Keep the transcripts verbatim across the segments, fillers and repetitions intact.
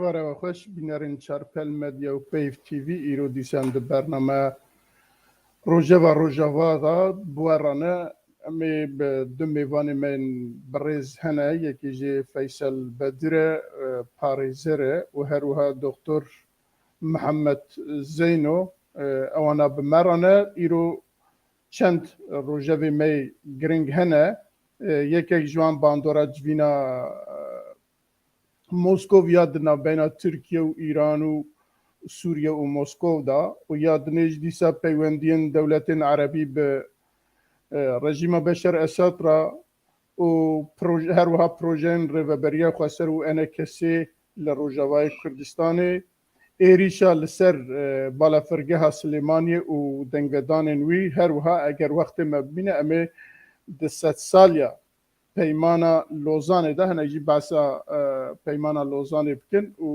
Eware we xweş, bînerên Çarpel Medya û Peyv T V, îro dîsan di bername Rojeva Rojava de bi we re ne. Em ê bi du mêvanê me yên birêz hene, yekî jî Feysel Bedir e, e, parêzer e û her wiha Doktor Mihemed Zeyno, e, ewana bi me re ne. Îro çend rojevê me yê giring hene. E, yekek ji wan bandora civîna, e, Moskov ya di navbeyna Tirkiye û Îran û Sûriye û Moskov de û ya dinê jî dîsa peywendiyên dewletên erebî bi, e, rejîma Beşar Esad re û proje, her wiha projeyên Rêveberiya Xweser û E N K S li Rojavayê Kurdistanê, êrîşa li ser, e, balafirgeha Silêmaniyê û dengvedanên wî, her wiha eger wextê me bimîne, em ê di sedsaliya Peymana Lozanê de, hinek jî behsa, e, Peymana Lozanê bikin û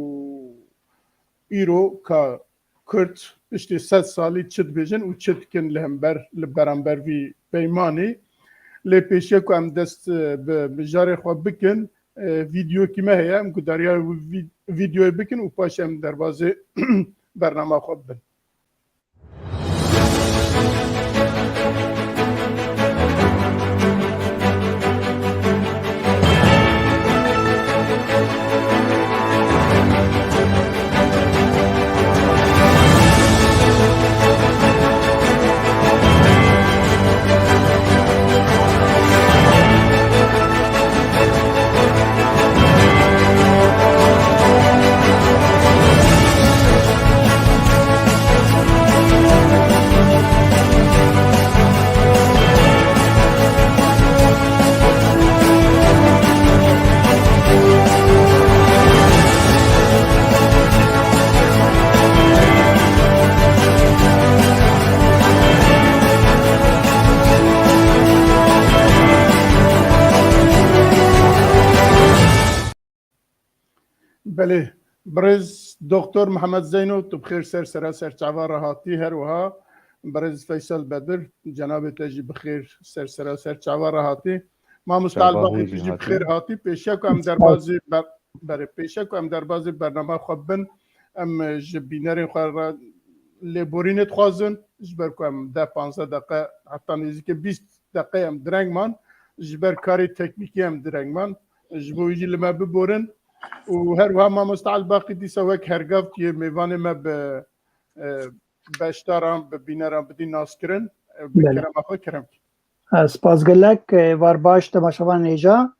îro ka Kurd piştî sed salî çi dibêjin û çi dikin li hember, li beramber vî peymanî. Lê pêşiya ku em dest, e, bi mijarê xwe bikin, e, vîdeokî me heye, em guhdariya wî vî-, vîdeoyê bikin û paşê em derbazê bernama xwe bibin. Belê, birêz Doktor Mihemed Zeyno, tu bi xêr ser sera ser çava re hatî, her wiha birêz Feysel Bedir, cenabê te jî bi xêr ser sera ser çava re hatî. Mamoste Elbaqî, tu jî bi xêr hatî. Pêşiya ku em derbazî ber-, berê, pêşiya ku em derbazî bernama xwe bin, em ji bînerên xwe re lêborînê dixwazin, ji ber ku em deh panzdeh deqe, heta nêzîkê bîst deqe em direng man, ji ber karê teknîkî em direng man. Ji bo wî jî li me biborin. Û her wiha Mamoste Elbaqî dîsa wek hergav tu yê mêvanê me bi, e, beşdaran, bi bîneran bidî naskirin. E, bi Belê. Kerema xwe kerem kî. E, spas gelek, e, êvar baş temaşevanên hêja.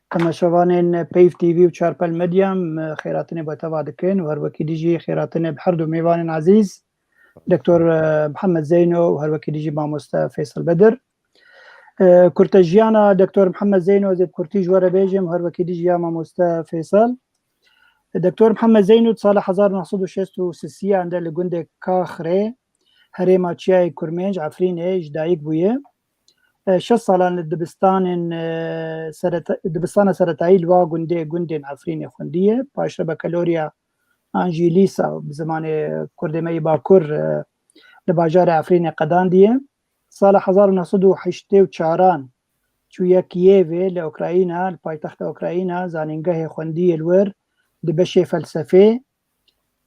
Temaşevanên Peyv T V û Çarpel Medya, em, e, xêratinê bi teva dikin û her wekî dî jî xêratinê bi her du mêvanên ezîz, Doktor, e, Mihemed Zeyno û her wekî dî jî Mamoste Feysel Bedir. E, kurtejiyana Doktor Mihemed Zeyno ez ê bi kurtî ji we re bêjim, her wekî dî jî ya Mamoste Feysel. Doktor Mihemed Zeyno di sala hezar û neh sed û şêst û sisiyan de li gundê Kaxrê, herêma Çiyayê Kurmênc, Efrînê ji dayik bûye. E, şeş salan li dibistanên, e, sereta-, dibistana seretayî li wa gundê, gundên Efrînê xwendiye. Paşre bakalorya an jî lîsa bi zimanê kurdê me yê Bakur, e, li bajarê Efrînê qedandiye. Sala hezar û neh sed û heştê û çaran çûye Kiyevê li Ukrayna, li paytexta Ukrayna, zanîngehê xwendiyê li wir di beşê felsefê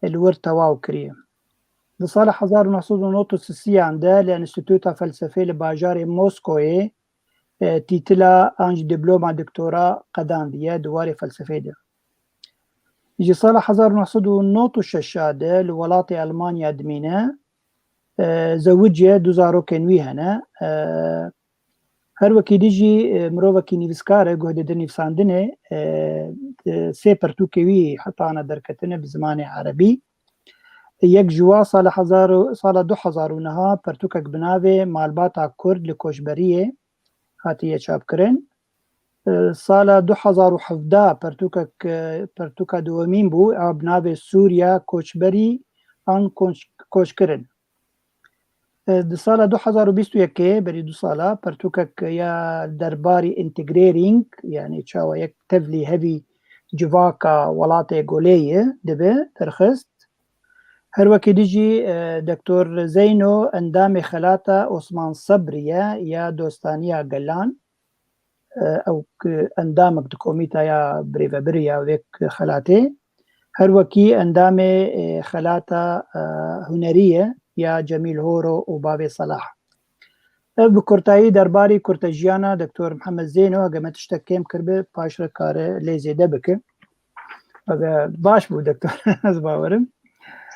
li wir tewaw kiriye. Di sala hezar û neh sed û nod û sisiyan de li Enstîtuta Felsefê li bajarê Moskoyê, e, tîtila an jî diploma doktora qedandiye di warê felsefê de. Ji sala hezar û neh sed û nod û şeş de li welatê Elmanya dimîne, e, zewiciye, du zarokên wî hene. E, her wekî dî jî, e, mirovekî nivîskar e, guhdê di nivîsandinê, e, e, sê pirtûkê wî heta ana derketine bi zimanê erebî. Yek ji wa sala hezar û, sala du hezar û neh pirtûkek bi navê Malbata Kurd li Koçberiyê hatiye çapkirin. E, sala du hezar û hevdeh pirtûkek, e, pirtûka dewemîn bû, ew bi navê Sûriya Koçberî an Koç-, Koçkirin. E, di sala du hezar û bîst û yekê, berî du sala, pirtûkek ya derbarî integrering, yanî çawa yek tevlî hevî civaka welatê golê ye, dibe derxist. Her wekî dî jî, e, Doktor Zeyno endamê Xelata Osman Sebrî ye ya Dostaniya Gelan. E, ew ki endamek di komîtaya birêvebirî ya wê xelatê. Her wekî endamê, e, xelata, e, hunerî ye ya Cemîl Horo û Bavê Selah. Ev bi kurtayî derbarî kurtejiyana Doktor Mihemed Zêno, eger me tiştek kêm kiribe, paş re kare lê zêde bike. Eger baş bû, Doktor, ez bawerim.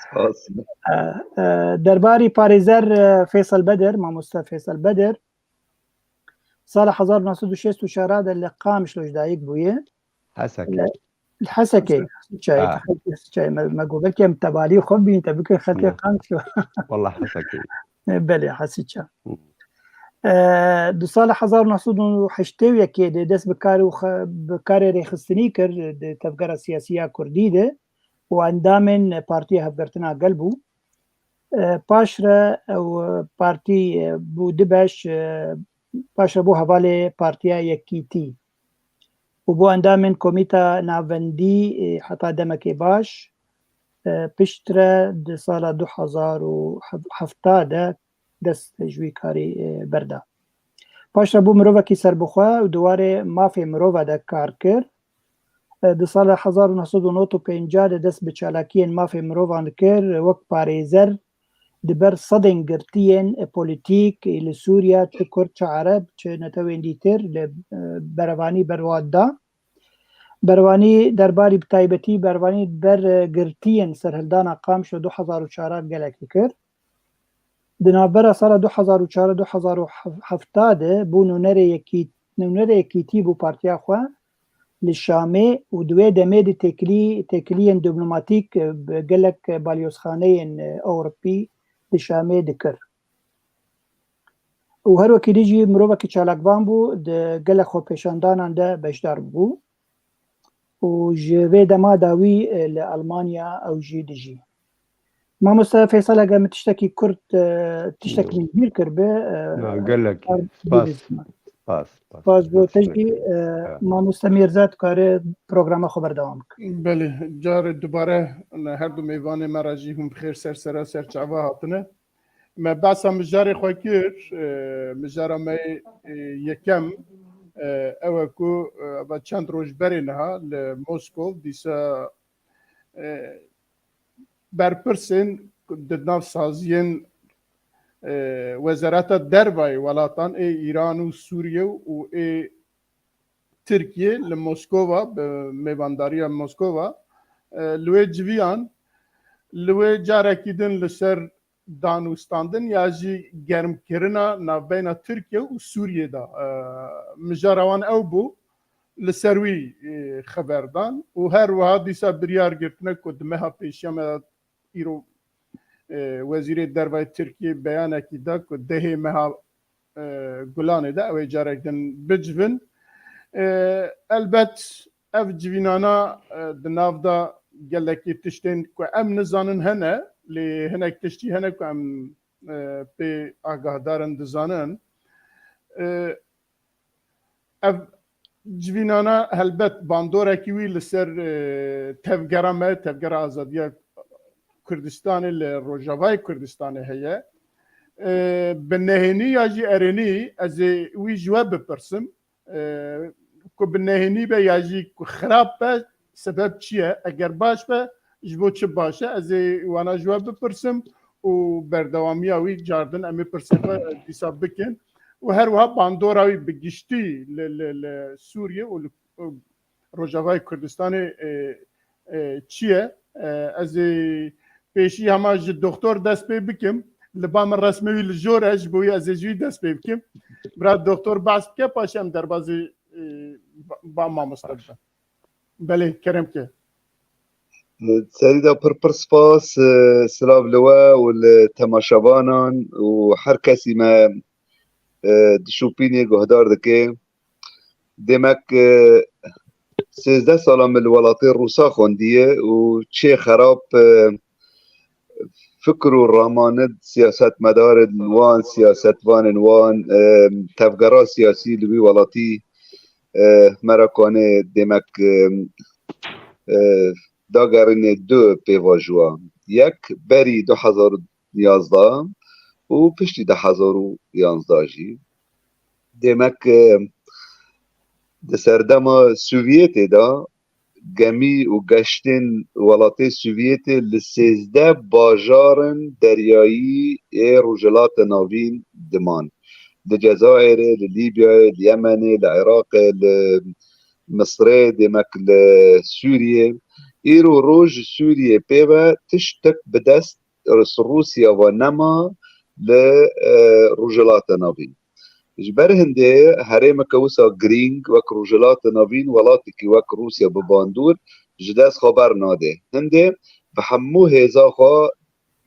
Spas. E, e, derbarî parêzer, e, Feysel Bedir, mamoste Feysel Bedir, sala hezar û neh sed û şêst û çar de li Qamişlo ji dayik bûye. Hesekê. Li Hesekê, Hesîçayê, Ha. Hesîçayê me, me got, belkî em tebalî xwe bîn, te bikin xelkê Ne. Qamişlo. Wallah Hesekê. Belê, Hesîça. Hı. E, di sala hezar û neh sed û heştê û yekê de dest bi kar û xe-, bi karê rêxistinî kir di tevgera siyasî ya Kurdî de û endamên Partiya Hevgirtina Gel bû. E, paş re ew partî, e, bû du beş, e, paş re bû hevalê Partiya Yekîtî û bû endamên Komîta Navendî, e, heta demekê baş. E, piştre di sala du hezar û hefta de dest ji wî karî, e, berda. Paş re bû mirovekî serbixwe û di warê mafê mirova de kar kir. E, di sala hezar û neh sed û nod û pêncî de dest bi çalakiyên mafê mirovan kir, wek parêzer di ber sedên girtiyên, e, polîtîk, e, li Sûriye, çi Kurd, çi Ereb, çi netewên dîtir li, e, berevanî berwat da. Berwanî derbarî, bi taybetî berwanî ber, e, girtiyên serhildana Qamişlo du hezar û çar gelekî kir. Di navbera sala du hezar û çar du hezar û hefta de bû nûnerê yekî-, nûnerê yekîtî bû partiya xwe li Şamê û di wê demê de têkilî-, têkiliyên diplomatîk, e, bi gelek balyozxaneyên, e, Ewropî li Şamê dikir. Û her wekî dî jî mirovekî çalakvan bû, di gelek xwepêşandanan de beşdar bû. Û ji vê dema dawî, e, li Almanya ew jî dijî. Mamoste Feysel, eger min tiştekî kurt, e, tiştek Hı. min bîr kiribe, e, Na, gelek. kar Spas. bibîzme. Spas, spas. Spas bo te jî, e, Ha. Mamoste Mîrza, tu kare programa xwe berdewam bike. Belê, carê dubare her du mêvanê me re jî hûn bi xêr ser sera ser çava hatine. Me behsa mijarê xwe kir, e, mijara me, e, yekem, e, ew e ku, e, eva çend roj berê niha li Moskov dîsa, e, berpirsên di nav saziyên, e, Wezareta Dervayê welatan ê Îran û Sûriye û ê Tirkiye li Moskova, bi mêvandariya Moskova, e, li wê civiyan, li wê carekî din li ser danûstandin ya jî germkirina navbeyna Tirkiye û Sûriyê de. E, mijara wan ew bû, li ser wî, e, xeber dan û her wiha dîsa biryar girtine ku di meha pêşiya me de îro, e, Wezîrê Dervayê Tirkiyê beyanekî da ku dehê meha, e, Gulanê de ew ê carek din bicivin. E, elbet ev civînana, e, di nav de gelekî tiştên ku em nizanin hene, lê hinek tiştî hene ku em, e, pê agahdar in, dizanin. E, ev civînana helbet bandorekî wî li ser, e, tevgera me, tevgera azadiya Kurdistanê li Rojavayê Kurdistanê heye. E, bi nehênî ya jî erênî ez ê wî ji we bipirsim. E, ku bi nehênî be ya jî ku xirab be, sebeb çi ye? Eger baş be, ji bo çi baş e? Ez ê wana ji we bipirsim û berdewamiya wî cardin em ê pirsên xwe dîsa bikin. Û her wiha bandora wî bi giştî li, li, li Sûriye û li, û Rojavayê Kurdistanê, e, e, çi ye? E, ez ê pêşî hema ji doktor dest pê bikim. Li ba min resmê wî li jor e, ji bo wî ez ê ji wî dest pê bikim. Bira doktor behs bike, paşê em derbazî, e, ba, ba mamoste Baş. bibe. Belê, kerem ke. Serî de pir pir spas, e, silav li we û li temaşevanan û her kesî me, e, dişopînê guhdar dike. Demek, e, sêzdeh sala min li welatê Rûsa xwendiye û çê xerab, e, fikr û ramanid siyasetmedarin wan, siyasetvanên wan, e, tevgera siyasî li wî welatî, e, me re kane demek, e, e, dagerînê du pêvajoya. Yek berî du hezar û yazdeh û piştî du hezar û yazdeh jî. Demek, e, di serdema Sovyetê de gemî û geştên welatê Sovyetê li sêzdeh bajarin deryayî ê Rojhilata Navîn diman. Li Cezayirê, li Lîbyayê, li Yemenê, li Iraqê, li Misrê, demek li Sûriyê. Îro roj ji Sûriyê pê ve tiştek bi dest Rûsya ve nema li, e, Rojhilata Navîn. Ji ber hindê herêmeke wisa girîng wek Rojhilata Navîn, welatekî wek Rûsya bi bandor ji dest xwe bernade. Hindê bi hemû hêza xwe,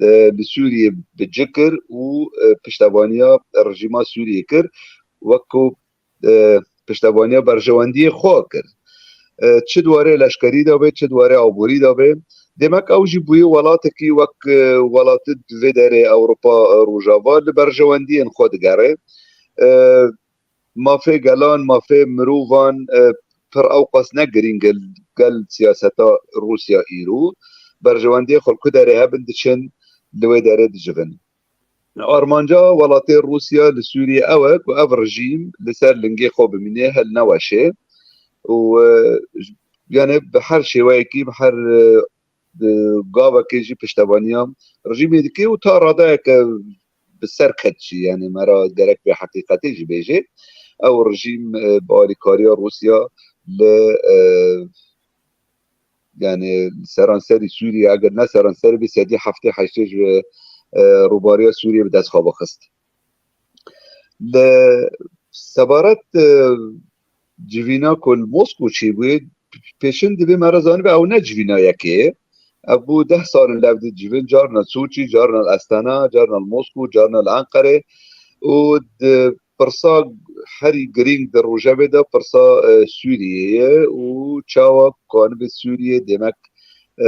e, li Sûriyê bi ci kir û, e, piştevaniya rejîma Sûriyê kir. Wek ku, e, piştevaniya berjewendiyê xwe kir. E, çi di warê leşkerî de be, çi di warê aborî de be. Demek ew jî bûye welatekî wek, e, welatê di vê derê Ewropa, e, Rojava li berjewendiyên xwe digere. E, mafê gelan, mafê mirovan, e, pir ewqas ne girîng e gel siyaseta Rûsya îro. Berjewendiyê xwe li ku derê hebin diçin, li wê derê dicivin. Armanca welatê Rûsya li Sûriyê ew e ku ev rejîm li ser lingê xwe bimîne, hilneweşê û, e, yani bi her şêweyekî, bi her, e, gavekê jî piştevaniya rejîmê dike û ta radayeke bi ser ket jî, yani me re gerek vê heqîqetê jî bêje. Ew rejîm, e, bi alîkariya Rûsya li, e, yani seranserî Sûriyê, eger ne seranserî bî, sedî heftê heştê ji, e, rûbariya Sûriyê bi dest xwe bixist. Li sebaret, e, civîna ku li Mosko çêbûye, pêşin divê me re zanibe ew ne civîna yekê ye. Ev bû deh sal in lev dicivin, carna Soçî, carna li Astana, carna li Mosko, carna li Enqerê û di pirsa herî girîng di rojevê de pirsa, e, Sûriyê ye û çawa kanibe Sûriye demek, e,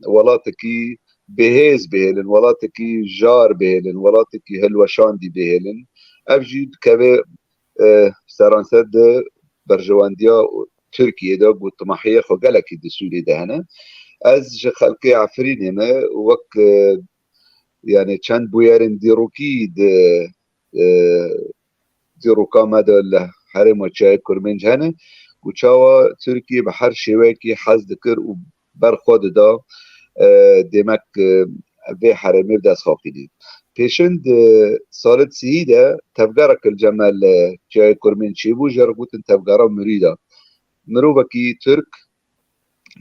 welatekî bihêz bihêlin, welatekî jar bihêlin, welatekî hilweşandî bihêlin. Ev jî dikeve, e, seranser di berjewendiya Tirkiyê de ku timahiyê xwe gelekî di Sûriyê de hene. Ez ji xelkê Efrînê me wek, e, yani çend bûyerên dîrokî di, e, dîroka me de li herêma Çiyayê Kurmênc hene ku çawa Tirkiye bi her şêweyekî hez dikir û ber xwe dida, e, demek, e, vê herêmê bi dest xwe xwînî. Pêşin di salê sihî de tevgerek li cem me li Çiyayê Kurmênc çêbû, jê re gotin tevgera Mirîda. Mirovekî Tirk,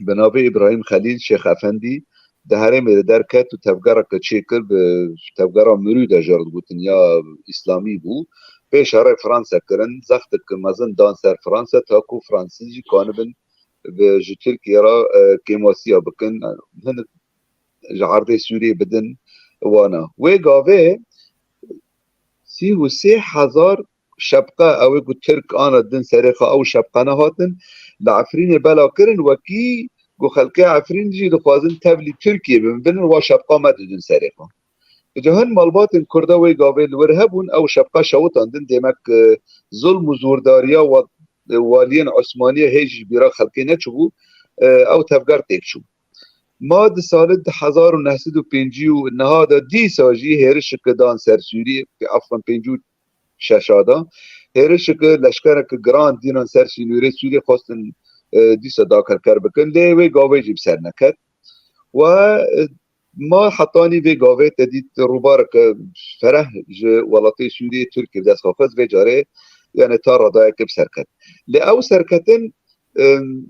bi navê Îbrahîm Xelîl Şêx Efendî di herêmê de derket û tevgereke çêkir, bi tevgera Mirû de jê re digotin ya Îslamî bû. Pêşerê Fransa kirin, zextek mezin dan ser Fransa, ta ku Fransîz jî kanibin bi, ji Tirkiye re, e, kêmasiya bikin, hinek ji erdê Sûriyê bidin wana. Wê gavê sî û sê hezar şepqe, ew ê ku Tirk ana din serê xwe, ew şepqene hatin li Efrînê bela kirin, wekî ku xelkê Efrîn jî dixwazin tevlî Tirkiyê bibin, wa şepqa me didin serê xwe. Îca hin malbatên Kurda wê gavê li wir hebûn, ew şepqa şewitandin, demek, e, zulm û zordariya wa-, waliyên Osmaniye hê jî bîra xelkê neçûbû, e, ew tevger têk çû. Ma di salê di hezar û neh sed û pêncî û neha de dîsa jî hêrişeke dan ser Sûriyê, afan pêncî û şeş a de hêrişeke leşkereke giran dînan ser sînorê Sûriyê xwestin, e, dîsa dakerker bikin, lê wê gavê jî bi ser neket. We, e, ma hetanî vê gavê te dît rûbareke fereh ji welatê Sûriyê Tirkiye bi dest xwe xist, vê carê yani ta radayeke bi ser ket. Lê ew serketin, em,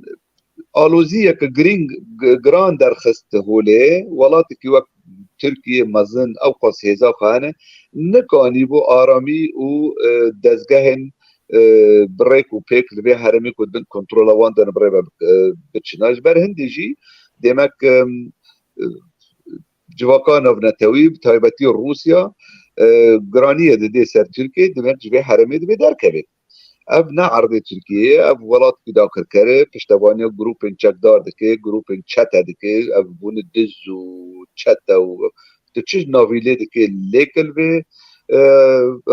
aloziyeke girîng, g-, giran derxist holê, welatekî wek Tirkiye mezin, ew qas hêza xwe hene, nikanîbû aramî û, e, dezgehên, e, bi rêk û pêk li vê herêmê ku di bin kontrola wan de ne bi rê ve, e, biçine. Ji ber hindê jî demek, em, e, civaka navnetewî, bi taybetî Rûsya, e, giraniyê didê ser Tirkiye, demek ji vê herêmê divê derkeve. Ev ne erdê Tirkiyê ye, ev welatekî dakirker e, piştevaniya grûpên çekdar dike, grûpên çete dike, ev bûne diz û çete û tu çi navî lê dike, lê kilvê, e,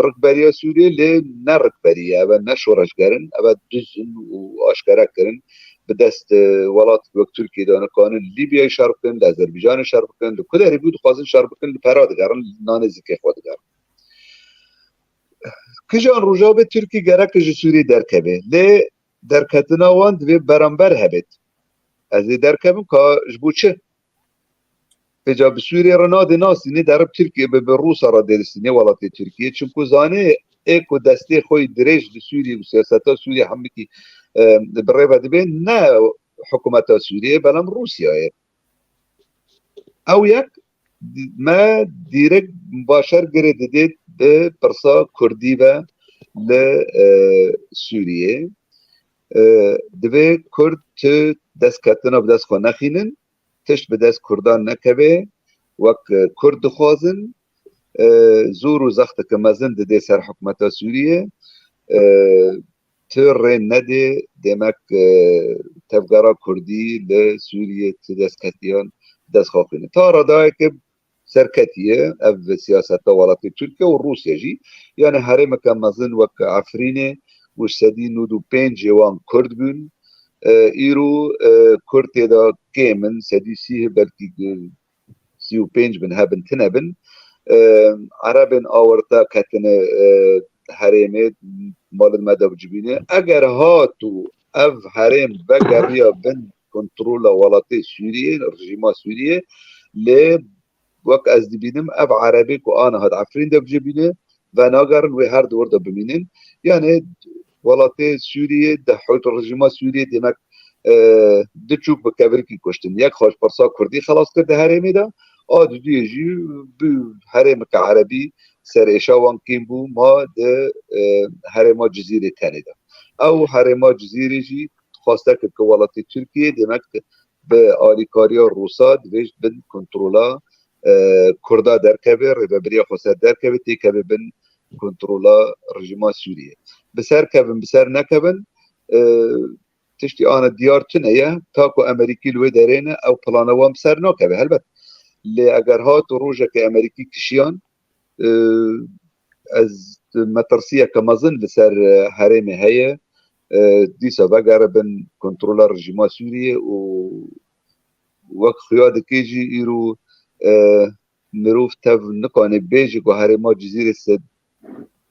rikberiya Sûriyê lê ne rikberî ye, ev ne şoreşger in, ev diz in û aşkere kirin, bi dest, e, welat wek Tirkiyê de nikarin li Lîbyayê şer bikin, li Azerbaycanê şer bikin, li ku derê bû dixwazin şer bikin, li pera digerin, li nanê zikê xwe digerin. Kijan Rojavê Tirkî gerek ji Sûriyê derkeve. Lê derketina wan divê beramber hebêt. Ez ê derkevim ka ji bo çi? Vêca bi Sûriyê re nadê nasînê, derib Tirkiye bi, bi Rûsa re dê distînê welatê Tirkiye. Çimku zanê ê ku destê xwe yî dirêj li Sûriyê û siyaseta Sûriyê hemikî, e, bi rê ve dibê ne hikûmeta Sûriyê, belem Rûsya ye. Ew yek, me dîrek başer girê didê bi pirsa Kurdî ve li, e, Sûriyê. E, divê Kurd tu destketina bi dest xwe nexînin, tişt bi dest Kurdan nekeve, wek, e, Kurd dixwazin, e, zor û zexteke mezin didê ser hikûmeta Sûriyê. E, tu rê nedê, demek, e, tevgera Kurdî li Sûriyê tu destketiyan dest xwe xwîne. Ta radayeke serketiye ev siyaseta welatê Tirkiye û Rûsya jî. Yani herêmeke mezin wek Efrînê û sedî nod û pêncê wan Kurd bûn. E, îro, e, Kurd tê de kêm in, sedî sî belkî, e, sî û pênc bin, hebin, tine bin. E, Erebên awirta ketine, e, herêmê, malin me de bicibîne. Eger hat û ev herêm vegeriya bin kontrola welatê Sûriyê, rejîma Sûriyê, lê wek ez dibînim, ev Erebê ku ana hat Efrîn de bicibîne, venagerin wê her di wir de bimînin. Yani welatê Sûriyê di hewt rejîma Sûriyê demek, e, du çûk bi kevirkî kuştin. Yek xwe ji pirsa Kurdî xelas kir di herêmê de, a duduyê jî bi herêmeke Erebî ser êşa wan kêm bû, ma di, e, herêma Cizîrê tenê de. Ew herêma Cizîrê jî xweste kir ku welatê Tirkiye demek bi alîkariya Rûsa divê ji bin kontrola, e, Kurda derkeve, rêvebiriya xweser derkeve, têkeve bin kontrola rejîma Sûriyê. Bi ser kevin, bi ser nekevin, e, tiştî ana diyar tune ye, ta ku Amerîkî li wê derê ne, ew plana wan bi ser nakeve, helbet. Lê eger hat û rojeke Amerîkî kişiyan, e, ez metirsiyeke mezin li ser, e, herêmê heye. E, dîsa vegeribin kontrola rejîma Sûriyê û wek xuya dike jî îro, e, mirov tev nikane bêje ku herêma Cizîrê se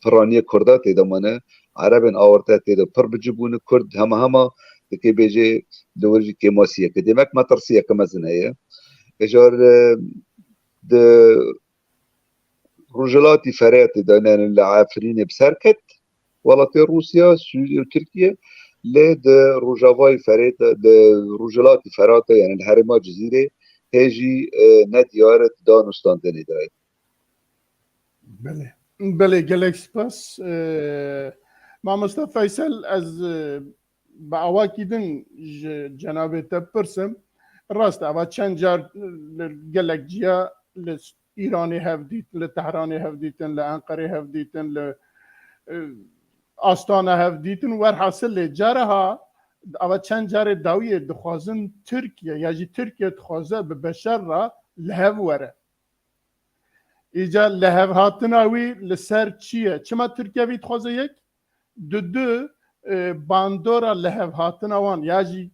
piraniyê Kurda tê de mane, Erebên awarte tê de pir bici bûne, Kurd hema hema dike bêje li wir jî kêmasiyeke. Demek metirsiyeke mezin heye. Ejar, e, di Rojhilatî Ferê tê de, yani li Efrînê bi ser ket, welatê Rûsya, Sûriye û Tirkiye, lê di Rojavayê Ferê de, di Rojhilatî Ferata, yani li herêma Cizîrê, hê jî, e, nediyar e di danûstandinê de ye. Belê. Belê, gelek spas. E, Mamosta Feysel, ez, e, bi awakî din ji cenabê te bipirsim. Rast e, eva çend car li gelek ciya li Îranê hev dîtin, li Tehranê hev dîtin, li Enqerê hev dîtin, li, e, Astana hev dîtin. Werhasil lê cara ha, eva çend carê dawiyê dixwazin Tirkiye, ya jî Tirkiye dixwaze bi beşer re li hev were. Îca lihevhatina wî li ser çi ye? Çima Tirkiye vî dixwaze yek? Dudu, e, bandora lihevhatina wan ya jî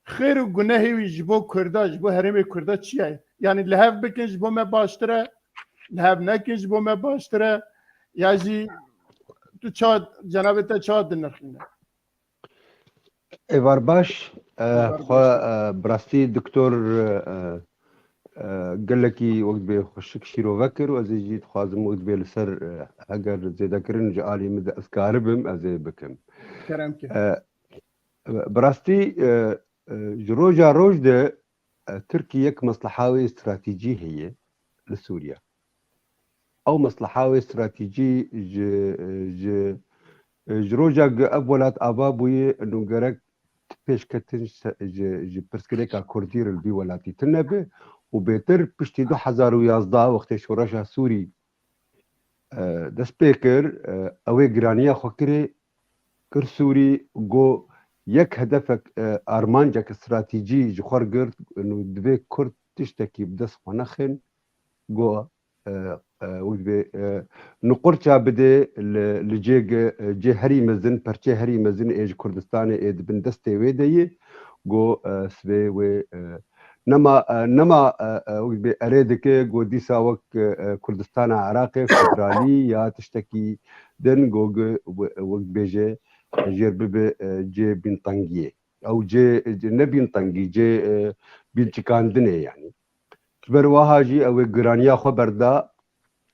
xêr û gunehê wî ji bo Kurda, ji bo herêmê Kurda çi ye? Yanî lihev bikin ji bo me baştir e, lihev nekin ji bo me baştir e, ya jî tu ça, cenabê te ça dinirxîne? Êvar baş, e, Êvar xwe, baş. E, bi rastî doktor, e, e, gelekî wek dibê xweşik şîrove kir û ez ê jî dixwazim wek dibê li ser, e, heger zêdekirin ji alî min de ez karibim, ez ê bikim. Kerem ke. E, bi rastî, e, e, ji roja roj de, e, Tirkiye yek mesleha wê stratejî heye li Sûriye. Ew mesleha wê stratejî ji, ji, ji roja ku ev welat ava bûye, nû gerek pêşketin se-, ji, ji pirsgirêka Kurdî re li vî welatî tune be û bêtir piştî du hezar û yazdeh wextê şoreşa Sûrî, e, dest pê kir, e, ew ê giraniya xwe kirê, kir Sûrî, got yek hedefek, e, armancek stratejî ji xwe re girt, nû divê Kurd tiştekî bi dest xwe nexin, got, e, e, wek divê, e, nuqurça bidê li, li cê ge-, e, cê herî mezin, perçê herî mezin ê ji Kurdistanê ê di bin destê wê de yê, got, e, sibê wê, e, nema, e, nema, e, e, wek divê erê dike, got dîsa wek, e, e, Kurdistana Iraqê federalî ya tiştekî din, got, got, we-, wek bêje, e, jêr bibe, e, cê bîntengiyê. ew cê, cê nebîn tengî, cê, e, bîn çikandinê yanî. Ji ber wiha jî ew ê giraniya xwe berda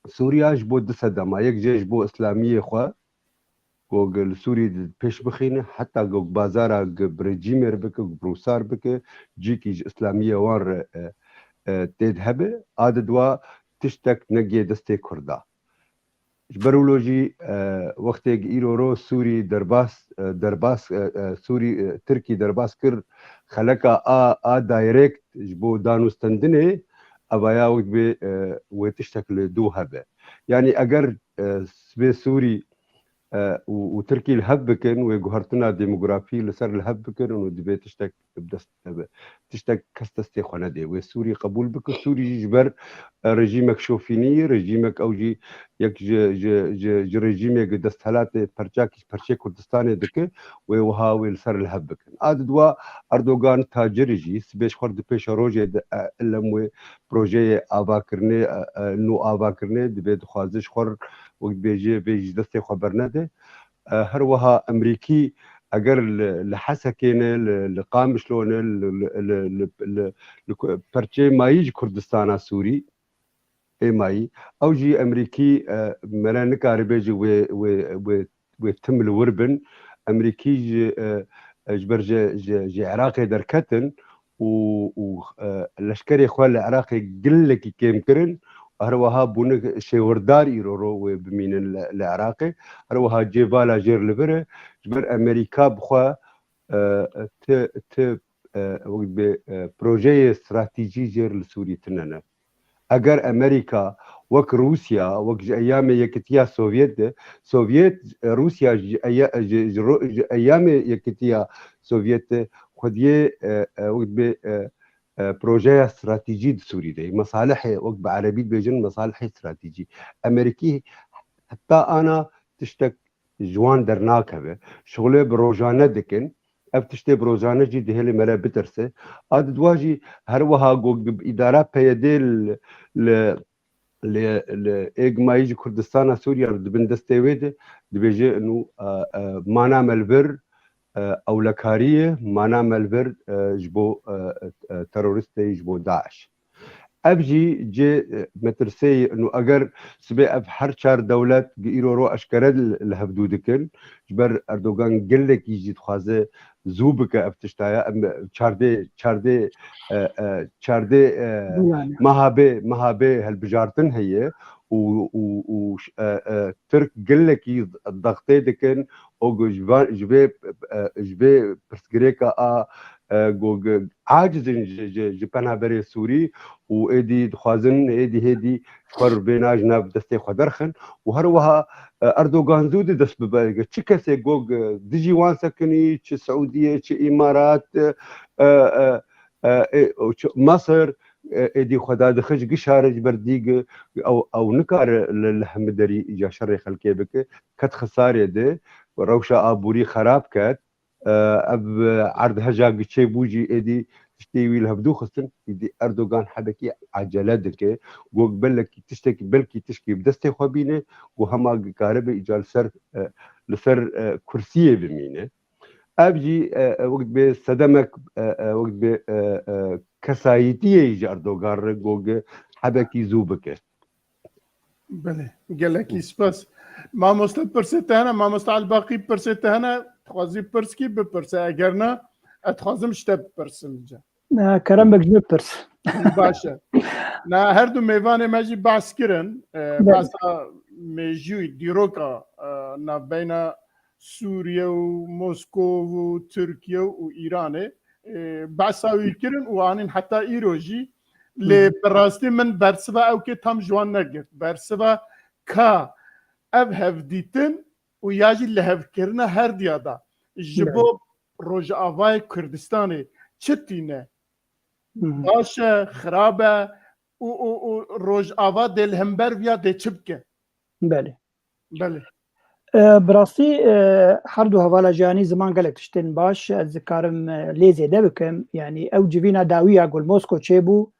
Sûriya ji bo du sedema. Yek jê ji bo îslamiyê xwe, ku li Sûriyê di pêş bixîne, heta ku bazara bi rejîmê re bike, bi rûsar bike, cîkî ji îslamiyê wan re, e, e, tê de hebe, a di dua tiştek negê destê Kurda. Ji ber wilo jî, e, wextê îro ro Sûrî derbas, e, derbas, e, e, Sûrî, e, Tirkî derbas kir, xeleka a, a direct ji bo danûstendinê, evaya wek bê, e, wê tiştek li dû hebe. Yanî eger, e, sibê Sûrî, e, û, û Tirkî li hev bikin, wê guhertina demografî li ser li hev bikin û divê tiştek bi dest, bi tiştek kes destê xwe nedê. Wê Sûrî qebûl bike. Sûrî jî ji ber, e, rejîmek şofînî, rejîmek ew jî yek ji, ji, ji, ji rejîmê ku desthilatê perçakî, perçê Kurdistanê dike, wê wiha wê li ser li hev bikin. A di dua Erdogan tacirî jî sibê ji xwe di pêşerojê de, e, ilem wê projeyê avakirinê, e, e, nû avakirinê, divê dixwaze ji xwe wek dibêje vê jî destê xwe bernede. E, her wiha Emerîkî eger li, li Hesekê ne, li, li Qamişlo ne, li, li, li, li, li, li ku-, perçeyê mayî ji Kurdistana Sûrî, ê mayî, ew jî Emerîkî, e, mele nikare bêje wê, wê, wê, wê tim li wir bin. Emerîkî ji, e, e, ji ber ji, ji, ji Iraqê derketin û, û, e, leşkerê xwe li Iraqê gilekî kêm kirin. Her wiha bûne şêwirdar îro ro wê bimînin li, li Iraqê. Her wiha cê vala jêr li vir e. Ji ber Emerîka bi xwe, e, ti, ti, e, wek bê, e, projeyê stratejî jêr li Sûrî tine ne. Eger Emerîka wek Rûsya, wek ji eyamê Yekitiya Sovyet de, Sovyet, e, Rûsya ji eya-, ji, ji ro-, ji eyamê Yekitiya Sovyet de xwediyê, e, e, wek bê, e, e, projeya stratejî di Sûrî de. Mesalihê, wek bi erebî dibêjin, mesalihê stratejî. Emerîkî heta ana tiştek ji wan dernakeve. Şixulê bi rojane dikin. Ev tiştê bi rojane jî dihêlê me re bitirse. A di dua jî her wiha got bi îdara P Y D li, li, li, li êgmayî ji Kurdistana Sûriya re dibin destê wê de, dibêje nû, e, e, mana me li vir, e, ewlekariyê, mana me li vir, e, ji bo, e, e, teroristê, ji bo DAIŞ. Ev jî cê, e, metirseyê û eger sibê ev her çar dewlet gi îro ro eşkere li, li hevdû dikin, ji ber Erdogan gelekî jî dixwaze zû bike ev tiştaya. Em çardê, çardê, e, e, çardê, e, Dûlane. Meha bê, meha bê hilbijartin heye û, û, û, e, e, Tirk gelekî dextê dikin, û ji van, ji vê, e, ji vê pirsgirêka a, e, go, ge-, aciz in ji, ji, ji penaberê Sûrî û êdî dixwazin êdî hêdî ji xwe rûbêna ji nav destê xwe derxin û her wiha, e, Erdogan zû dide dest bi berê. Çi kesê go, ge-, dijî wan sekinî, çi Siûdiyê, çi Îmarat, e, e, e, e, û çi Mesir, e, êdî xwe dadixij gişa re ji ber dî ge-, ew, ew nikare li, li hemî derî îca şerê xelkê bike. Ket xisarê de, rewşa aborî xerab ket. E, ev erdheja giçê bû jî êdî tiştê wî li hevdû xistin, êdî Erdogan hebekî acele dike. Got belekî tiştekî, belkî tişkî bi destê xwe bîne, got hema karibe îca li ser, e, li ser, e, kursiyê bimîne. Ev jî, e, e, wek bê sedemek, e, e, wek bê, e, e, kesayîtiyê ji Erdogan re got hebekî zû bike. Belê, gelekî spas. Mamoste, pirsê te hene? Mamoste Elbaqî, pirsê te hene? Dixwazî pirskî bipirse, eger na, ez dixwazim ji te bipirsim ca. Na, kerem bik, ji min pirs. Baş e. Na, her du mêvanê me jî behs kirin. E, Belê. Behsa mêjûyî, dîroka, e, navbeyna Sûriye û Moskov û Tirkiye û Îranê, e, behsa wî kirin û anîn heta îro jî. Lê Hı. Bi rastî min bersiva ew kê tam ji wan negirt. Bersiva ka ev hevdîtin û ya jî lihevkirina her diya da ji Belê. Bo Rojavayê Kurdistanê çi tîne? Hı hı. Baş e, xirab e û, û, û Rojava dê li hember viya dê çi bike? Belê. Belê. E, bi rastî, e, her du hevala jiyanî ziman gelek tiştên baş, ez dikarim, e, lê zêde bikim. Yanî ew civîna dawî ya ku li Mosko çêbû,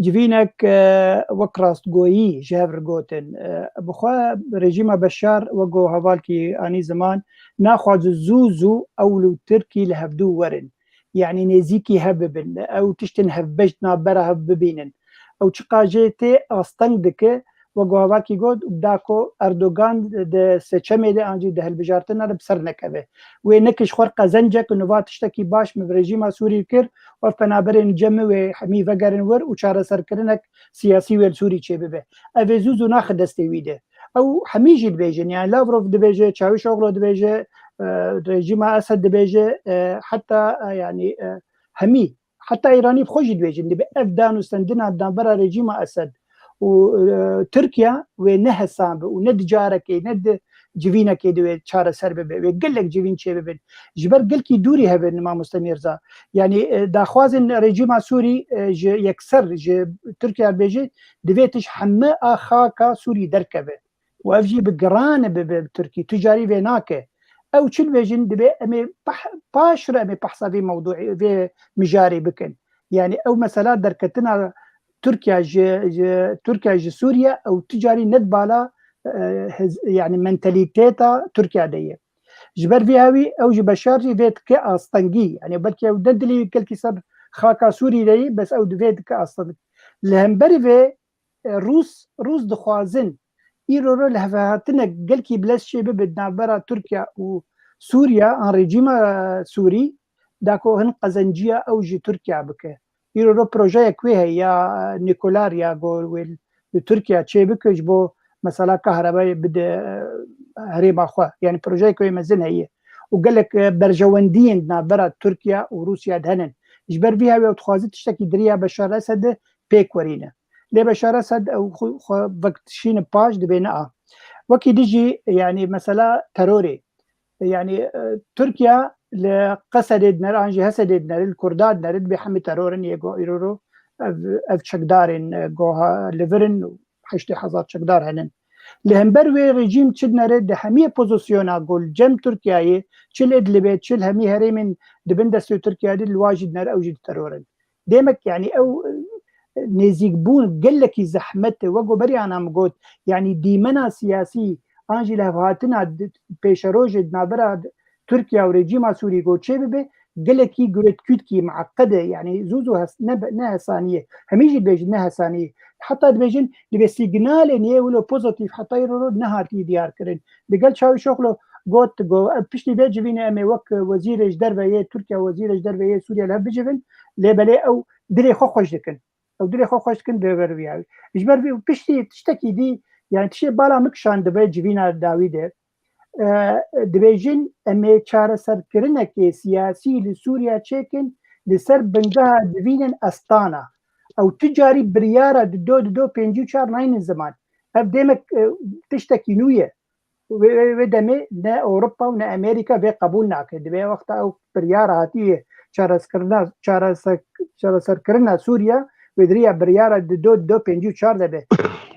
Civînek, e, wek rastgoyî ji hev re gotin. E, bi xwe rejîma Beşar wek ku hevalkî anî ziman, naxwaze zû zû ew li Tirkî li hevdû werin. Yanî nêzîkî hev bibin. Ew tiştên hevbeş di navbera hev bibînin. Ew çiqa jê tê asteng dike, wek ku hevalkî got, da ku Erdogan di seçemê de an jî di hilbijartina de bi ser nekeve. Wê neke ji xwe qezencek û niva tiştekî baş min bi rejîma Sûrî kir, ev penaberên cem min wê hemî vegerin wir û çareserkirinek siyasî wê li Sûrî çêbibe. Ev ê zû zû naxe destê wî de. Ew hemî jî dibêjin, yani Lavrov dibêje, Çawîşoglu dibêje, e, rejîma Esed dibêje, e, heta, e, yani, e, hemî, heta Îranî bi xwe jî dibêjin, dibe ev danûstendina di navbera rejîma Esed û, e, Tirkiye wê ne hesan be û ne di carekê, ne di civînekê de wê çareser bibe. Wê gelek civîn çêbibin. Ji ber gelkî dûrî hebin, Mamoste Mîrza. Yanî, e, daxwazên rejîma Sûrî, e, ji yekser ji Tirkiye bêje, divê tişt heme a xaka Sûrî derkeve. Û ev jî bi giran e bibe bi Tirkî. Tu carî vê nake. Ew çi dibêjin, dibe em ê pah-, paş re em ê behsa vê mewdûê, vê mijarê bikin. Yani ew mesela derketina Tirkiye ji, ji, Tirkiye ji Sûriye, ew tu carî ne di bala, e, hez-, yani mentalîteta Tirkiye de ye. Ji ber vê hewî ew ji Beşar jî vê dike astengî. Yani belkî ew ne dilê gelkî ser xaka Sûrî de ye, bes ew divê dike astengî. Li hemberî vê, e, Rûs, Rûs dixwazin îro ro li hevhatinek gelkî bilez çê bibe di navbera Tirkiye û Sûriye, an rejîma, e, Sûrî, da ku hin qezenciya ew ji Tirkiye bike. Îro ro projeyek wê heye ya, e, nukleer ya ku wê li Tirkiye çê bike ji bo mesela kahrebayê bide, e, herêma xwe. Yani projeyek wê mezin heye. Û gelek, e, berjewendiyên di navbera Tirkiye û Rûsya de henin. Ji ber vî hewê ew dixwaze tiştekî di riya Beşar Esed de pêk werîne. Lê Beşar Esed ew xwe, xwe vek dişîne paş, dibêne a. Wekî dijî, yani mesela terorê. Yani, e, Tirkiye li Qesedê dinere, an jî Hesedê dinere, li Kurda dinere, dibê hemî teror in, yê go îro ro ev, ev çekdarên, e, goha li vir in, heştê hezar çekdar henin. Li hember wê rejîm çi dinere, di hemî pozisyona ku li cem Tirkiyeyê, çi li Idlibê, çi li hemî herêmên di bin destê Tirkiyeyê de, li wa jî dinere, ew jî di teror in. Demek yani ew, e, nêzîkbûn gelekî zehmet e. Wek ku beriya na min got, yani dîmena siyasî an jî lihevhatina di, pêşerojê di navbera Tirkiye û rejîma Sûrî ku çê bibe, gelekî gurêtkûtkî, miqed e. Yani zû zû hes-, ne, ne hesanî ye. Hemî jî dibêjin ne hesanî ye. Heta dibêjin divê sîgnalên yê wilo pozitîf heta îro ro nehatiye diyar kirin. Digel Çawîşoglu got, go, ev piştî vê civînê em ê wek wezîrê ji derve yê Tirkiye, wezîrê ji derve yê Sûriye li hev bicivin, lê belê ew dilê xwe xweş dikin. Ew dilê xwe xweş dikin, bêwer wî ya. Ji ber vî piştî tiştekî dî, yani tiştê bala min kişand di vê civîna dawî de, e, dibêjin em ê çareserkirinekê siyasî li Sûriye çêkin, li ser bingeha divînin Astana. Ew tu carî biryara dido, dido pêncî û çar naynin ziman. Ev demek, e, tiştekî nû ye. Wê, wê, wê demê ne Ewropa û ne Amerîka vê qebûl nake. Divê wexta ew biryar hatiye çareskirina, çarese-, çareserkirina Sûriye, wê diriya biryara dido, dido pêncî û çar de be.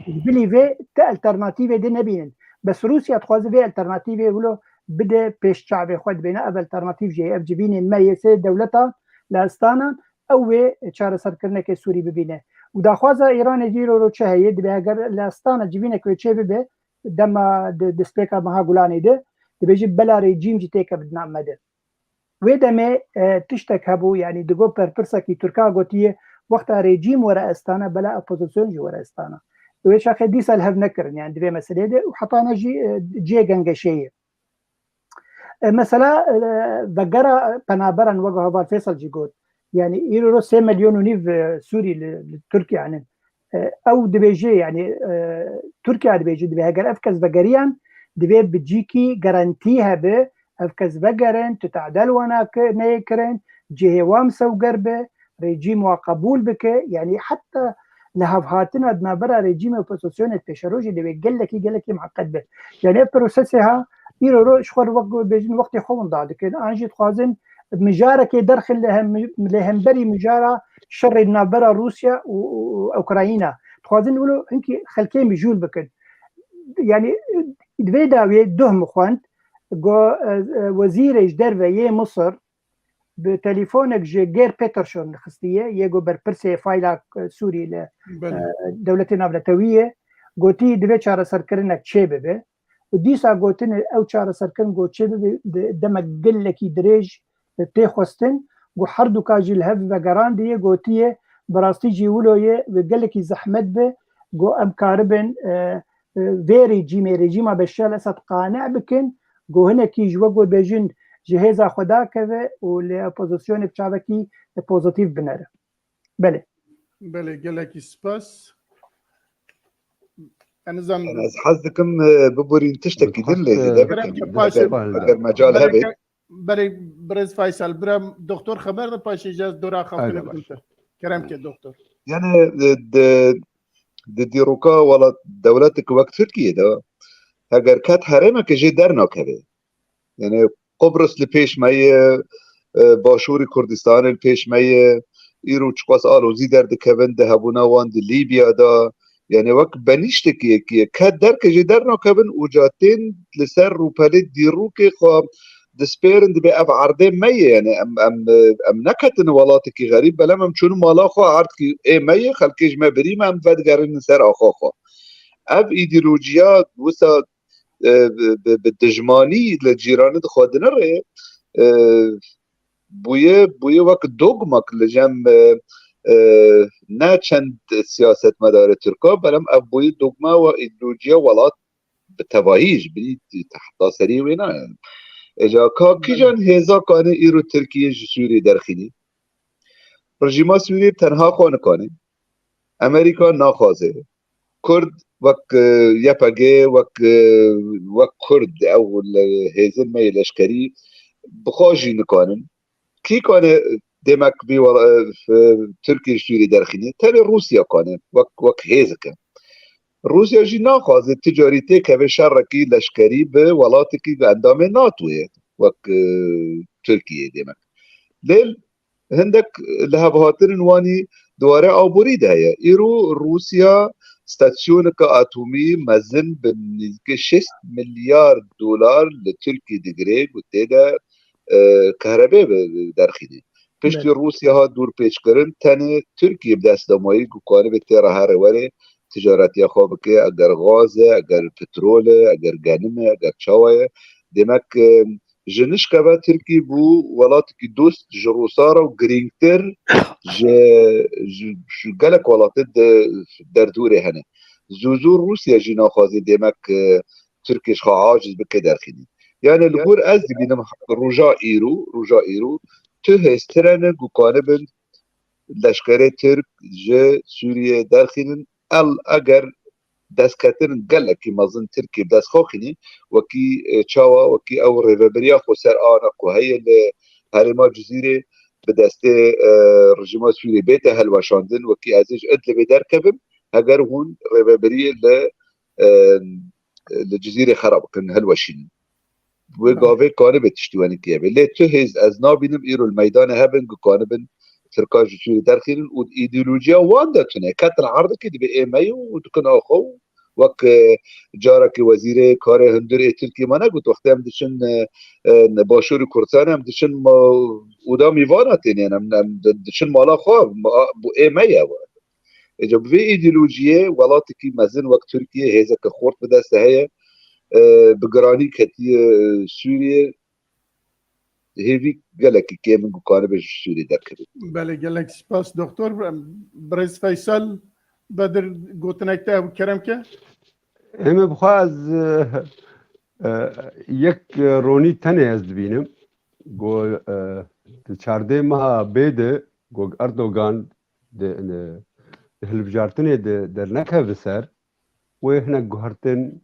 Ji bilî vê ti alternatîvê din nebînin. Bes Rûsya dixwaze vê alternatîvê wilo bide pêş çavê xwe, dibêne ev alternatîv jê, ev civînên me yê sê dewletan li Astana, ew wê çareserkirinekê Sûrî bibîne. Û daxwaza Îranê jî îro çi heye, dibê heger li Astana civînek wê çê bibe, dema di, destpêka meha Gulanê de, dibêjin bela rejîm jî têkeve di nav me de. Wê demê, e, tiştek hebû, yanî digot berpirsekî Tirka gotiye, wexta rejîm were Astana, bela opozîsyon jî were Astana. Wê çaxê dîsa li hev nekirin, yani di vê meseleyê de û heta ne jî, e, cihê gengeşeyê. E, mesela, e, vegera penaberan wek Heval Fêsal jî got, yani îro sê milyon û nîv, e, Sûrî li, li Tirkiye henin. E, ew dibêje, yani, e, Tirkiye dibêje, dibê heger ev kes vegeriyan, divê bi cîkî garantî hebe, ev kes vegerin, tu tadel wana ki-, neyê kirin, cihê wan sewger be, rejîm wa qebûl bike, yani heta li hevhatina di navbera rejîmê û opozîsyonê pêşerojê divê gelekî, gelekî miqed be. Yani ev prosesê ha, îro ro ji xwe wek bêjin wextê xwe winda dikin, an jî dixwazin mijarekê derxin li hem-, li hemberî mijara şerê di navbera Rûsya û, û, û Ukrayna. Dixwazin wilo hinkî xelkê mijûl bikin. Yani, di vê dawiyê duh min xwend, go, e, e, wezîrê ji derve yê Misir, bi telîfonek ji Geir Peterson xistiye, yê ku berpirsê fayla, e, Sûrî li, e, Belê. Dewletê Navnetewî ye, gotî divê çareserkirinek çêbibe. Û dîsa gotinê ew çareserkirin ku çêbibe, di demek gelekî dirêj tê xwestin, ku her du ka jî li hev vegerandiye, gotiye, bi rastî jî wilo ye, wê gelekî zehmet be, ku em karibin, e, e, vê rejîmê, rejîma Beşar el-Esad qane bikin, ku hinekî ji we got bêjin ji hêza xwe dakeve û li opozîsyonê bi çavekî pozîtîf binere. Belê. Belê, gelekî spas. Ez nizanim. Yani ez hez dikim, e, biborîn tiştekî din lê zêde bikin. Kerem ke paşê. Eger, eger mecal hebe. Berê birêz Faysal, bira doktor xeber de paşê jî ez dora xwe bidim te. Kerem ke doktor. Yani, e, di, di dîroka welat, dewletek wek Tirkiye de, heger ket herêmeke jê dernakeve. Yani Qubris li pêş me ye, e, Başûrî Kurdistanê li pêş me ye, îro çiqas alozî derdikevin di hebûna wan di Lîbya de, yani wek benîştekî yekî ye. Ket derke jê dernakevin û ca tên li ser rûpelê dîrokê xwe dispêrin, dibê ev erdê me ye, yani em, em, em neketin welatekî xerîb, belem em çûn mala xwe, erdkî ê me ye, xelkê ji me birî me, em vedigerînin ser axa xwe. Ev îdeolojiya wisa, e, bi, bi, bi dijmanî li cîranê di xwe dinire, e, bûye, bûye wek dogmak li cem, e, e, ne çend siyasetmedarê Tirka, belem ev bûye dogma û îdeolojiya welat bi tevahî ji binî heta serî wê nayê. Îca ka kîjan hêza kane îro Tirkiye ji Sûriyê derxînî? Rejîma Sûriyê tenha xwe nikane. Amerîka naxwaze. Kurd wek, e, Y P G, wek, e, wek Kurd ew le-, hêzên me yê leşkerî bi xwe jî nikanin. Kî kane demek vî wela-, e, Tirkiye ji Sûriyê derxîne? Tenê Rûsya kane wek, wek hêzeke. Rûsya jî naxwaze ti carî têkeve şerekî leşkerî bi welatekî bi endamê NATOyê wek, e, Tirkiye demek. Lê hindek lihevhatinên wanî di warê aborî de heye. Îro Rûsya stasyoneke atomî mezin bi nêzîkî şêst milyar dolar li Tirkiyê digire, ku tê de, e, kehrebê bi-, derxîne. Piştî Rûsya hat dûrpêçkirin, tenê Tirkiye bi dest de mayî ku karibe tê re here were ticaretiya xwe bike, eger gaz e, eger petrol e, eger genim e, eger çawa ye. Demek, e, ji nişkeve Tirkî bû welatekî dost ji Rûsa re û girîngtir ji, ji, ji gelek welatê di derdorê hene. Zû zû Rûsya jî naxwaze demek, e, Tirkiye ji xwe aciz bike derxînî. Yani li gor ez dibînim roja îro, roja îro tu hêztir hene ku kanibin leşkerê Tirk ji Sûriyê derxînin. El eger destketin gelekî mezin Tirkiye bi dest xwe xînî, wekî, e, çawa, wekî ew rêveberiya xweser ana ku heye li herêma Cizîrê bi destê, e, rejîma Sûriyê bête helweşandin, wekî ez ê ji Idlibê derkevim, heger hûn rêveberiyê li, e, li Cizîrê xera bikin, hilweşînin. Wê gavê karibe tiştî wenikî hebe. Lê tu hêz ez nabînim îro li meydanê hebin ku kanibin Tirka ji Sûriyê derxînin û îdeolojiya wan de tune. Ketin erdikê dibê ê me ye û dikin axa û wek, e, carekê wezîrê karê hundir ê Tirkiyê me negot, wextê em diçin, e, e, Başûrê Kurdistanê em diçin ma-, û da mîvana tên, em, em di-, diçin mala xwe, ma-, bu ê me ye. Êca bi vê îdeolojiyê welatekî mezin wek Tirkiye hêzeke xort bi dest de heye, e, bi giranî ketiye, e, Sûriye, hêvî gelekî kêm in ku karibe ji Sûriyê derkeve. Belê, gelek spas doktor. Birêz Feysel Bedir, gotinek te hebû, kerem ke. Em bi xwe ez, e, e, yek, e, ronî tenê ez dibînim. Go, e, di çardeh meha bê de go Erdogan di, di, di hilbijartinê de dernekeve ser, wê hinek guhertin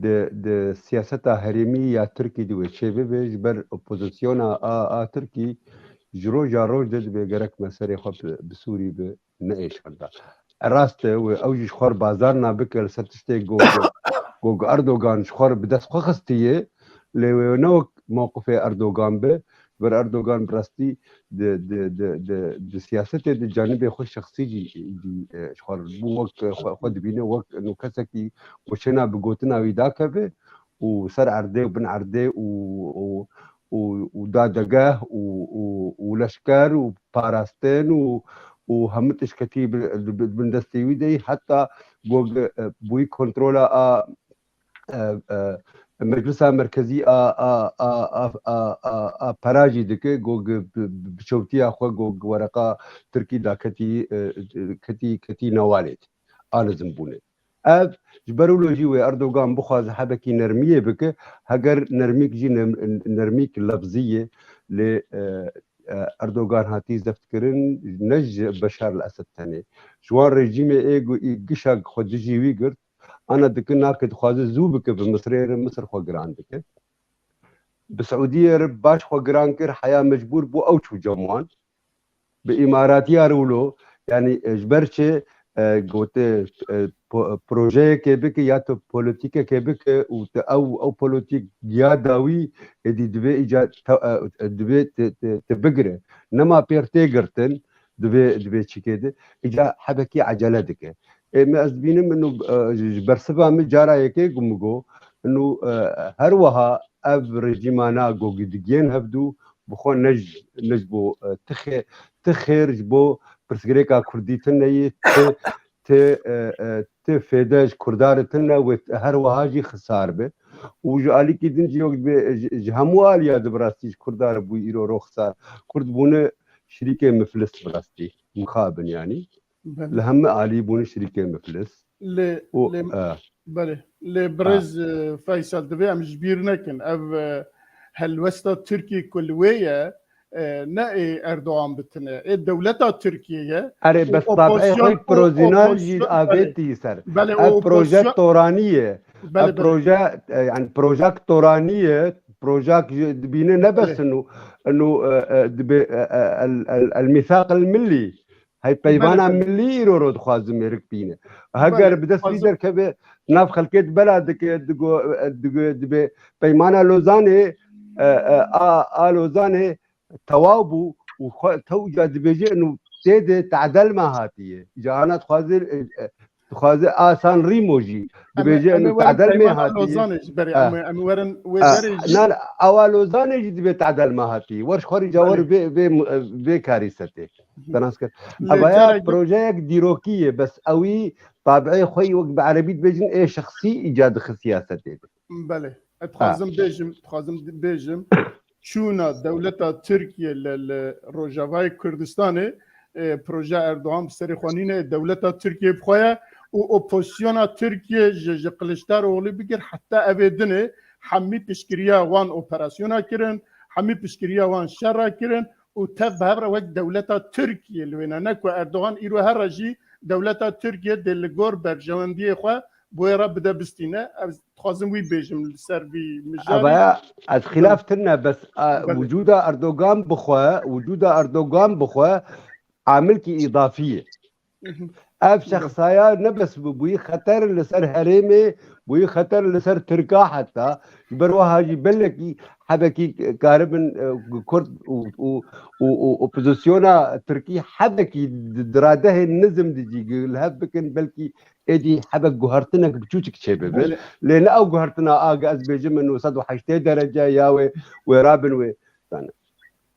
di, di siyaseta herêmî ya Tirkî di wê çêbibe, ji ber opozisyona a, a Tirkî ji roja roj de dibe gerek me serê xwe bi, bi Sûrî bi neêşanda. E, rast e, wê ew jî ji xwe re bazar nabike li ser tiştê go, go, go Erdogan ji xwe re bi dest xwe xistiye, lê wê ne wek mewqifê Erdogan be, ber Erdogan bi rastî di, di, di, di, di siyasetê di canibê xwe şexsî jî, jî, e, ji xwe re bû wek xwe, xwe dibîne wek eno kesekî ku çêna bi gotina wî dakeve û ser erdê û bin erdê û, û, û, û dadegeh û, û, û leşker û parastin û, û hemû tişt ketî bi, bi, bi destê wî de, heta go, e, bûyî kontrola a, e, e, Meclisa Merkezî a, a, a, a, a, a, a Perajî dike, go bi, bi, bi çewtiya xwe go wereqa Tirkî da ketî, e, ketî, ketî newalê de. A nizim bûne. Ev ji ber wilo jî wê Erdogan bixwaze hebekî nermiyê bike, heger nermîk jî nem-, nermîk lefzî ye, lê, e, e, Erdogan hatî zeftkirin ne ji Beşar el Esed tenê. Ji wan rejîmê ê ku î gişa xwe dijî wî girt, ana dike nake dixwaze zû bike bi Misirê re, Misir xwe giran dike. Bi Siûdiyê re baş xwe giran kir, heya mecbûr bû ew çû cem wan. Bi Îmaratiya re wilo, yanî, e, ji ber çi, e, gote, e, po-, projeyekê bike ya tu polîtîkekê bike û tu ew, ew polîtîk ya dawî êdî divê îca te-, e, divê tu, tu, tu bigire. Nema pêr tê girtin, divê, divê çikê de. Îca hebekî ecele dike. Ê, me ez dibînim, ino, e, ji, ji bersiva min cara yekê ku min got, ino, e, her wiha ev rejîmana gogî digihên hevdû, bi xwe ne ji, ne ji bo, e, ti xê-, ti xêr ji bo pirsgirêka Kurdî tune ye, ti, ti, e, e, ti fêde ji Kurda re tune, wê her wiha jî xisar be. Û ji alîkî din jî wek be, ji, ji hemû aliya de bi rastî ji Kurda re bû îro ro xisar. Kurd bûne şirîkê miflis bi rastî. Mixabin yanî. Belê. Li hemî alî bûne şirîkê miflis. Lê, û, lê, e, belê. Lê birêz, e, Feysel, divê em ji bîr nekin. Ev, e, helwesta Tirkiyê ku li wê ye, e, ne ê Erdogan bitine. Ê dewleta Tirkiyê ye. Erê, û bes tabi'ê opozisyona, xwe û projenan jî opozisyona, belê. Avêtî ser. Belê, û ev proje opozisyona, toranî ye. Belê, ev belê. Proje, e, yani projek toranî ye. Projek ji dibîne ne bes, belê, inu, inu, e, e, dibe, e, e, el, el, el mîsaq el millî. Hey, belê, peymana, belê, millî îro ro dixwazin mêrik bîne. Heger, belê, bi dest wî dixwazin derkeve, nav xelkê di bela dike, digo, digo, dibe peymana Lozanê, e, e, a, a Lozanê tewaw bû û xwe, tew ca dibêje, inu tê de tadel me hatiye. Ca ana dixwaze, e, e, dixwaze a San Remo jî. Em ê, dibêje, em ê inu werin tadel me peymana hatiye. Lozanê ji berê, ha, em ê, em ê werin wê, ha, berê jî. Na, na, awa Lozanê jî dibe tadel me hatiye. Wer ji xwe rî ca wer, belê, vê, vê, vê karî setê. Hı hı. Te nas kir. Lê evaya carek projeyek dîrokî ye, bes ewî tabi'ê xwe yî wek bi erebî dibêjin ê şexsî îca dixe siyasetê de. Belê. Ez, ha, dixwazim bêjim, dixwazim bêjim, çûna dewleta Tirkiye li, li Rojavayê Kurdistanê, e, proje Erdogan bi serê xwe nîne, dewleta Tirkiye bi xwe ye û opozisyona Tirkiye ji, ji Kiliçdaroglî bigir heta evê dinê hemî piştgiriya wan operasyona kirin, hemî piştgiriya wan şera kirin û tev bi hev re wek dewleta Tirkiye li wêne. Ne ku Erdogan îro here jî dewleta Tirkiye dê li gor berjewendiyê xwe bi wê re bide bistîne. Ez dixwazim wî bêjim li ser vî mijarî. Evaya ez xîlaf tune, bes, a, belê, wicûda Erdogan bi xwe, wicûda Erdogan bi xwe amilkî îdafî ye. Hı hı. Ev, belê, şexsaya ne bes bû, bûyî xeter li ser herêmê, bûyî xeter li ser Tirka heta. Ji ber wiha jî belekî hebekî karibin, e, Kurd û, û, û, û opozisyona Tirkî hebekî di, di radehên nizim de jî li hev bikin, belkî êdî hebek guhertinek biçûçik çêbibe. Belê. Lê ne ew guhertina a, ez bêjim, min nû sed û heştê derece ya wê, wê rabin wê. Zane.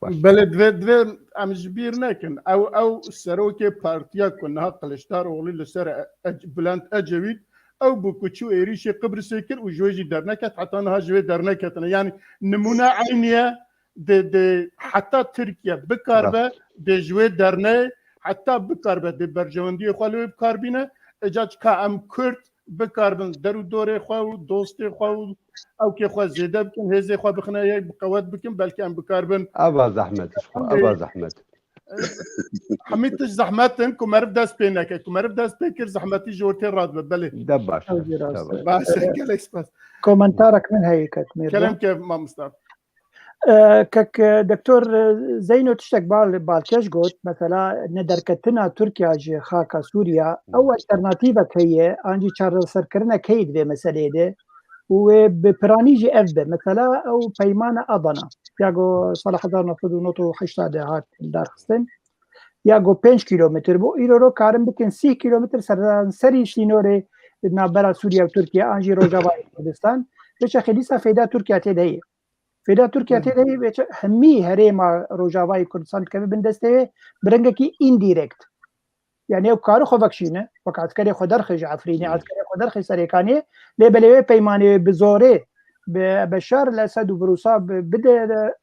Baş. Belê, divê, divê em ji bîr nekin. Ew, ew serokê partiya ku niha Kiliçdaroglî li ser e, e, Bülent Ecevît, ew bû ku çû êrîşê Qibrisê kir û ji wê jî derneket, heta niha ji wê derneketine. Yanî nimûne eynî ye, dê, dê heta Tirkiye bikarbe, rast, dê ji wê derneyê, heta bikarbe, dê berjewendiyê xwe li wê bikarbîne. Eca çika em Kurd bikaribin der û dorê xwe û dostê xwe û ewkê xwe zêde bikin, hêzê xwe bixine yek, bi qewet bikin, belkî em bikaribin. Ava zehmet ji xwe, ava zehmet. Hemî tişt zehmet in, ku meriv dest pê neke. Ku meriv dest pê kir, zehmetî ji ortê radibe. Belê. De baş. Ew jî rast e. Baş e, gelek spas. Komentarek min heye, Ketmîr. Kerem ke, mamosta. E, kek, e, Doktor, e, Zeyno tiştek bal-, balkêş got, mesela nederketina Tirkiya ji xaka Sûriya, ew alternatîvek heye, an jî çareserkirinek heye di vê meseleyê de û wê bi piranî jî ev be. Mesela ew peymana Adana, ya ku sala hezar neh sed û nod û heştê de hat lidarxistin, ya ku pênc kîlometr bû, îro ro karin bikin sî kîlometr seranserî sînorê navbera Sûriye û Tirkiye, an jî Rojavayê Kurdistan, biçe xêdîsa feyda Tirkiya tê de ye. Fêda Tirkiye tê de bê çi hemî herêma Rojavayê Kurdistan dikeve bin destê wê, bi rengekî indirekt. Yani ew kari xwe vekişîne, wek eskerê xwe derxê ji Efrînê, eskerê xwe derxê Serêkaniyê, lê belê wê peymanê wê bi zorê bi Beşar el Esed û bi Rûsa bi, bide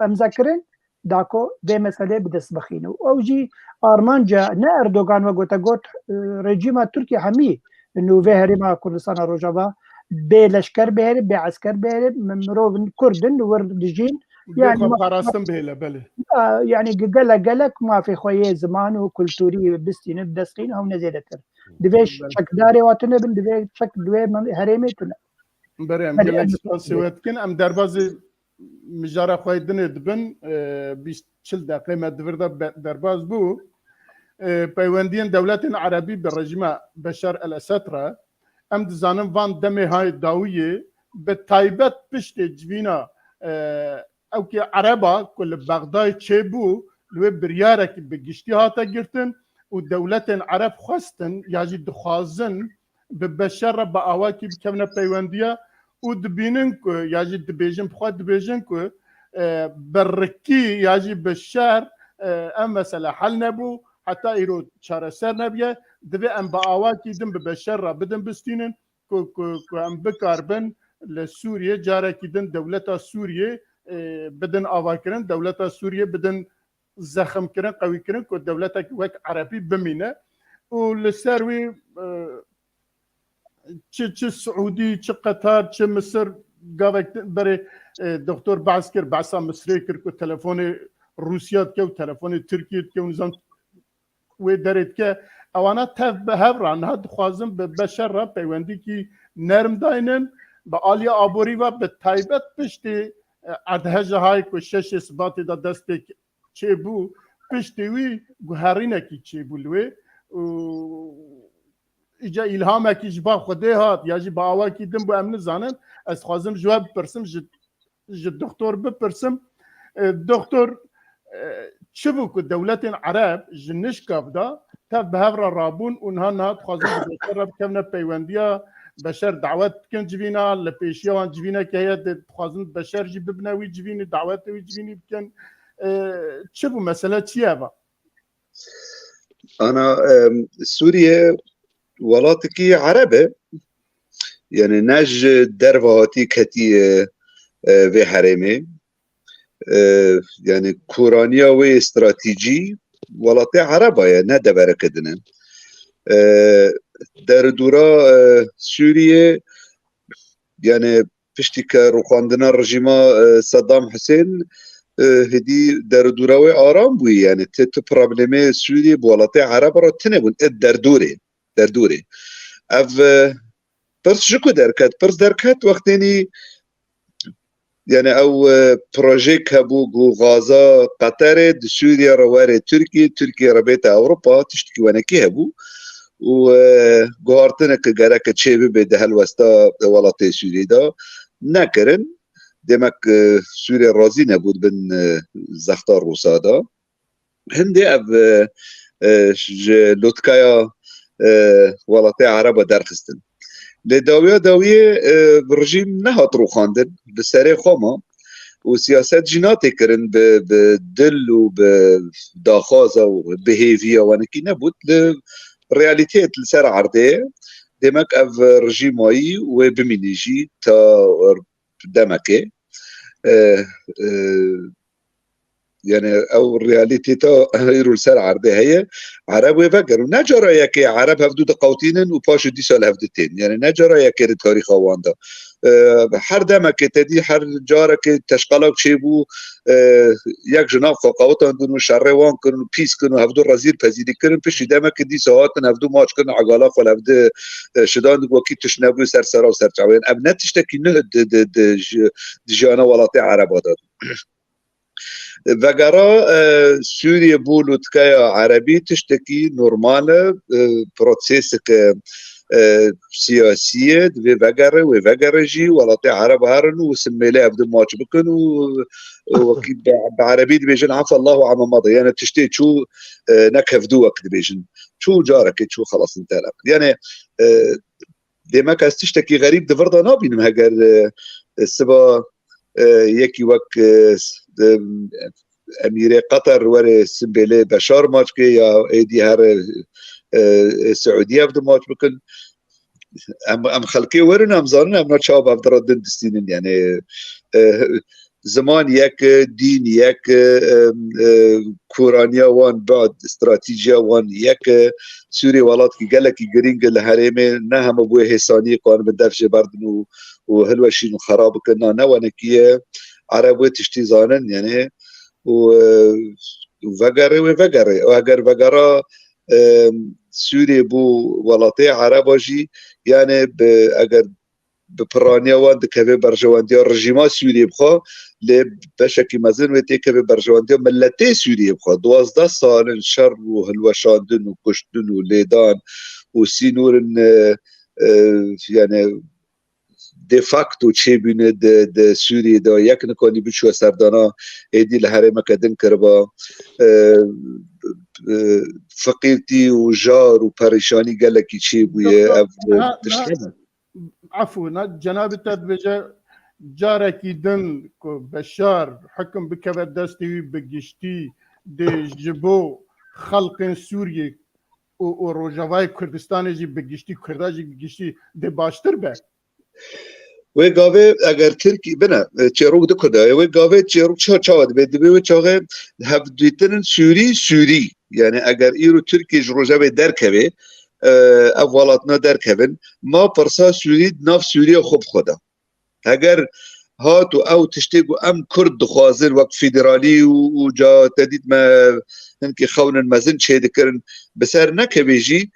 emze kirin, da ku vê meselê bi dest bixîne. Û ew jî armanca ne Erdogan, wek gote got, e, rejîma Tirkiye hemî nû vê herêma Kurdistana Rojava bê leşker bihêre, bê esker bihêre, mi-, mirov Kurd in, wir dijîn. Bê Yani xwe ma-, parastin bihêle, belê. Ya, yani ge-, gelek, gelek mafê xwe yê ziman û kulturî bistînin, bi dest xîn, hewne zêdetir. Divê ş-, Belê. çekdarê wa tune bin, divê çek, divê mem-, herêmê tune. Berê, em Belê, gelek em spasê we dikin. Em derbazê mijara xwe yê dinê dibin, e, bîst çil deqê me di vir de be-, derbaz bû. E, peywendiyên dewletên erebî bi rejîma Beşar el Esed re, em dizanin van demê hay dawiyê, bi taybet piştê civîna, e, ewkê ereba ku li Bexdayê çêbû, li wê biryarek bi giştî hate girtin û dewletên ereb xwestin ya jî dixwazin bi Beşar re bi awakî bikevine peywendiya û dibînin ku ya jî dibêjin, bi xwe dibêjin ku, e, bi rikî ya jî bi şer, e, ev mesele hel nebû, heta îro çareser nebiye, divê em bi awakî din bi Beşar re bidin bistînin ku, ku, ku em bikaribin li Sûriyê carekî din dewleta Sûriyê, e, bidin avakirin, dewleta Sûriyê bidin zeximkirin, qewîkirin ku dewletek wek erebî bimîne. Û li ser wî, e, çi, çi Siûdî, çi Qetar, çi Misir, gavek berê, e, doktor behs kir, behsa Misirê kir ku telefonê Rûsya dike û telefonê Tirkiyê dike û nizam wê derê dike. Ewana tev bi hev re niha dixwazin bi Beşar re peywendîkî nerm daynin. Bi aliya aborî ve bi taybet piştî, e, erdheja hay ku şeşê Sibatê de destpêk çêbû, piştî wî guherînekî çêbû li wê û îca îlhamekî ji ba Xwedê hat ya jî bi awakî din bû, em nizanin. Ez dixwazim ji we bipirsim, ji, ji doktor bipirsim. E, doktor, e, çi bû ku dewletên ereb ji nişkav de tev bi hev re rabûn û niha, niha dixwazin bi Beşer re bikevine peywendiya, Beşer dawet dikin civîna, li pêşiya wan civîneke heye, dê dixwazin Beşer jî bibine wî civînî, dawetê wî civînî bikin. E, çi bû, mesele çi ye eva? Ana, em, Sûriye welatekî ereb e. Yani ne ji derve hatî ketiye, e, vê herêmê. E, yani koraniya wê stratejî welatê ereba ye, ne devereke din e. E, derdora, e, Sûriye, yani piştî ke rûxandina rejîma, e, Saddam Husên, e, hêdî derdora wê aram bûyî, yani ti, ti problemê Sûriyê bi welatê ereba re tune bûn, e, derdorê, derdorê. Ev, e, pirs ji ku derket? Pirs derket wextênî, yani ew, e, projeyek hebû ku Gaza Qeterê di Sûriye re were Tirkiye, Tirkiye re bête Ewropa, tiştekî wenekî hebû û, e, guhartinek gereke çêbibe di helwesta welatê Sûriyê de nekirin. Demek, e, Sûriye razî nebû di bin, e, zexta Rûsa de. Hindê ev, e, e, ji lotikaya, e, welatê ereba derxistin. Lê dawiya dawiyê, e, rejîm nehat rûxandin, li serê xwe ma û siyaset jî natê kirin bi, bi dil û bi daxwaza û bi hêviya wenekî nebût. Li realîteyê li ser erdê ye. Demek ev rejîm mayî wê bimînî jî ta demekê. E, e, Yani ew realîteta îro li ser erdê heye, Ereb wê vegerin. Ne cara yekê Ereb hevdû diqewtînin û paşê dîsa li hevdû tên. Yani ne cara yekê di tarîxa wan de. E, her demekê te dî, her carekê teşqelak çêbû, e, yek ji nav xwe qewitandin û şerê wan kirin û pîs kirin û hevdû rezîl pezîlî kirin. Piştî demekê dîsa hatin hevdû maç kirin, egala xwe li hevdû, e, şidandin, wekî tişt nebû, ser sera û ser çawa. Yani ev ne tiştekî nuh di, di, di, ji, di jiyana welatê Ereba de. Vegera, e, Sûriye bû lûtkeya erebî tiştekî normal e, e, proseseke, e, siyasî ye, divê vegere, wê vegere jî, welatê ereb herin û simêlê hevdu maç bikin û, û wekî bi, bi erebî dibêjin, "Afallahu amma mada." Yani tiştê çû, e, nek hevdu wek dibêjin. Çû carekê çû xelas, întehelak. Yani, e, demek ez tiştekî xerîb di vir de nabînim, heger, e, e, siba e, yekî wek, e, s-, e, Emîrê Qeter were simbêlê Beşar maç ke ya êdî here, e, e, Siûdiye ev di maç bikin. Em, em xelkê werin, em zanin em na çawa ev dira din distînin. Yani, e, ziman yek e, dîn yek e, e, e, kuraniya wan, bad stratejiya wan yek e. Sûriyê welatkî gelekî girîng e li herêmê, ne heme bûye hêsaniyê karin bi dev jê berdin û, û hilweşîn û xera bikin. Na, ne wenekî ye. Ereb wê tiştî zanin, yani, û, e, û vegerê wê vegerê. Û eger vegera, e, Sûriyê bû welatê Ereba jî, yani bi, eger bi piraniya wan dikeve berjewendiya rejîma Sûriyê bixwe, lê beşekî mezin wê têkeve berjewendiya miletê Sûriyê bixwe. Duwazdeh sal in şer û hilweşandin û kuştin û lêdan û sînorin, e, e, yani de facto çêbûne di, di Sûriyê de, yek nikanî biçûye serdana, êdî li herêmeke din kiriba. E, e, feqîrtî û jar û perîşanî gelekî çêbûye. Doktor, Ev, e, niha, niha, tişt hene. Efû, niha cenabê te dibêje, carekî din ku Beşar hikim bikeve destê wî, bi giştî dê ji bo xelqên Sûriyê û, û Rojavayê Kurdistanê jî bi giştî, Kurda jî bi giştî dê baştir be. Wê gavê eger Tirkî bine, e, çêrok di ku de ye, wê gavê çêrok ça-, çawa dibe? Dibe wê çaxê hevdîtinên Sûrî, Sûrî. Yani eger îro Tirkî ji rojevê derkeve, e, ev welatna derkevin, ma pirsa Sûrî di nav Sûriya xwe bi xwe de. Heger hat û ew tiştê ku em Kurd dixwazin wek federalî û, û ca te dît me hinkî xewnin mezin çêdikirin, bi ser nekeve jî,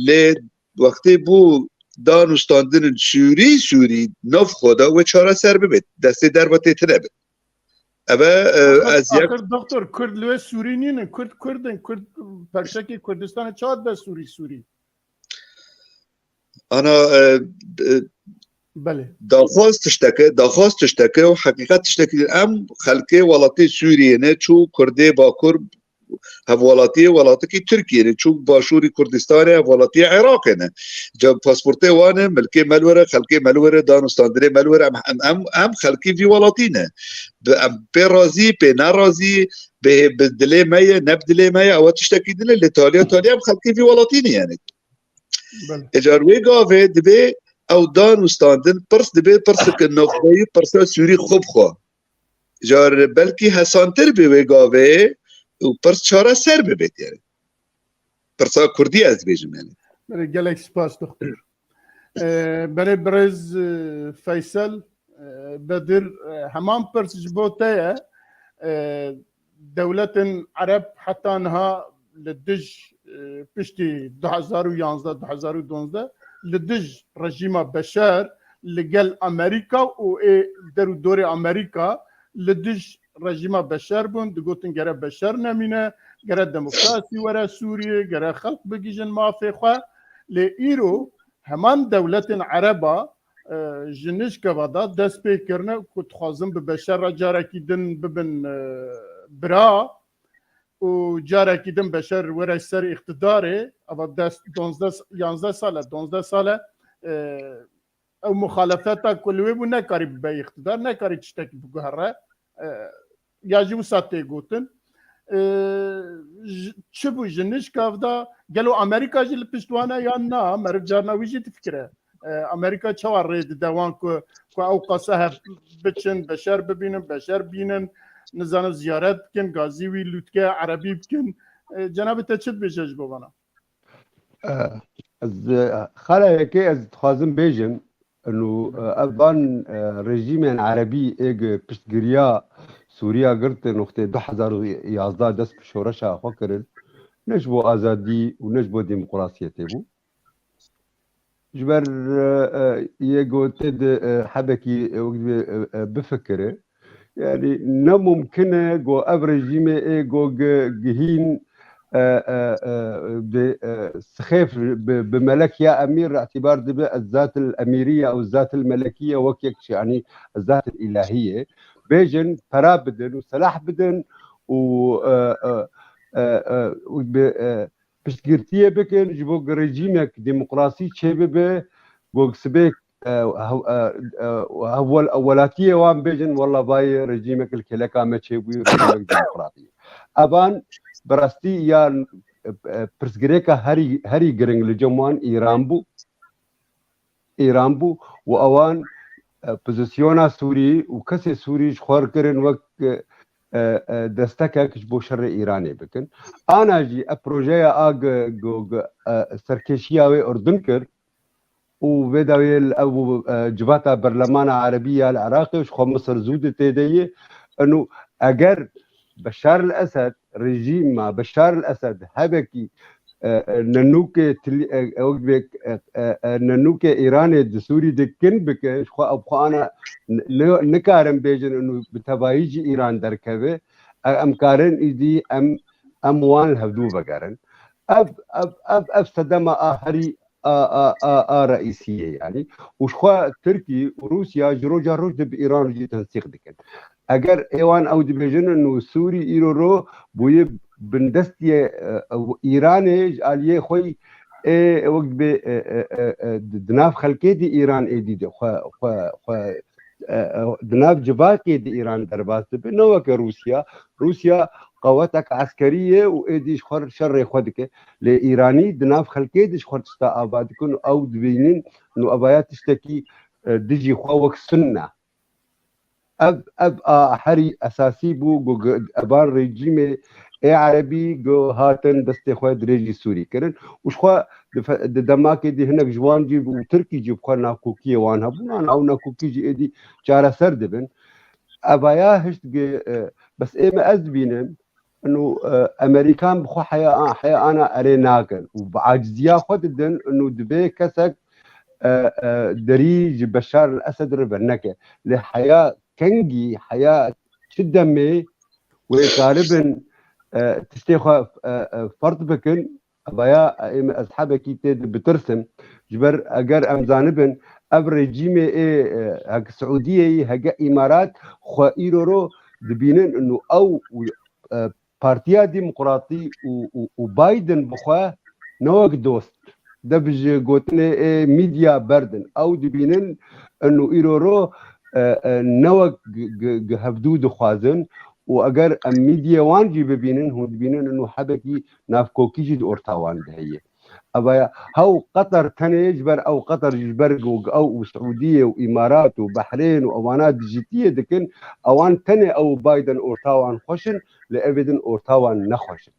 lê wextê bû dan û standinin Sûrî, Sûrî nav xwe de wê çareser bibêt. Destê derve tê tine bit. Eve, e, Axir, ez yek axir doktor, Kurd li wê Sûrî nînin. Kurd, Kurd in. Kurd, perçekê Kurdistanê çawa dibe Sûrî, Sûrî? Ana, e, e, Belê. Daxwaz tişteke, daxwaz tişteke û heqîqet tiştekî din. Em xelkê welatê Sûriyê ne, çû Kurdê Bakur hevwelatiyê welatekî Tirkiyê ne, çû Başûrî Kurdistanê hevwelatiyê Iraqê ne. Ca pasportê wan e, milkê me li were, xelkê me li were, dan û standinê me li were, em, em, em, em xelkê vî welatî ne. Bi, em pê razî, pê nerazî, bi, bi dilê me ye, ne bi dilê me ye, ew tiştekî din e, lê taliya taliya em xelkê vî welatî ne yani. Belê. Ecar wê gavê dibê ew dan û standin pirs dibê pirseke navxweyî, pirsa Sûrî xwe bi xwe. Car belkî hesantir bê wê gavê û pirs çareser bibêt yani. Pirsa Kurdî ez dibêjim yani. Belê, gelek spas doktor. Ee, belê birêz, e, Feysel, e, Bedir, e, heman pirs ji bo te ye. E, dewletên Ereb heta niha li dij, e, piştî du hezar û yanzdeh, du hezar û duwazdeh, li dij rejîma Beşer, li gel Amerîka û ê der û dorê Amerîka li dij rejîma Beşer bûn, digotin gere Beşer nemîne, gere demokrasî were Sûriyê, gere xelk bigihîjin mafê xwe. Lê îro heman dewletên Ereba, e, ji nişkeva de dest pê kirine ku dixwazin bi Beşer re carekî din bibin, e, bira û carekî din Beşer were ser îqtidarê. Eva dest, donzdeh, yanzdeh sal e, donzdeh sal e, e, ew muxalefeta ku li wê bû nekarî bibe îqtidar, nekarî tiştekî biguhere. E, ya jî wisa tê gotin. E, ji, çi bû ji nişkav de? Gelo Amerîka jî li pişt wan e yan na? Meriv carna wî jî difikire. E, Amerîka çawa rê dide wan ku, ku ew qasa hev biçin, Beşer bibînin, Beşer bînin, nizanim ziyaret bikin, gazî wî lûtke erebî bikin? E, cenabê te çi dibêje ji bo vana? Eh, ez, eh, xala yekê ez dixwazim bêjim, inu, eh, ev van, eh, rejîmên erebî ê gi piştgiriya Sûriya girtin, wextê du hezar û yazdeh dest bi şoreşa xwe kirin, ne ji bo azadî û ne ji bo demokrasiyê tê bû. Ji ber, eh, eh, yê gotê di, eh, hebekî, eh, wek dibê, eh, eh, bifikire. Yani ne mumkin e go ev rejîmê ê go gi-, gihîn, e, e, e, bi, e, sixêf bi, bi melekiya emîr re îtîbar dibe ez zatil emîriye û zatil melekiye wek yek çi, yani ez zatil îlahiyê. Bêjin pera bidin û silah bidin û, e, e, e, e, bi, e, piştgirtiyê bikin ji bo ku rejîmek demokrasî çêbibe, ku sibê e, hew-, e, e, hewel-, welatiyê wan bêjin, wela vayê rejîmek li kêleka me çêbûyî, rejîmek demokratî. Evan bi rastî ya, e, e, pirsgirêka herî, herî giring li cem wan Îran bû. Îran bû û ewan, e, pozisyona Sûrî û kesê Sûrî ji xwe kirin wek, e, e, e, destekek ji bo şerê Îranê bikin. Ana jî ev projeya a g-, g-, g-, e, serkêşiya wê Urdun kir û vê dawiyê li ew, e, civata berlemana Erebî ya li Iraqê ji xwe Misir zû di tê de ye. Eno eger Beşar el Esed, rejîma Beşar el Esed hebekî, e, e, nenûkê til-, e, e, wek bê, e, e, e, nenûkê Îranê di Sûrî de kin bike, ji xwe ew xwe ana n-, n-, nikarin bêjin û bi tevayî jî Îran derkeve. E, em karin îdî em, em wan li hevdû vegerin. Ev, ev, ev, ev sedema a herî a, a, a, a reîsiyê, yanî. Û ji xwe Tirkî û Rûsya ji roja roj de bi Îran jî tensîq dikin. Eger êwan ew dibêjin û Sûrî îro ro bûye bindestiyê, e, ew Îranê ji aliyê xwe yî, ê, wek dibê, e, e, e, e, di, di nav xelkê de Îran êdî de xwe, xwe, xwe, e, e, di nav civakê de Îran derbas dibe, ne weke Rûsya. Rûsya qewetek eskerî ye û êdî ji xwe şerê xwe dike. Lê Îranî di nav xelkê de ji xwe tişta ava dikin û ew dibînin û evaya tiştekî, e, dijî xwe wek sunne. Ev, ev a herî esasî bû, ku, ku evan rejîmê ê erebî ku hatin destê xwe dirêjî Sûrî kirin. Û ji xwe di fe-, di demakê dî hinek ji wan jî û Tirkî jî bi xwe nakokiyê wan hebûn, an ew nakokî jî êdî çareser dibin. Evaya hişt gi, e, bes ê me ez dibînim, ino, e, Amerîkan bi xwe heya, heya ana erê nakin û bi aciziya xwe didin, ino dibê kesek, e, e, derî ji Beşar el Esed re verneke. Lê heya kengî, heya çi demê wê karibin, e, tiştê xwe, e, e, fert bikin, evaya em ez hebekî tê de bitirsim. Ji ber eger em zanibin, ev rejîmê ê, e, heke Siûdiyê yî, heke Îmarat xwe îro ro dibînin û ew û, e, Partiya Demokratî û, û, û Biden bi xwe ne wek dost. De bi ji gotinê ê media berdin. Ew dibînin û îro ro, e, e, ne wek g-, g-, g-, hevdû dixwazin û eger em media wan jî bibînin, hûn dibînin û hebekî navkokî jî di orta wan de heye. Evaya hew Qatar tenê ji ber ew Qatar ji ber ku ew û Siûdiyê û Îmarat û Behrên û ewana dijîtiyê dikin, ewan tenê ew û Biden orta wan xweş in, lê ev ê din orta wan nexweş in.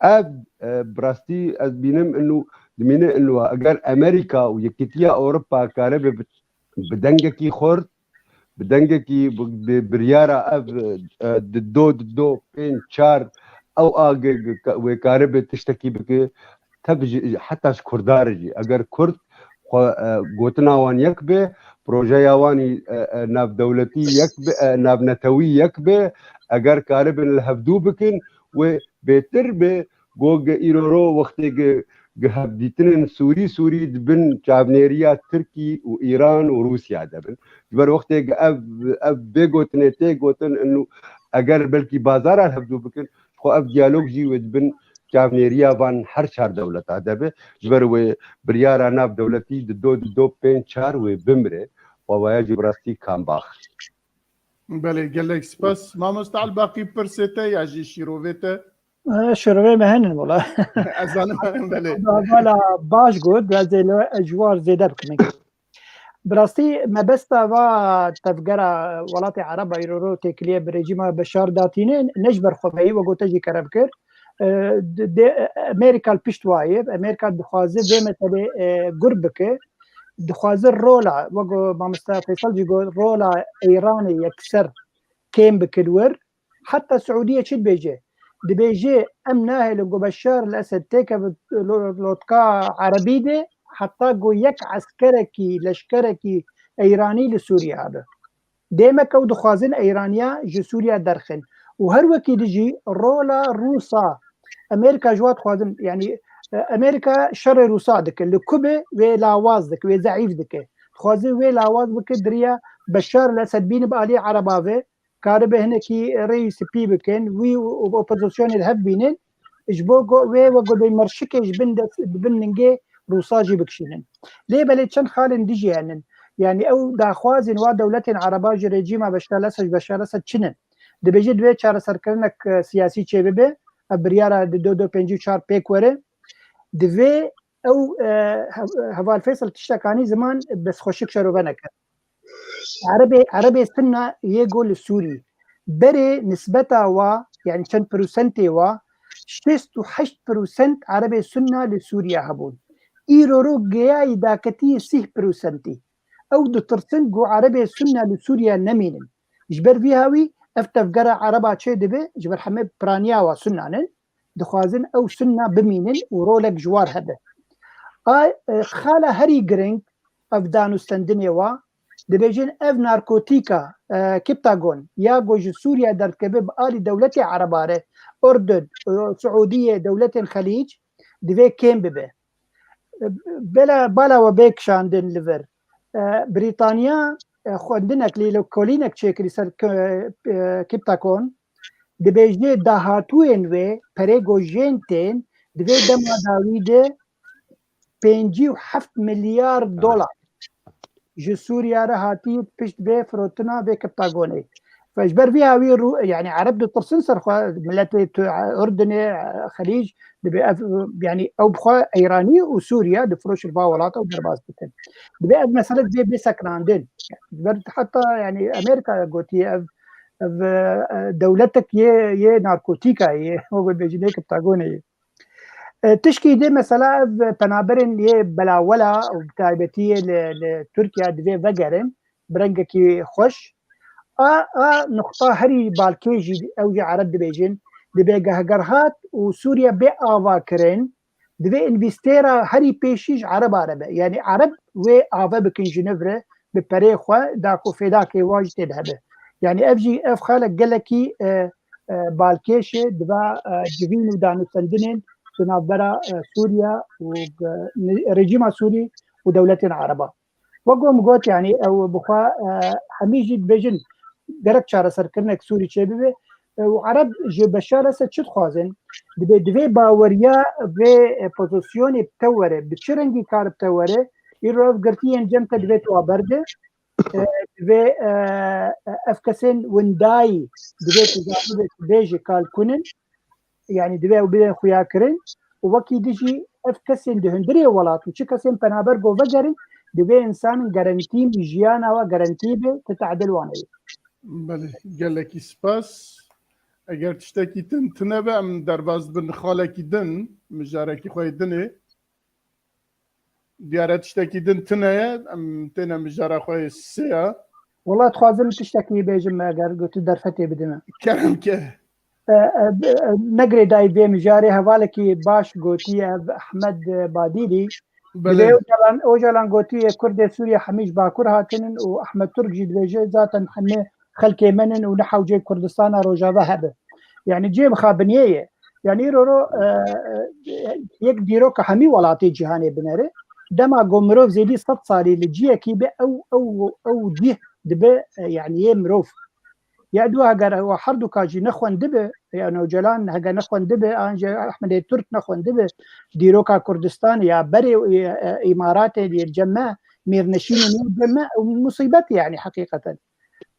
Ev, e, bi rastî ez bînim inu, dimîne inu eger Amerîka û Yekîtiya Ewropa karibe bi, bi dengekî xurt, bi dengekî bi, bi biryara ev, e, di do, di do, pênc, çar, ew a ge, ge, ka-, wê karibe tiştekî bike, tev ji, heta ji Kurda re jî. Eger Kurd xwe, e, gotina wan yek be, projeya wan î, e, e, navdewletî yek be, e, navnetewî yek be, eger karibin li hevdû bikin, wê bêtir be, go ge îro ro wextê ge, ge hevdîtinên Sûrî, Sûrî di bin çavnêriya Tirkî û Îran û Rûsya de bin. Ji ber wextê ge ev, ev bê gotinê tê gotin, inu eger belkî bazara li hevdû bikin, ji xwe ev diyalog jî wê di bin çavnêriya van her çar dewleta de be. Ji ber wê biryara nav dewletî di do, di do, pênc, çar wê bimire. Wawaya jî bi rastî kambax. Belê, gelek spas. Mamoste Elbaqî, pirsê te ya jî şîrovê te? E, şîrovê me henin wala. Ez zanim henin, belê. Wala baş got, ez ê li ji war zêde bikim. Bi rastî mebesta va tevgera welatê Ereba îro ro têkiliyê bi rejîma Beşar datîne, ne ji ber xwe veyî, we gote jî kerem kir. E, di, di, Amerîka li pişt wayê, Amerîka dixwaze vê meselê, e, gur bike, dixwaze rola, wek mamoste Feysel jî got, rola Îranê yekser kêm bike li wir. Heta Siûdiyê çi dibêje? Dibêje, em nahêlin ku Beşar el Esed têkeve lo-, lotka Erebî de, heta ku yek eskerekî, leşkerekî Eyranî li Sûriye habe. Dêmek ew dixwazin Eyraniya ji Sûriye derxin. Û her wekî di jî rola Rûsa, Amerîka ji wa dixwazin, yanî, e, Amerîka şerê Rûsa dike, li ku be wê lawaz dike, wê zeîf dike. Dixwaze wê lawaz bike, diriya Beşar el Esed bîne bi alî Ereba ve, karibe hinekî rêyî spî bikin, wî û, û opozisyonê li hev bînin. Ji bo go-, wê we godê merşikê ji bin dest, bi bin ningê Rûsa jî bikişînin. Lê belê çend xalên dî jî henin. Yanî ew daxwazên wa dewletên Ereba ji rejîma Beşar Esed, ji Beşar Esed çi ne? Dibêje divê çareserkirinek, e, siyasî çêbibe. Ev biryara di do do pêncî û çar pêk were. Divê ew, e, hev-, Heval Feysel tiştek anî ziman, bes xweşik şerove neke. Erebê, Erebê Sunna yê go li Sûrî. Berê nisbeta wa, yanî çend prosentê wa, şêst û heşt prosent Erebê Sunna li Sûriye hebûn. Îro ro geyayî daketiyê sîh prosentî. Ew ditirsin ku Erebê Sunna li Sûriye nemînin. Ji ber vî hawî ev tevgera Ereba çê dibe, ji ber hemê piraniya wa Sunna nin, dixwazin ew Sunna bimînin û rolek ji war hebe. A, e, xala herî giring ev danûstendinê wa, dibêjin ev narkotîka, e, Kiptagon ya ku ji Sûriye derdikeve bi alî dewletê Ereba re, Urdun, e, Siûdiyê, dewletên Xelîc, divê kêm bibe. E, bela, bala we bê kişandin li vir. E, Brîtanya, e, xwendinek, lêkolînek çêkirî ser, e, e, Kiptagon, dibêje dahatûyên wê, perê ku jên tên, divê dema dawî de pêncî û heft milyar dolar ji Sûriye re hatî pişt vê firotina vê Kiptagonê. Ve ji ber vî hawî rû, yanî Ereb ditirsin ser xwe, miletê tu, Urdunê, Xelîc, dibê ev, yanî ew bi xwe Îranî û Sûriye difiroşin va welata û derbas dikin. Dibê ev mesele divê bê sekinandin. Ji ber heta, yanî Amerîka gotiye ev, ev, e, dewletek yê, yê narkotîka ye, wek bêjin yê Kiptagonê ye. E, tişkî dê mesela ev penaberên yê belawela û bi taybetî yê li, li Tirkiye divê vegerin, bi rengekî xweş. A, a nuqta herî balkêş jî ew jî Ereb dibêjin, dibê ge-, heger hat û Sûriye bê ava kirin, divê învîstêra herî pêşî ji Ereba re be. Yanî Ereb wê ave bikin ji niv re, bi perê xwe, da ku fêdakê wan jî tê de hebe. Yanî ev jî, ev xalek gelekî, e, e, balkêş e, diva, e, civîn û danûstendinên di navbera, e, Sûriye û, e, rejîma Sûrî û dewletên Ereba. Wek ku min got, yanî ew bi xwe, e, hemî jî dibêjin gerek çareserkirinek Sûrî çêbibe. E, û Ereb ji Beşar Esed çi dixwazin? Dibê, divê baweriya vê, e, pozisyonê bi te were, bi çi rengî kar bi te were, îro ev girtiyên cem te divê tu wa berde. E, divê, e, ev kesên windayî divê tu zanibê, tu bêjî kal kunin. Yanî divê ew bidin xuyakirin û wekî dijî ev kesên di hundirê welat û çi kesên penaber go vegerin, divê însanin garantî jiyana we garantî be, ti tadil wan heye. Belê, gelekî spas. Eger tiştekî din tune be, em derbas dibin xalekî din, mijarekî xwe yê dinê. Diyare tiştekî din tune ye, em têne mijara xwe yê sê ya. Wela dixwazim tiştekî bêjim, eger gotu derfetê bidime. Kerem ke. E, e, e, ne girêdayî vê mijarê hevalekî baş gotiye, ev Ehmed Badîlî. Belê. Divê Ocalan, Ocalan gotiye Kurdê Sûriye hemî ji Bakur hatinin û Ehmed Turk jî dibêje zaten hemî xelkê me nin û ne hewcê Kurdistana Rojava hebe. Yanî cihê mixabiniyê ye. Yanî îro ro, e, e, yek dîroka hemî welatê cîhanê binere. Dema ku mirov zêdî sed salî li cihekî be, ew, ew, ew cih dibe, e, yanî yê mirov. Ya dua heger ew herduka jî nexwendibe, yani Ocalan heger nexwendibe, an jî Ehmedê Turk nexwendibe, dîroka Kurdistanê ya berê, e, e, Îmaratê yê cem me, mêrneşînên yê cem me, ew musîbet e yani heqîqeten.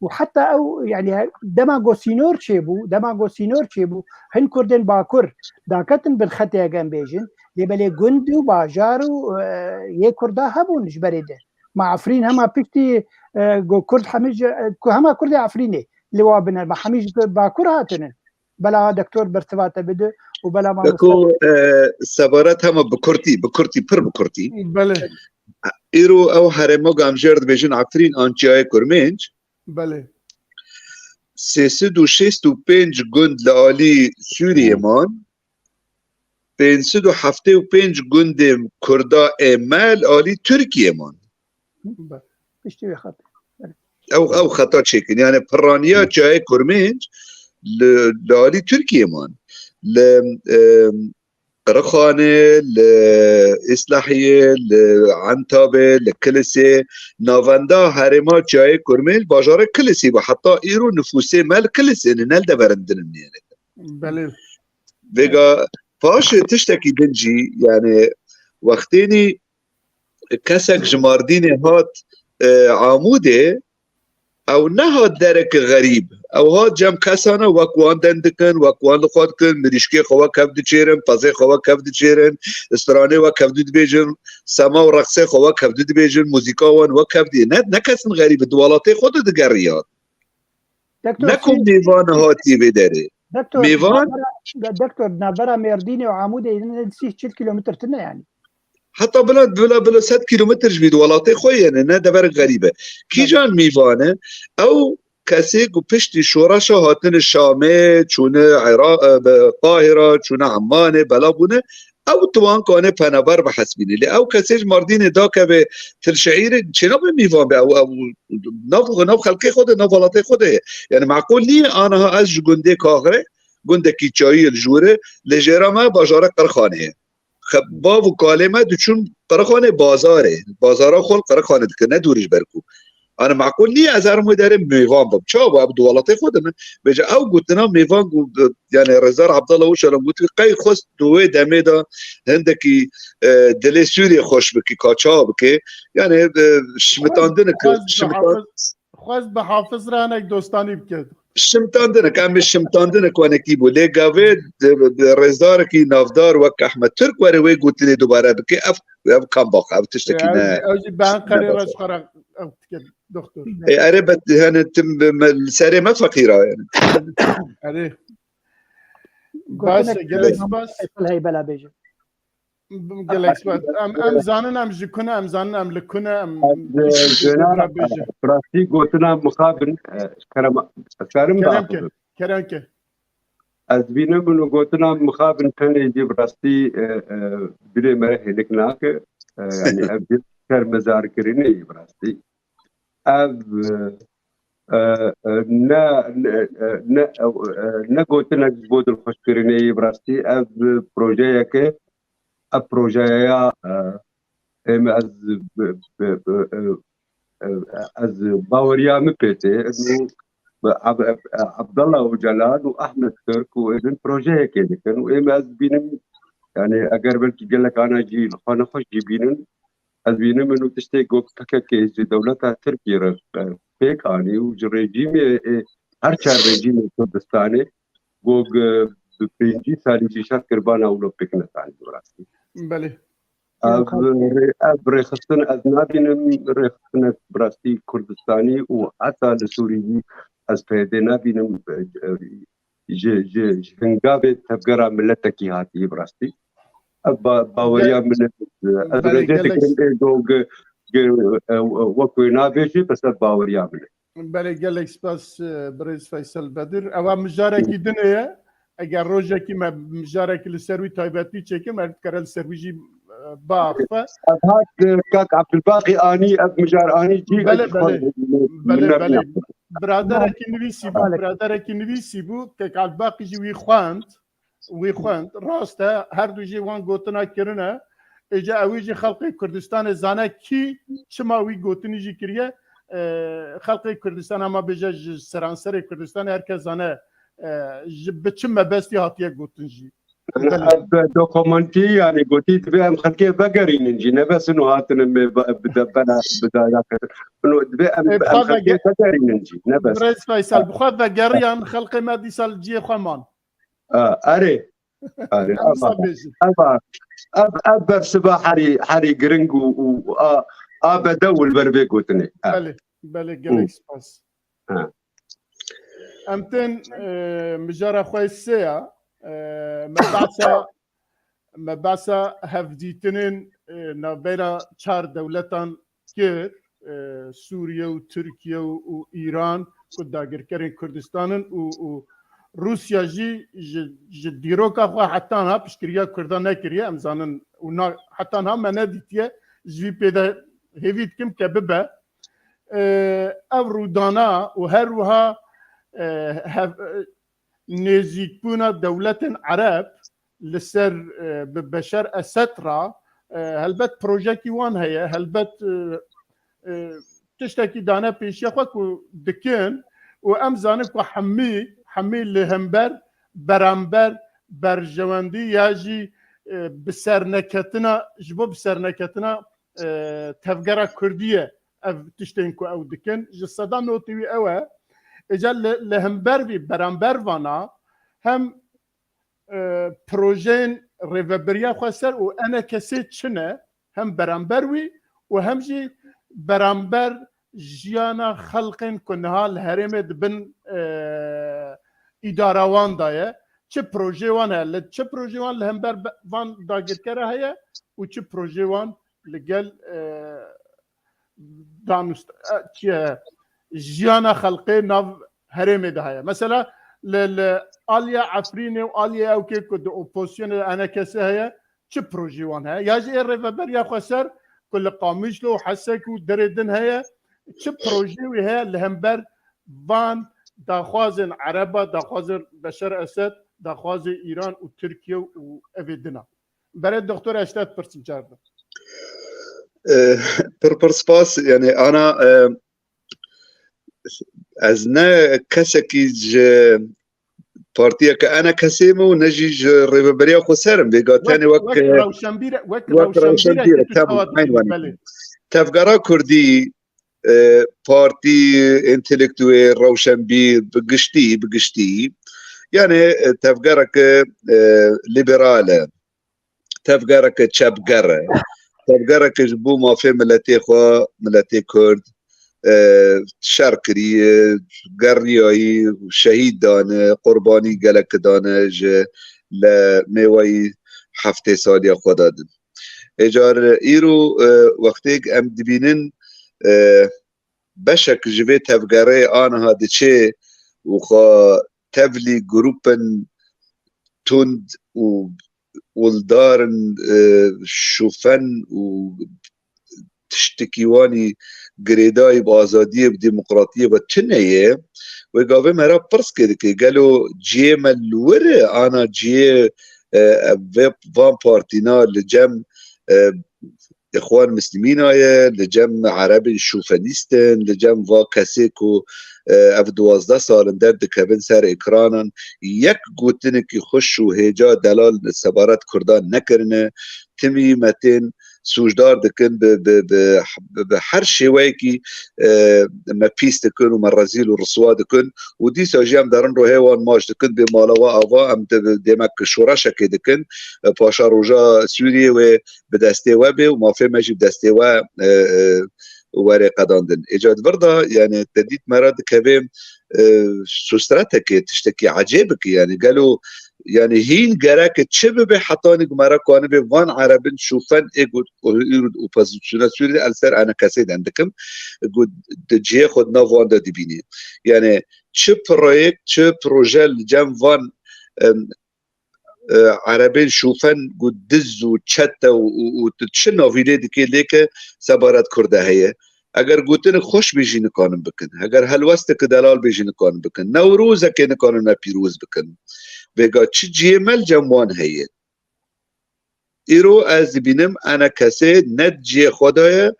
Û heta ew, yani dema ku sînor çêbû, dema ku sînor çêbû, hin Kurdên Bakur daketin bin xetê, heger em bêjin, lê belê gund û bajar û, e, yê Kurda hebûn ji berê de. Ma Efrîn hema piştî, e, ku Kurd hemî ji, e, ku hema Kurdê Efrînê li wa biner, ma hemî ji Bakur hatinin. Bela doktor bersiva te bide û bela mamoste. Deko, e, sebaret hema bi kurtî, bi kurtî, pir bi kurtî. Belê. Îro ew herêma ku em jê re dibêjin Efrîn an Çiyayê Kurmênc. Belê. Sê sed û şêst û pênc gund li alî Sûriyê man. Pênc sed û heftê û pênc gundên Kurda ê me li alî Tirkiyê man. Be, piştî wê xetê. Ew, ew xeta çêkin. Yani piraniya Çiyayê Kurmênc li, li alî Tirkiyê man. Li, e, Qirixanê, li Îslahiyê, li Entabê, li Kilisê, navenda herêma Çiyayê Kurmênc, bajarê Kilisê bû. Heta îro nifûsê me li Kilisê ne, ne li deverên din in yani. Belê. Vêga paşê tiştekî din jî, yani, Wextênî kesek ji Mardînê hat, e, Amûdê, ew nehat dereke xerîb. Ew hat cem kesana wek wan deng dikin, wek wan li xwe dikin, mirîşkê xwe wek hev diçêrin, pezê xwe wek hev diçêrin, stranê wek hev dibêjin, sema û reqsê xwe wek hev dibêjin, muzîka wan wek hev dî. Ne, ne kesin xerîb, di welatê xwe de digeriyan. Doktor, Ne ku sî- mêvan hatiye vê derê. Doktor, Mêvan? navbera, doktor, navbera Mêrdînê û Amûdê yine sî çil kilometr tune yani. Heta bila, bila, bila sed kilometr ji vî di welatê xwe yene, ne deverek xerîb e. Kîjan mêvan e? Ew kesê ku piştî şoreşa hatine Şamê, çûne Ira-, e, be-, Qahira, çûne Emmanê, bela bûne, ew di wan kanê penaber bihesbîne. Lê ew kesê ji Mardînê dakeve Til Şeîrê, çênabe mêvan be, ew, ew nav, nav xelkê xwe de, nav welatê xwe de ye. Yani meqûl niye aniha ez ji gundê Kaxirê, gundekî çayî li jûrê, lê jêra me bajarê Qirxanê ye. Xe-, bav û kalê me diçûn Qirixanê bazarê. Bazara xwe li Qirixanê dikir, ne dûr ji ber ku. Ana meqûl niye ez herim wê derê mêvan bim. Çawa ev di welatê xwe de min? Bêje ew gotina mêvan ku, e, yani Rêzdar Abdullah Ocalan gotiye, qey xwest di wê demê de hindekî, e, dilê Sûriyê xweş bike, ka çawa bike. Yani, e, şimitandin ki, Xwest bi şimitan- hafiz, xwest bi hafiz re hinek dostanî bike. Şimtandinek, em ê şimtandinek wenekî bû. Lê gavê, e, rêzdarekî navdar wek Ehmed Turk were wê gotinê dubare bike, ev, ev kam bax, ev tiştekî ne. Ew jî bi Enqerê re ji xwe re ew dike, doktor. E, erê, bet, yani, tim, me, serê me feqîra, yani. Erê. Baş e, gelek spas. Faysal Heybela bêje. Gelek spas. Em, em zanin em ji ku ne, em zanin em li ku ne, em Ez, e, jêna, bêjin. Bi rastî gotina mixabin, e, kerema, karim Kerem ke, kerem ke. Ez bînim min û gotina mixabin tenê jî bi rastî, e, e, dilê me re hênik nake. E, yani ev jî şermezarkirinê ye bi rastî. Ev, e, e, ne, ne, e, ne, e, ne gotinek ji bo dilxweşkirinê ye bi rastî. Ev projeyeke, ev projeya, e, êm ez bi, bi, bi, e, e, ez baweriya min pê tê. Û Ab-, Ab-, Abdullah Ocalan û Ahmet Turk û êdin projeyekê dikin û êm ez bînim, yani eger belkî gelek ana jî li xwe nexweş jî bînin, ez bînim min û tiştê ku P K K ji dewleta Tirkiyê re, e, pêk anî û ji rejîmê, e, her çar rejîmê Kurdistanê ku, e, bi pêncî salî jî şer kir bana wilo pêk netanî bi rastî. Belê. Ev rê-, ev rêxistin ez nabînim, rêxistinek bi rastî Kurdistanî û heta li Sûrî jî ez P Y D nabînim, e, e, ji, ji, ji hingavê tevgera miletekî hatiye bi rastî. Ev ba-, baweriya min e, ez Belê, rêzê gelek dikim ê do ge-, ge-, e, e, wek wê nabêjê, bes ev baweriya min e. Belê, gelek spas, e, birêz Feysel Bedir. Ewa mijarekî din ye. Eger rojekî me mijarekî li ser wî taybetî çêkin, me dikare li ser wî jî, e, biaxife. Ev hat, e, kak Abdulbaqî anî, ev mijar anî cî, Belê, ez belê. Belê, belê. Biraderekî nivîsî bû, Belê. biraderekî nivîsî bû, kek Abdulbaqî jî wî xwend. Wî xwend. Rast e, her du jî wan gotina kirine. Êca ewî jî xelqê Kurdistanê zane kî çima wî gotinî jî kiriye. E, xelqê Kurdistan, ama bêje ji seranserê Kurdistanê her kes zane, e, ji bi çi mebestî hatiye gotin jî. Belê. Ev dokumentî, yani gotî, divê em xelkê vegerînin jî, ne bes ino hatine me bi-, bi de-, bena, bi daira ketin. Ino divê em, Ê, em bi xwe xelkê vege-, vegerînin jî, ne bes. Birêz Feysel, bi xwe vegeriyan xelkê me dîsa li cihê xwe man. A, erê. Erê, Em eva, wisa bêjin. eva, ev, ev bersiva herî, herî giring û, û a, a bedew li ber vê gotinê. Ha. Belê, belê, Hı. gelek spas. Ha. Em tên, e, mijara xwe sê ya, e, me behsa, me behsa hevdîtinên, e, navbera çar dewletan kir, e, Sûriye û Tirkiye û, û Îran ku dagirkerên Kurdistan in û, û Rûsya jî ji, ji dîroka xwe heta niha piştgiriya Kurdan nekiriye, em zanin û na, heta niha me nedîtiye, ji vî pê de hêvî dikim ke bibe. E, ev rûdana û her wiha, e, hev-, e, nêzîkbûna dewletên Ereb li ser, e, bi Beşer Esed re, e, helbet projekî wan heye, helbet, e, e, tiştekî dane pêşiya xwe ku dikin û em zanin ku hemî, hemî li hember, beramber, berjewendî ya jî, e, bi serneketina, ji bo bi serneketina, e, tevgera Kurdî ye ev tiştên ku ew dikin. Ji seda notê wî ew e. Êca li, li hember vî, beramber vana hem, e, projeyên Rêveberiya Xweser û ENKSê çi ne, hem beramber wî û hem jî beramber jiyana xelqên ku niha li herêmê di bin, e, îdara wan de ye. Çi projê wan heye, li çi projê wan li hember be-, van dagirkera heye û çi projê wan li gel, e, danûst-, e, çi ye, jiyana xelqê nav herêmê de heye. Mesela li, li aliya Efrînê û aliya ewkê ku di opozisyonê de ENKSê heye, çi projê wan heye? Ya jî ê Rêveberiya Xweser ku li Qamişlo û Hesek û derê din heye, çi projê wî heye li hember van daxwazên Ereba, daxwazên Beşar Esed, daxwazê Îran û Tirkiye û evê dina? Berê doktor ez te dipirsim carna. E, pir pir spas. Yani ana, e, ez ne kesekî ji partiyeke ENKSê me û ne jî ji Rêveberiya Xweser im. Vêga tenê wek, wek, e, rewşenbîr, wek rewşenbîr, tamam, eyn wanî. Tevgera Kurdî, e, partî, entelektûyê, rewşenbîr, bi giştî, bi giştî. Yani, e, tevgereke, e, liberal e. Tevgereke çepger e. Tevgereke ji bo mafê miletê xwe, miletê Kurd, e, şer kiriye, geriyayî, şehîd dane, qurbanî gelek dane ji le mêwayî heftê saliya xwe de din. Êcar îro, e, wextêk em dibînin, e, beşek ji vê tevgerê aniha diçe û xwe tevlî grûpên tund û wildar in, e, şûfen û tiştekî wanî girêdayî bi azadiyê, bi demokratiyê ve tune ye. Wê gavê me re pirs kê dike, gelo cihê me li wir e, ana cihê, e, vê, van partîna li cem, e, Îxwan Mislimîna ye, li cem erebên şûfenîst in, li cem va kesê ku, e, ev duwazdeh sal in derdikevin ser êkranan, yek gotinekî xweş û hêja delal sebaret Kurdan nekirine. Timî me tên sûcdar dikin, bi, bi, bi, bi, bi her şêweyekî, e, me pîs dikin û me rezîl û riswa dikin û dîsa jî em derin rohê wan maç dikin, bê mala we ava em di, demek şoreşekê dikin, e, paşa roja Sûriyê wê bi destê we bê û mafê me jî bi destê we, e, e, were qedandin. Êca di vir de, yani, te dît me re dikeve, e, sustretekê, tiştekî ecêbikî, yani, gelo, yani, hîn gerek çi bibe hetanî ku me re kanibe van erebin şûfen ê ku îro di opozisyona Sûriyê de, el ser ENKSê de dikim, ku di cihê xwe di nav wan de dibînî. Yani, çi proyek, çi proje li cem van, em, e, erebên şûfen ku diz û çete û, û, û tu çi navînê dikê lêke sebaret Kurda heye. Eger gotinek xweş bê jî nikanin bikin. Eger helwesteke delal bê jî nikanin bikin. Newrozekê nikanin me pîroz bikin. Vêga çi cihê me li cem wan heye? Îro ez dibînim ENKSê ne di cihê xwe de ye,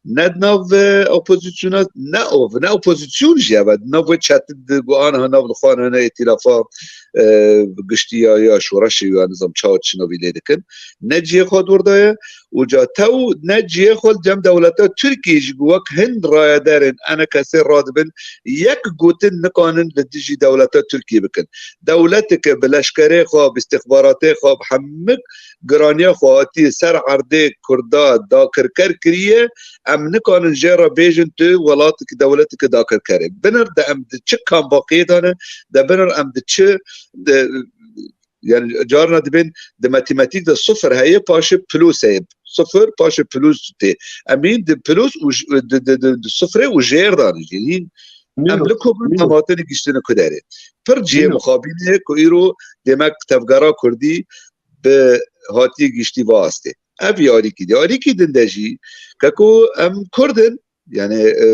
ne di nav, e, opozisyona, ne ov, ne opozisyon jî ev e. Di nav wê çetin di ku aniha nav li xwe ne îtîlafa, e, giştî ya, ya şoreşê ya nizam çawa çi navî lê dikin. Ne cihê xwe di wir de ye û ca tew ne cihê xwe li cem dewleta Tirkiyê jî ku wek hin rayedarên ENKSê radibin, yek gotin nikanin li dijî dewleta Tirkiyê bikin. Dewleteke bi leşkerê xwe, bi îstixbaratê xwe, bi hemik giraniya xwe hatiye ser erdê Kurda dakirker kiriye, em nikanin jê re bêjin tu welatekî dewletekî dakirker e. Binir de em di çi kambaqiyê de ne, de binir em di çi, de, yani carna dibên di matematîk de sifir heye, paşê plus heye. Sifir, paşê plus tê. Em hîn di plus û j-, di, di, di, di sifrê û jêr de ne jî. Hîn em li ku bin, em hatine giştine ku derê. Pir cihê mixabînê ye ku îro demek tevgera Kurdî bi hatiye giştî va astê. Ev yê alîkî de. Alîkî din de jî, ke ku em Kurd in, yani, e,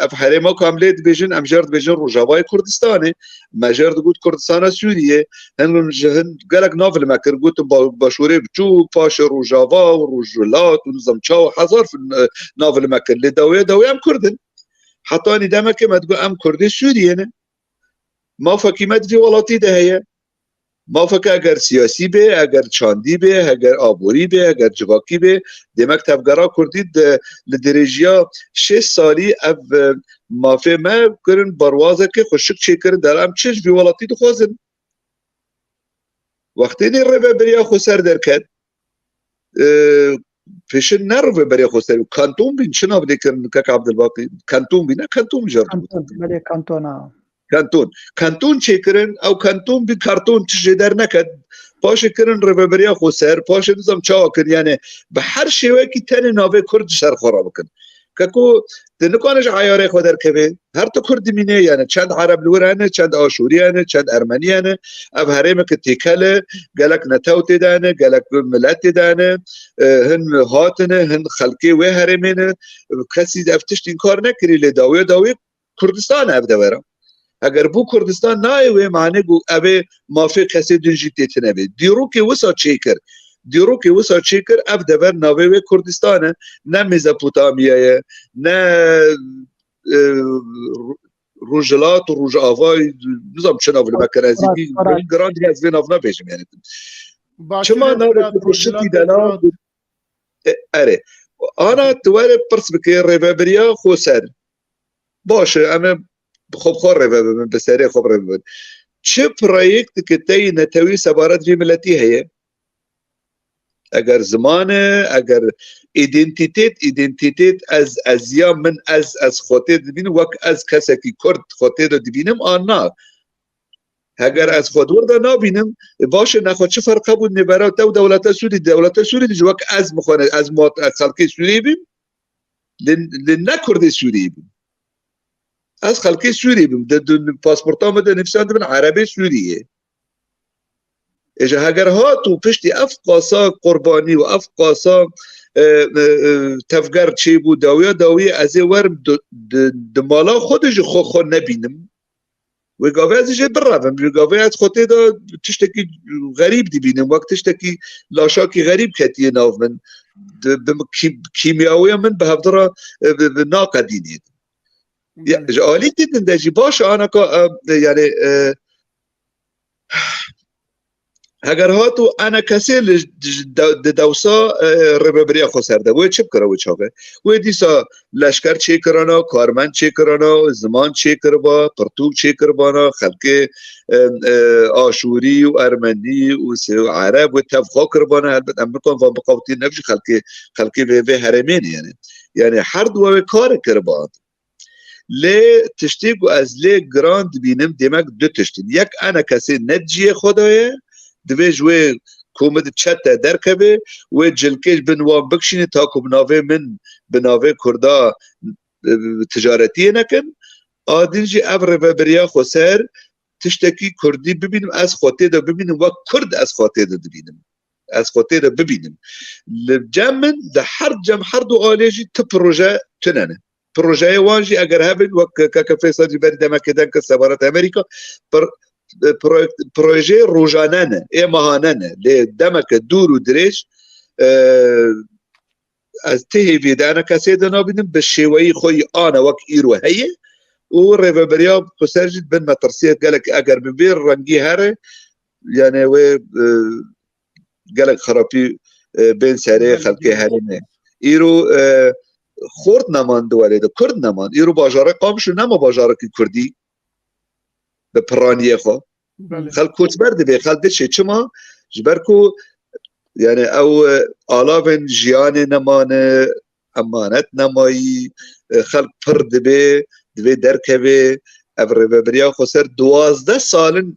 ev herêma ku em lê dibêjin, em jê re dibêjin Rojavayê Kurdistanê. Me jê re digot Kurdistana Sûriyê. Hin, hin ji hin gelek nav li me kir, gotin ba-, Başûrê Biçûk, paşê Rojava û Rojhilat û nizam çawa hezar fin-, e, nav li me kir. Lê dawiyê dawiyê em Kurd in. Hetanî demekê me digot em Kurdê Sûriyê ne. Mafekî me di vî welatî de heye. Mafeke eger siyasî bê, eger çandî bê, eger aborî bê, eger civakî bê, demek tevgera kurdî di, li dirêjiya şêst salî ev, e, mafê me kirin, barwazeke xweşik çêkirin, der em çi ji vî welatî dixwazin? Wextê dê rêveberiya xweser derket, e, pêşin ne rêveberiya xweser, kanton bîn, çi nav lê kirin, kek Abdulbaqî? Kanton bî, ne kanton bî, jar Kanton, belê, kantona. Kanton. Kanton çêkirin, ew kanton bî, karton tiştê derneket. Paşê kirin rêveberiya xweser, paşê nizam çawa kir, yani bi her şêwekî tenê navê Kurd ji ser xwe re bikin. Keko, tu nikane ji eyarê xwe derkevê. Her tu Kurd dimîne, yani çend Ereb li wir hene, çend Aşûrî hene, çend Ermenî hene. Ev herêmeke têkel e, gelek netew tê de hene, gelek milet tê de hene. E, hin hatine, hin xelkê wê herêmê ne. Kesî ev tişt înkar nekirî, lê dawiya dawiyê Kurdistan ev dever e. Eger bû Kurdistan nayê wê mane ku ev ê mafê kesê din jî tê tine bê. Dîrokê wisa çêkir. Dîrokê wisa çêkir, ev dever navê wê Kurdistan e. Ne Mezopotamya ye, ne, e, Rojhilat û Rojava, nizam çi nav li me kir, ez Firat, ê Firat. Giran dibe ez vê nav nabêjim yani. Çima navê Firat, Rojhilat, de nav Firat. E, erê. Ana tu were pirs bike rêveberiya xweser. Baş e, em ê xwe bi xwe rêve bibin, bi serê xwe rêve bibin. Çi proyektekê te yî netewî sebaret vî miletî heye? Eger ziman e, eger îdentîtet, îdentîtet ez, eziya min, ez, ez xwe tê dibînim, wek ez kesekî Kurd xwe tê de dibînim, an na? Heger ez xwe di wir de nabînim, e, baş e, nexwe çi ferq hebû nêbera te û dewleta Sûrî? Dewleta Sûrî de jî wek ez min xwe ne, ez mat, ez xelkê Sûriyê bîm, lê, lê ne Kurdê Sûriyê bîm. Ez xelkê Sûriyê bîm. Di, di pasporta min de nivîsandibin Erebê Sûriyê. Ê ji heger hat û piştî ev qasa qurbanî û ev qasa, e, e, e, tevger çêbû, dawiya dawiyê ez ê werim di, di, di mala xwe de jî xwe, xwe nebînim. Wê gavê ez jê birevim. Wê gavê ez xwe tê de tiştekî xerîb dibînim. Wek tiştekî laşakî xerîb ketiye nav min. Di, bi kî-, kîmyawiya min bi hevdira, e, bi, bi naqedînê. Ya, Belê. Ji alî din de jî baş e, anaka, e, yani, e, heger hat û ene kesê li, di, di dewsa, e, rêveberiya xweser de. Wê çi bikira wê çaxê? Wê dîsa leşker çêkirana, karmend çêkirana, ziman çêkiriba, pirtûk çêkiribana, xelkê, e, e, Aşûrî û Ermenî û Sê-, û Ereb wê tev xwe kiribana. Helbet em nikan van biqewtîn, ev jî xelkê, xelkê vê, vê herêmê ne yani. Yani her du wê karê kiriba. Lê tiştê ku ez lê giran dibînim, demek du tişt in. Yek ene kesê ne di cihê xwe de ye, divê ji wê komî di çete derkeve, wê cilkê ji bin wan bikişîne, ta ku bi navê min, bi navê Kurda, e, ticaretiyê nekin. A din jî ev rêveberiya xweser tiştekî Kurdî bibînim, ez xwe tê de bibînim, wek Kurd ez xwe tê de dibînim. Ez xwe tê de bibînim. Li cem min, di her cem, her du aliyê jî ti proje tune ne. Projeyê wan jî eger hebin, wek keke Feysal jî berî demekê den kir sebaret Amerîka, pro-, proje rojane ne, ê mehane ne. Lê demeke dûr û dirêj, e, ez ti hêviyê di ene kesê de nabînim, bi şêweyî xwe yî ana wek îro heye û rêveberiya xweser jî di bin metirsiyê gelek eger bi vê rengî here, yani wê, e, gelek xerapî, e, bên serê Gelek xelkê gelek. Herêmê. Îro, e, xort neman di welê de, Kurd neman. Îro bajarê Qamişlo nema bajarekî Kurdî bi piraniyê xwe. Belê. Xelk koçber dibe, xelk diçe. Çima? Ji ber ku, yani, ew, e, alavên jiyanê nemane, emanet nemayî, e, xelk pir dibe, divê derkeve, ev rêveberiya xweser duwazdeh sal in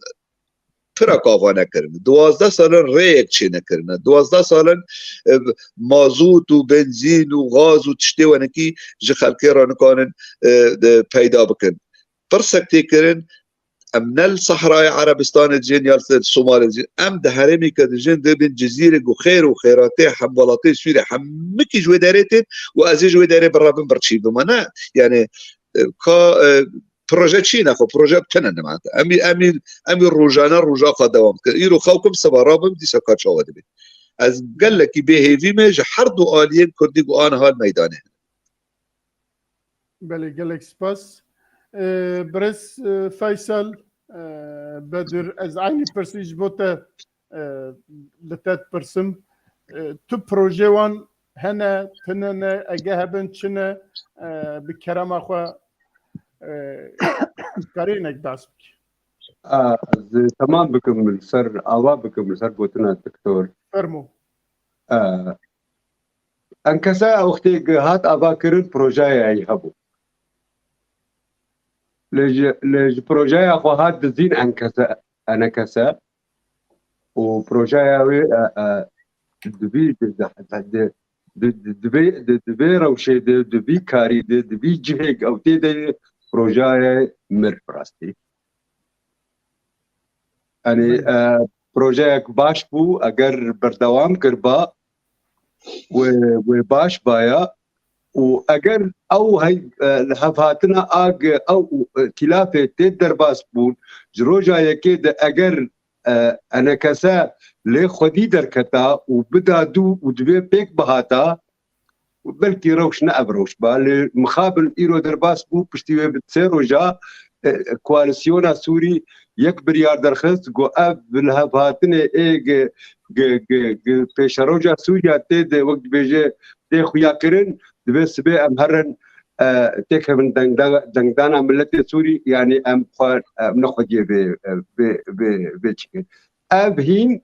pira kava nekirine. Duwazdeh sal in rêyek çênekirine. Duwazdeh sal in, e, mazût û benzîn û gaz û tiştê wenekî ji xelkê re nikanin, e, de peyda bikin. Pirsek tê kirin, em ne li Sehrayê Erebistanê dijîn ya li Somalê dijîn. Em di herêmê ke dijîn, dibin cizîrê ku xêr û xêratê hemwelatê Sûriyê hemikî ji wê derê tên û ez ê ji wê derê birevim birçî bime. Ne, yani, e, ka, e, proje çi ne xwe, proje bi tune nemate. Em ê, em ê, em ê rojane roja xwe dewam bikin. Îro xew kim, sibe rabim, dîsa ka çawa dibe. Ez gelekî bêhêvî me ji her du aliyên Kurdî ku aniha li meydanê hene. Belê, gelek spas. Ee, Birêz, e, Feysel, E, Bedir, ez aynî pirsî ji bo te, e, li te dipirsim. E, tu projê wan hene, tune ne, ege hebin çi ne, e, bi kerema xwe, e, karê hinek behs bikî. A, ez temam bikim, li ser ava bikim, li ser gotina doktor. Fermo. A, Enkese wextê hat ava kirin, projeyê hebû. Lê ji, lê ji projeya xwe hat dizîn Enkese, Enekese. Û projeya wê, e, e, di vî, di, di, di, di, di, di vê, di, di vê rewşê de, di vî karî de, di vî cihê ew tê de projeyê mir bi rastî. Yanî, e, projeyek baş bû, eger berdewam kirba, wê, wê baş baya û eger ew hey, e, li hevhatina a ge-, ew, e, îtîlafê tê derbas bûn, ji roja yekê de eger, e, Enekese lê xwedî derketa û bida dû û divê pêk bihata, belkî rewş ne ev rewş ba, lê mixabin îro derbas bû, piştî wê bi sê roja, e, koalîsyona Sûrî yek biryar derxist, got ev bi lihevhatinê ê gi, gi, gi, gi pêşeroja Sûriya tê de wek dibêje tê xuya kirin, divê sibê em herin, e, têkevin dengda-, dengdana miletê Sûrî, yanî em xwe, em nexwediyê vê, vê, vê, vê çikin. Ev hîn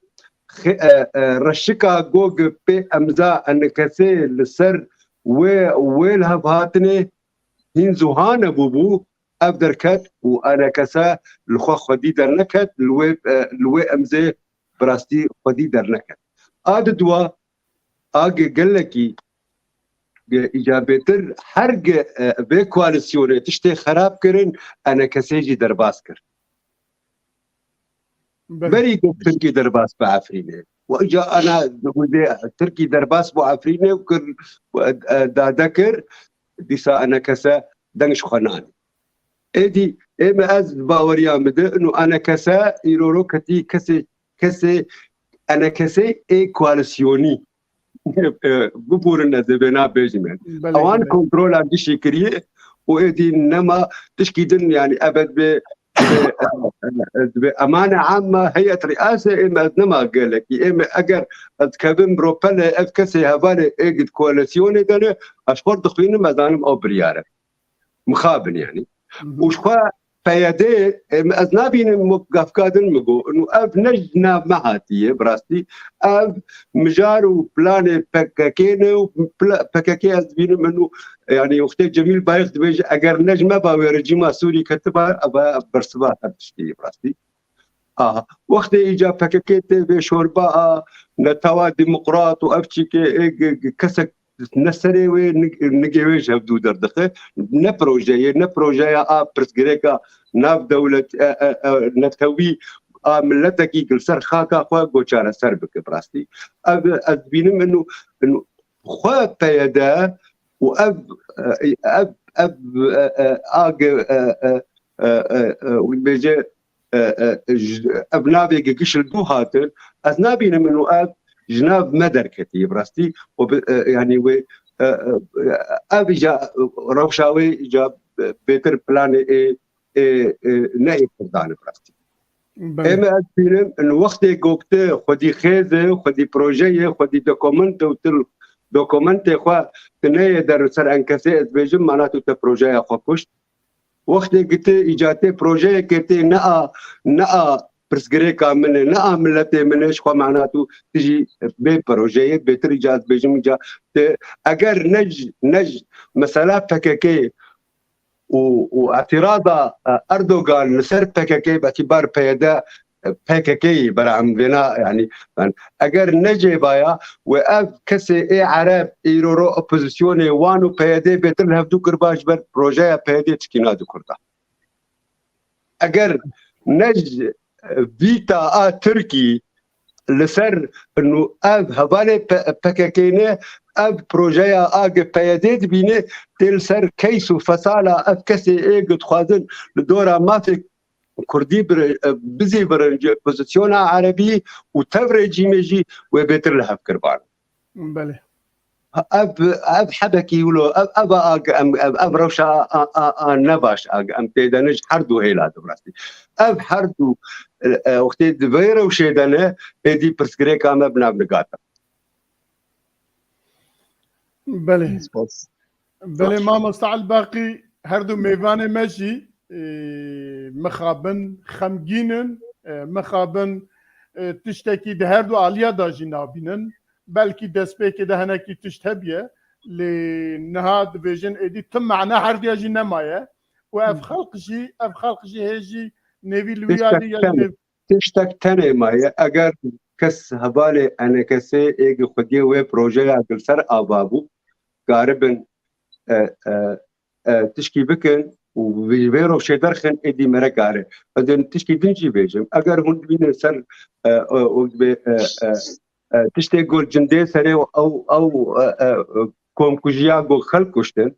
xi-, e, e, reşika go gi pê emza Enekesê li ser wê, wê lihevhatinê hîn ziwa nebûbû, ev derket û Enekese li xwe xwedî derneket, li wê, e, li wê emzê bi rastî xwedî derneket. A di dua, a ge-, gelekî ge-, îca bêtir her ge-, e, vê koalîsyonê tiştê xerab kirin, Enekesê jî derbas kir. Belê. Berî got Tirkî derbas bi Efrînê. Û îca ana dê Tirkî derbas bû Efrînê û kir, e, e, dade kir, dîsa Enekese deng ji xwe nanî. Êdî ê me ez baweriya min de û Enekese îroro ketî kesê, kesê Enekesê ê koalîsyonî. E, biborin ez ê vêna bêjim yani. Belê, Ewan belê. Kontrola gişî kiriye û êdî nema tişkî din yani ebed bê, bê, e, e, bê emane amma heyet riase ê me ez nema gelekî. Ê me eger ez kevim ropele ev kesê hevalê ê gid koalîsyonê de ne, ez xwe dixwînim ez zanim ew biryare. Mixabin yani. Mhm. Û ji xwe P Y D, em, ez nabînim wek gavka din min got, û ev ne ji nav me hatiye, bi rastî. Ev mijar û planê P K K ne û pla-, P K K ez dibînim min û, yani, wextê Cemîl Bayik dibêje, eger ne ji me ba wê rejîma Sûrî ketiba, eva bersiva her tiştî, bi rastî. Aha. Wextê îca P K K tê vê şorba a netewa demokrat û ev çîkê, ê, g-, g-, kesek ne serê wê, nig-, nigê wê ji hevdû derdixe. Ne projeyê, ne projeya a pirsgirêka nav dewlet, e, e, e, netewî a miletekî li ser xaka xwe go çareser bike bi rastî. Ev, ez dibînim inu, inu xwe P Y D û ev, e, ev, ev, e, e, a ge-, e, e, e, e, e, wî bêje, e, e, ji, ev navê gigiş li dû hatin, ez nabînim inu ev ji nav me derketî, bi rastî, û bi, e, yani wê, e, e, ev îca rewşa wê îca bêtir planê ê, ê, ê, ne ê Kurdan e, bi rastî. Belê. Ê me ez bînim, in wextê gokte xwedî xêze, xwedî projeyê, xwedî dokumente û til dokumentê xwe tu neyê der ser enkesê, ez bêjim, mana tu te projeya xwe kuşt. Wextê gite îcatê projeyekê tê ne a, ne a pirsgirêka min e, ne a miletê min e, ji xwe mana tu tijî bê projeyê, bêtir îca ez bêjim îca te, eger ne ji, ne ji mesela P K K û, û îtîraza, e, Erdogan li ser P K K, bi îtîbar P Y D, e, P K K bera em vêna, yani, ben, eger ne cêbaya, we ev kesê ê Ereb, îroro opozisyonê wan û P Y D bêtir li hevdû kirba ji ber projeya P Y D tişkîna di Kurda. Eger ne ji, e, vîta a Tirkî li ser inu ev hevalê P-, P K K ne, ev projeya a ge P Y D dibîne, tê li ser keys û fesala ev kesê ê ge dixwazin li dora mafê Kurdî bir-, e, bizîvirin ji pozisyona Erebî û tev rejîmê jî wê bêtir li hev kirban. Belê. Ev, ev hebekî wilo, ev, ev, a, em, ev, ev rewşa a, a, a, a ne baş a, em tê de ne ji her du hêla de rastî. Ev her du, e, e, wextê di vê rewşê de ne, êdî pirsgirêka me bi nav nigate. Belê. Belê mamosta Elbaqî, her du mêvanê me jî, e, mixabin xemgîn in, e, mixabin, e, tiştekî di her du aliya de jî nabînin. Belkî destpêkê de hinekî tişt hebiye, lê niha dibêjin êdî tu mena herdiya jî nemaye û ev xelq jî, ev xelq jî hê jî nêvî li wî alî ya nêv. Tiştek tenê maye, eger kes hevalê enekesê êgî xwediyê wê projeya gil ser ava bû, karibin, e, e, e, tişkî bikin û vê, vê rewşê derxin, êdî mere kare. Ez ê tişkî din jî bêjim. Eger hûn dibînin ser, e, e, û dibê, e, e, e, tiştê gol cindê serê û ew, ew, e, e, e, komkujiya gol xelk kuştin,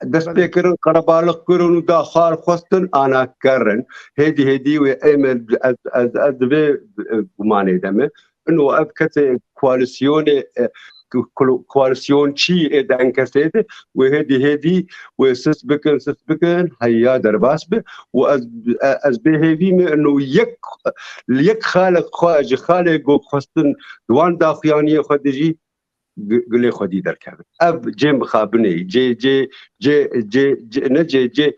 dest pê kirin, qerebalix kirin û daxwar xwestin, ana kerin. Hêdî hêdî wê em ez, ez, ez divê, e, gumanê de me. Ino ev kesê koalîsyonê, e, ko-, koalîsyonçî ê di enkesê de, wê hêdî hêdî wê sist bikin, sist bikin, heya derbas bi. Û ez, e, ez bê hêvî me, ino yek, li yek xalek xwe, ji xalê ku xwestin di wan daxuyaniyê xwe de jî gi-, gilê xwedî derkevin. Ev cê mixabinê, cê, cê, cê, cê, cê, ne cê, cê,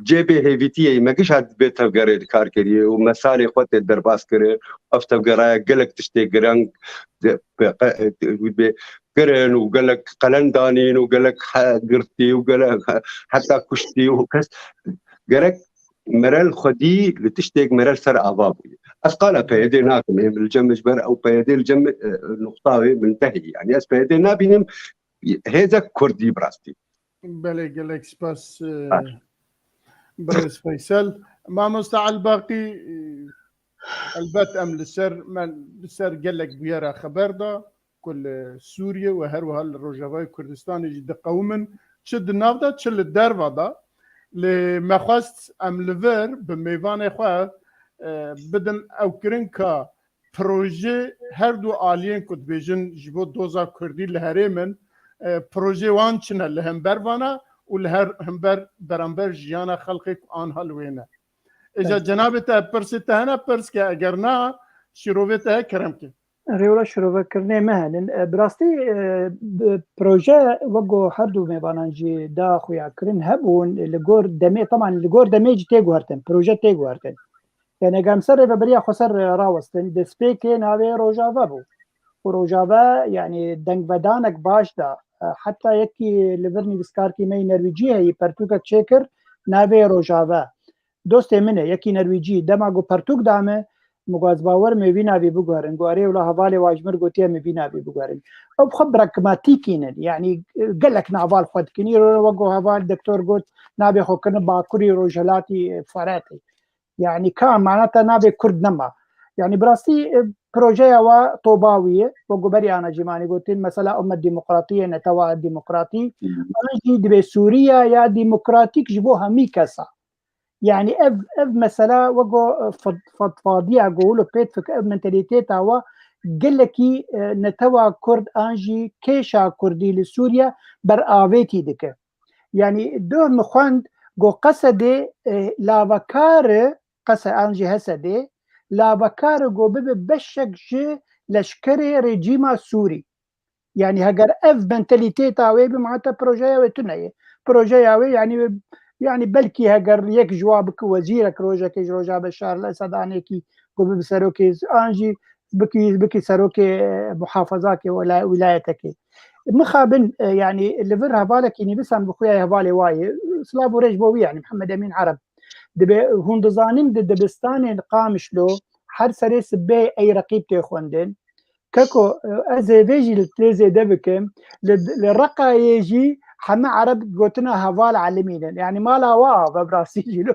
cê bêhêvîtiyê ye. Me giş hat bê tevgerê di kar kiriye û me salê xwe tê derbas kirin. Ev tevgeraya gelek tiştê gireng de, be, qe-, be, kirin û gelek qelen danîn û gelek he-, girtî û gelek he-, heta kuştî û kes gerek merel xwedî li tiştêk merel ser ava bûye. Ez qala P Y D nakim, ê min li cem min ji ber ew P Y D li cem min, e, nuqta wê min tehî. Yanî ez P Y D nabînim, hêzek kurdî bi rastî. Belê, gelek spas, e, birêz Feysel. Mamosta Elbaqî, e, elbet em li ser, me li ser gelek bûyera xeber da ku li Sûriye û her wiha li Rojavayê Kurdistanê jî diqewimin, çi di nav de, çi li derva de. Lê me xwest em li vir bi mêvanê xwe, e, bidin ew kirin ka proje her du aliyên ku dibêjin ji bo doza kurdî li herêmin, e, proje wan çi ne li hember vana û li her hember beramber jiyana xelkê ku anha li wê ne. Îca cenabê te pirsê te hene, pirs ke, eger na, şîrovê te heye, kerem ke. Rêwla şirovekirinê me henin. E, bi rastî, e, bi proje wek ku her du mêvanan jî da xuya kirin hebûn, li gor demê, teman li gor demê jî tê guhertin, proje tê guhertin. Yani eger em ser rêveberiya xweser rawestin, destpêkê navê Rojava bû. Û Rojava, yani dengvedanek baş da. E, heta yekî li vir nivîskarkî me yî Nerwîcî heyî, pertûkek çêkir, navê Rojava. Dostê min e, yekî Nerwîcî, dema ku pertûk da min, min got, ez bawer me vî navî biguherin. Got, erê wila hevalê wa ji min gotiye me vî navî biguherin. Ew bi xwe pragmatîkî ne, yanî, e, gelek naval xwe dikin. Îro wek ku heval doktor got, navê xwe kirine Bakurî Rojhilatî, e, Feretê. Yanî ka mana te navê Kurd nema. Yanî bi rastî, e, projeya wa tobawî ye. Wek ku berî ana jî manî gotin, mesela ummet demokratî ye, netewa demokratî. An jî dibê Sûriya ya demokratîk ji bo hemî kesa. Yani ev, ev mesela wek ku, e, fed-, fedfadiya ku wilo pêt fikir, ev mentalîteta wa gelekî, e, netewa Kurd an jî kêşa Kurdî li Sûriye beravêtî dike. Yani doh min xwend ku Qesedê, e, lavekar e, Qese-, an jî Hesedê, lavekar e ku bibe beşek ji leşkerê rejîma Sûrî. Yani heger ev mentalîteta wê bi, mate projeya wê tune ye. Projeya wê yani, yani belkî heger yek ji wa bike wezîrek rojekê ji roja Beşar el-Esed, anekî ku bibe serokê, an jî bikî, bikî serokê, e, muhafazakê wela-, wîlayetekê. Mixabin, e, yani li vir hevalekî nivîsan bi xuya hevalê wa ye. Silav û rêj bo wî yani Mihemed Emîn Ereb. Dibe hûn dizanin di dibistanên Qamişlo her serê sibê ey reqîb tê xwendin. Keko, ez ê vê jî li tê zêde bikim. Li, li Reqayê jî heme Ereb gotina heval elimînin. Yani mala wa ve bi rastî jî lo.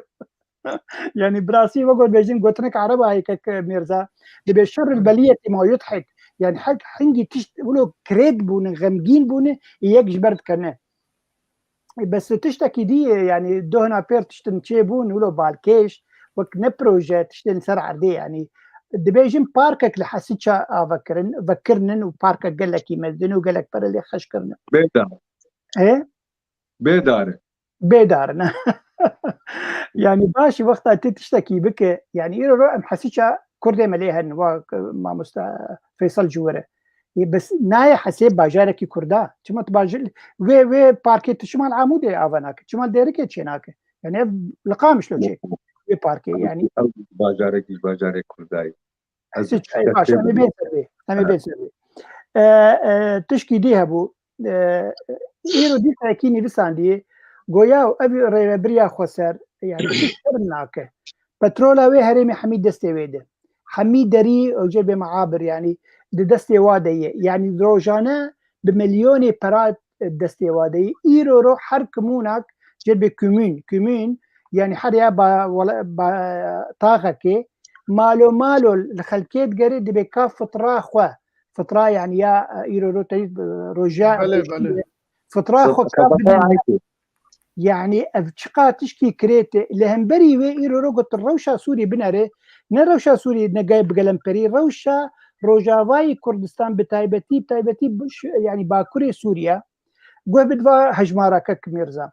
Yani bi rastî ve got bêjin gotinek Ereba heye kek Mîrza. Dibe şerril beliyeti ma yudhik. Yani her hingî tişt wilo kirêt bûne, xemgîn bûne, yek ji ber dikene. Bes tiştekî dî ye, yani dohna pêr tiştin çêbûn, wilo balkêş, wek ne proje, tiştên ser erdê, yani dibêjin parkek li Hesiça ava kirin, vekirinin û parkek gelekî mezin û gelek pere lê xerc kirine. Bêdar. Ê? Bêdar e. Bêdarin. Yani baş wexta tu tiştekî bike, yani îro ro em Hesiça Kurdê me lê herin, wa mamosta Feysel ji were. Ê, bes nayê Hesê bajarekî Kurda. Çima tu bajir, wê, wê parkê tu çima li Amûdê ava nake? Çima li Dêrikê çê nake? Yani ev li Qamişlo çê. Wê parkê yani. Ew bajarekî ji bajarê Kurdayê. Ez Hiç, ey, baş, em ê bên ser vê. Em ê bên ser vê. E, e, tişkî dî hebû. E, îro dîsa yekî nivîsandî. Goya ev rêvebiriya xweser, yani tişt şerm nake. Petrola wê herêmê hemî destê wê de. Hemî derî ew cê bê meabir, yani di destê wa de ye. Yani rojane bi milyonê pera destê wa de ye. Îro ro her kimûnak cê bê kumûn, kumûn, yani her ya ba, wala, ba taxekê, malo malo li xelkê digere dibê ka fitra xwe. Fitra yani ya, e, îro ro teyî, e, roja Belê, belê. Fitra xwe ka Sadaka bidin. ayê. Yani ev çiqa tişkî kirêt li hemberî wê îro ro got rewşa Sûrî binere, ne rewşa Sûrî ne gay bi gelemperî, rewşa Rojavayê Kurdistan bi taybetî, bi taybetî bi şu, yani Bakurê Sûriye, guh bidva hejmara kek Mîrza.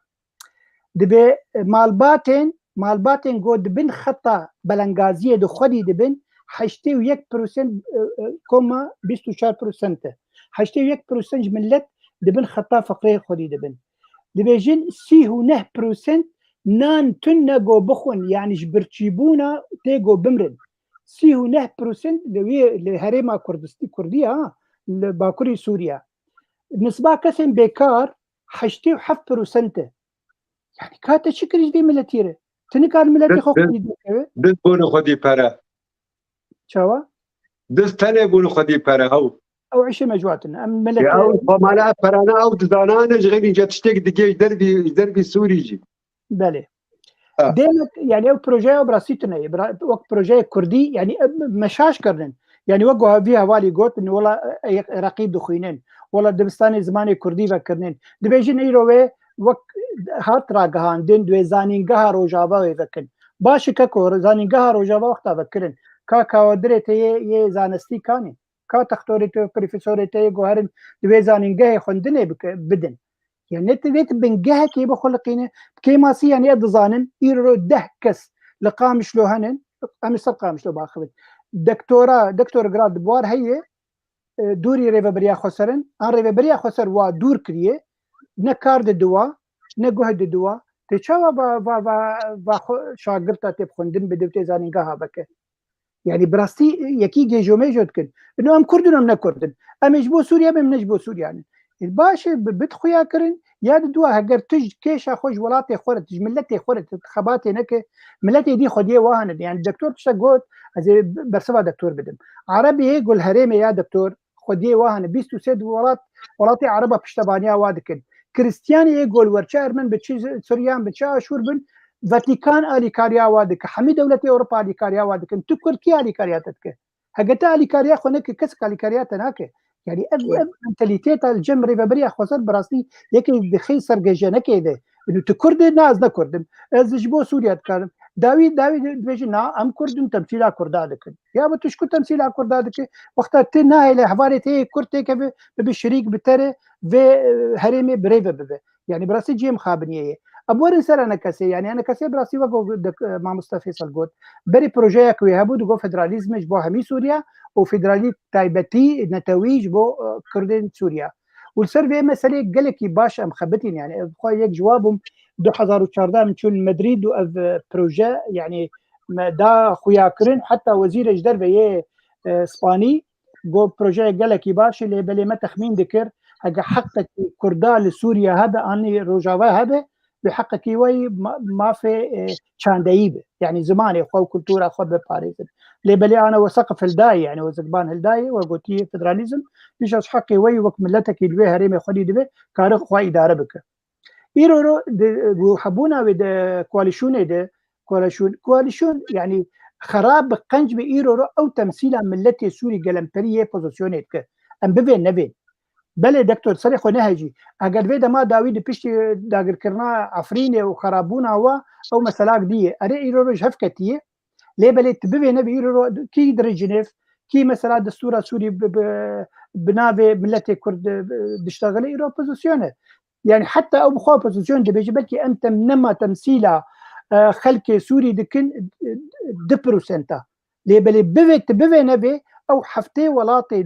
Dibê, e, malbatên, malbatên go di bin xeta belengaziyê de xwedî dibin, heştê û yek prosent, e, e, koma bîst û çar prosent e. Heştê û yek prosent ji millet di bin xeta feqirê xwedî dibin. Dibêjin sîh û neh prosent nan tune go bixwin, yani ji birçîbûna tê go bimrin. Sîh û neh prosent li wê, li herêma Kurdist-, Kurdî ha, li Bakurê Sûriye. Nisba kesên bêkar heştê û heft prosent e. Yani ka te çi kirî ji vê miletî re? Tu nikar miletê xwe xwedî derkeve? Diz bûne xwedî pere. Çawa? Diz tenê bûne xwedî pere ew. Ew işê me ciwatin. Em Ya miletê ew xwemana perane ew dizanane ji xêrî ce tiştek digê ji dervî, ji dervî Sûrî jî. Belê. Ha. Demek yani ew projeya bi rastî tune ye. Bira-, wek projeyê Kurdî yani em meşaş kirinin. Yani wek guha vî hevalî got, wela, e, e, reqîb dixwînin. Wela dibistanê zimanê Kurdî vekirinin. Dibêjin îro wê wek hat ragihandin, dibê zanîngeha Rojava wê vekin. Baş e keko, zanîngeha Rojava wexta vekirin. Ka kawadirê te yê, yê zanistî kanî. Ka textorê te, profesorê te yê guherin, dibê zanîngehê xwendinê bike-, bidin. Yani ne ti, ne ti bingehekê bixuliqîne, bi kêmasî yani ez dizanin, îro deh kes li Qamişlo henin, em ê ser Qamişlo baxivin. Doktora, doktor grad di buar heye, e, dûrî rêvebiriya xweser in, an rêvebiriya xweser wa dûr kiriye, ne kar didiwa, ne guh didiwa. Tê çawa va, va, va, va xwe şagirta tê bi xwendin bide û tê zanîngeha veke? Yani bi rastî yekî gêjomêjo dikin. Ino em Kurd in, em ne Kurd in. Em ê ji bo Sûriye bin, em ne ji bo Sûriye ne. E, baş e, bi, bit xuya kirin, ya di dua heger tu ji kêşa xwe ji welatê xwe re, tu ji miletê xwe re, tu xebatê neke, miletê dî xwediyê wa hene. Yani doktor tiştek got, ez ê bersiva doktor bidim. Erebê yê gul herêmê ya doktor, xwediyê wa hene. Bîst û sê di welat, welatê Ereba piştevaniya wa dikin. Kristiyanê yê gol werçe Ermen bi çi Suryan bi çi Aşûr bin, Vatikan alîkariya wa dike. Hemî dewletê Ewropa alîkariya wa dikin. Tu Kurd kî alîkariya te dike? Heke te alîkariya xwe neke, kesek alîkariya te nake. Yani ev, ev mentalîteta li cem rêveberiya xweser bi rastî yekê dixê ser gejenekê de. Û tu Kurd î, na ez ne Kurd im. Ez ji bo Sûriye dikarim. Dawî, dawî dibêjin, na, em Kurd in, temsîla Kurda dikin. Ya bi tu ji ku temsîla Kurda dike? Wexta tu nahêle hevalê te yê Kurd têkeve, bibe şirîk bi te re vê, e, herêmê bi rê ve bibe. Yani bi rastî cihê mixabiniyê ye. Em werin ser enekesê, yani enekesê bi rastî wek o dek-, e, mamoste Fêsal got. Berê projeyek wê hebû, digot federalîzm ji bo hemî Sûriye û federalî taybetî netewî ji bo, e, Kurdên Sûriye. Û li ser vê meselê gelekî baş em xebitîn, yani ev xwe yek ji wa bûm, du hezar û çardeh em çûn Madrîd û ev, e, proje, yani me da xuya kirin, heta wezîrê ji derve yê, e, Spanî got, projeyê gelekî baş e, lê belê me texmîn dikir, heke heqekî Kurda li Sûriye hebe, anî Rojava hebe, bi heqekî wê ma-, mafê, e, çandeyî be. Yani zimanê xwe û kultura xwe biparêzin. Lê belê ana we seqif hildayê, yani we zikban hildayê, we gotiyê federalîzm, dîsa ji heqê wê wek miletekî li wê herêmê xwedî dibe, kare xwe îdare bike. Îro ro di, bi hebûna wê de koalîsyonê de, koalîsyon, koalîsyon, yani xerab bi qenc bi îro ro ew temsîla miletê Sûrî gelemperî yê pozisyonê dike. Em bivên nevên. Belê doktor, serê xwe nehecî. Eger vê dema dawî di piştî dagirkirina Efrînê û xerabûna wa, ew meselak dî ye. Erê îro ro ji hev ketiye. Lê belê tu bivê nebê îro ro-, kî dirin Cinêv, kî mesela destûra Sûrî bi, bi, bi navê miletê Kurd, e, diştexile îro opozîsyon e. Yani heta ew bi xwe opozîsyon dibêje, belkî em tem-, nema temsîla, e, xelkê Sûrî dikin, e, du prosenta. Lê belê bivê tu bivê nevê, ew heftê welatê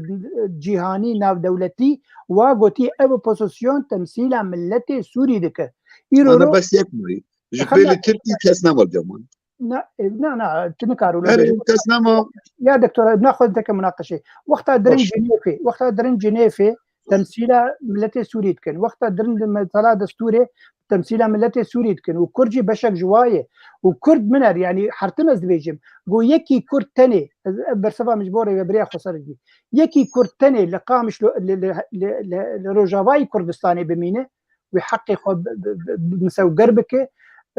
cîhanî navdewletî wa gotî ev opozîsyon temsîla miletê Sûrî dike. Îro Ana ro bes yek mî. Ji Xemla- bêlî Tirkî kes nema ceman. Na, e, na, na, tu nikaro lo Her bêjî. Kes nema. Ya doktora, naxwe dike munaqeşe. Wexta dirin Baş. Cinêfê, wexta dirin Cinêfê temsîla miletê Sûrî dikin. Wexta dirin di mesela destûrê temsîla miletê Sûrî dikin. Û Kurd jî beşek ji wa ye. Û Kurd min er, yani hertim ez dibêjim. Go yekî Kurd tenê, ez, ev bersiva min ji bo rêvebiriya xweser jî. Yekî Kurd tenê li Qamişlo, li, li, li, li, li Rojavayê Kurdistanê bimîne, wê heqê xwe bi, bi, bi, bi misewger bike.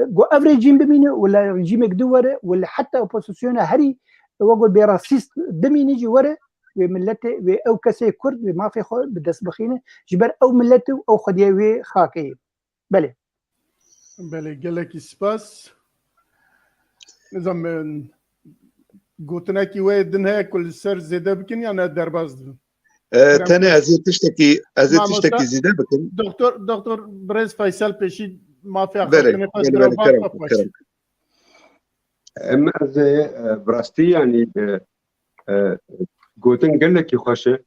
Go ev rejîm bimîne, wila rejîmek di were, wila heta opozisyona herî, we got bê rasîst bimîne jî were, wê miletê, wê ew kesê Kurd, wê mafê xwe bi dest bixîne, ji ber ew milet û ew xwediyê wê xakê ye. Belê. Belê, gelekî spas. Nizam, em, gotinekî we din heye ku li ser zêde bikin ya ne derbas dibin? E, Kerem tenê bike. Ez ê tiştekî, ez ê Mamosta, tiştekî zêde bikim. Doktor, Doktor Birêz Feysel pêşî mafê Belê, axaftinê xwe belê, ser belê, ava kerem, xwe xweş. Kerem. Em ez ê, e, bi rastî, yanî, e, e, gotin gelekî xweş e,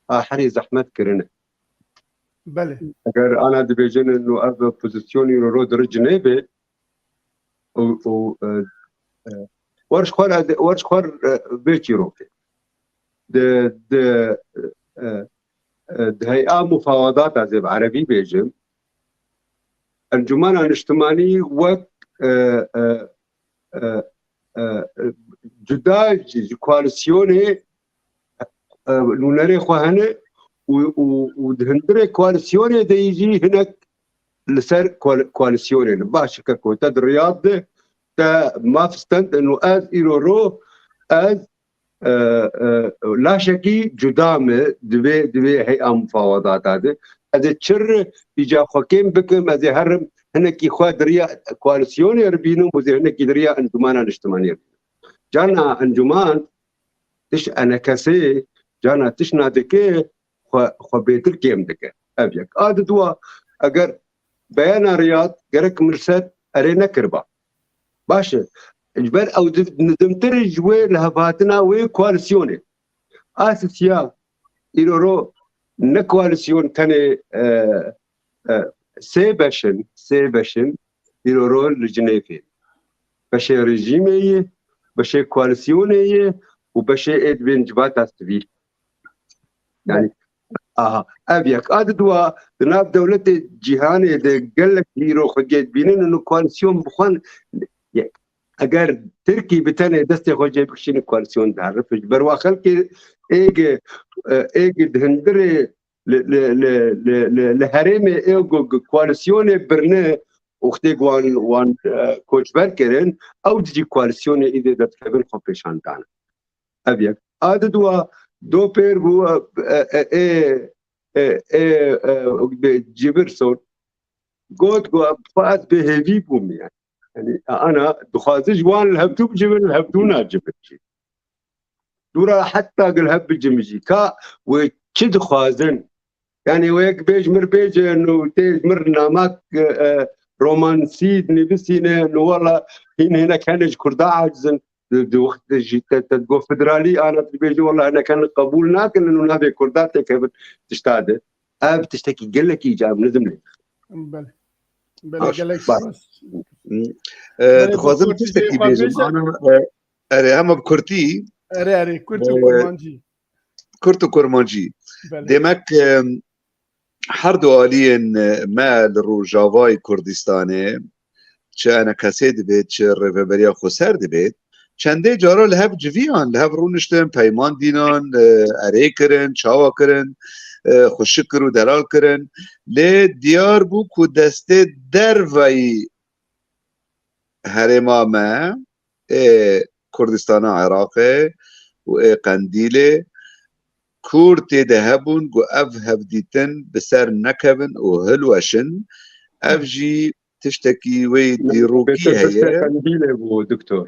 a herî zehmet kirine. Belê. Eger ana dibêjin û ev pozisyonî ro ro diri Cinêvê û, û, e, e, wer ji xwe re, wer ji xwe re, e, vê çîrokê. Di, di, e, e, di hey'a mufawedata zê bi erebî bêjim, Encûmena Niştimanî wek, e, e, e, e, cuda ji, ji koalîsyonê, e, nûnerê xwe hene û, û, û di hundirê koalîsyonê de yî jî hinek li ser koal-, koalîsyonê ne. Baş e, ke ku te di Riyad de te maf stend û ez îro ro ez, e, e, laşekî cuda me di vê, di vê hey'a mufawedata de. Ez ê çi re îca xwe kêm bikim, ez ê herim hinekî xwe di riya koalîsyonê re bînim û zê hinekî di riya Encûmena Niştimanî re bînim. Carna encûman tiş enekesê, carna tişna dike xwe, xwe bêtir kêm dike. Ev yek. A di dua, eger beyana Riyad gerek min li ser erê nekiriba. Baş e. Ji ber ew di-, nizimtir ji wê lihevhatina wê koalîsyonê. A sisiya îro ro ne koalîsyon tenê, e, e, sê beş in, sê beş in îro ro li Cinêfê. Beşê rejîmê ye, beşê koalîsyonê ye û beşê ê dibên civata sivîl. Yani, aha, ev yek. A di dua, di nav dewletê cîhanê de gelek îro xwediyê dibînin û koalîsyon bi xwe, ye-, eger Tirkî bi tenê destê xwe cê bikişîne, koalîsyon diherife. Ji ber wa xelkê êg, e, êg di hundirê li, li, li, li, li, li herêmê ê ku, ku koalîsyonê birine û xtê wan, wan, e, koçber kirin, ew dijî koalîsyonê îdê derdikevin xwe pêşan dane. Ev yek. A di dua, do pêr bû, e, e, e, e, e, e, Cibir Son. Got, got, xwe ez bêhêvî bûm yani. Yani, ana, dixwazin ji wan li hevdû bicivin, li hevdû nacivin jî. Dûra heta gil hev bicim jî. Ka wê çi dixwazin? Yani, wê yek bêj mir bêjin û tê mir namak, e, e, romansî dinivîsîne, no wala hîn hinek hene ji Kurda aciz in. Di, di wext de jî te, te digot federalî, ana dibêje, wela hinek hene qebûl nakin û navê Kurda têkevin tişta de. Ev tiştekî gelekî îca em nizim lê. Belê. Belê, baş, gelek baş. Spas. E, belê, dixwazim doktor, tiştekî bêjim. Ana, e, erê, hema bi kurtî. Erê, erê, kurt û, e, kurmancî. Kurt û kurmancî. Belê. Demek, e, her du aliyên me li Rojavayê Kurdistanê, çi ENKSê dibêt, çi Rêveberiya Xweser dibêt, çendê cara li hev civiyan, li hev rûniştin, peyman dînan, e, erê kirin, çawa kirin, e, xweşik kir û delal kirin. Lê diyar bû ku destê derveyî herêma me ê Kurdistana Iraqê û ê Qendîlê kûr tê de hebûn ku ev hevdîtin bi ser nekevin û hilweşin. Ev jî tiştekî wê dîrokî heye. Qendîlê bû, doktor.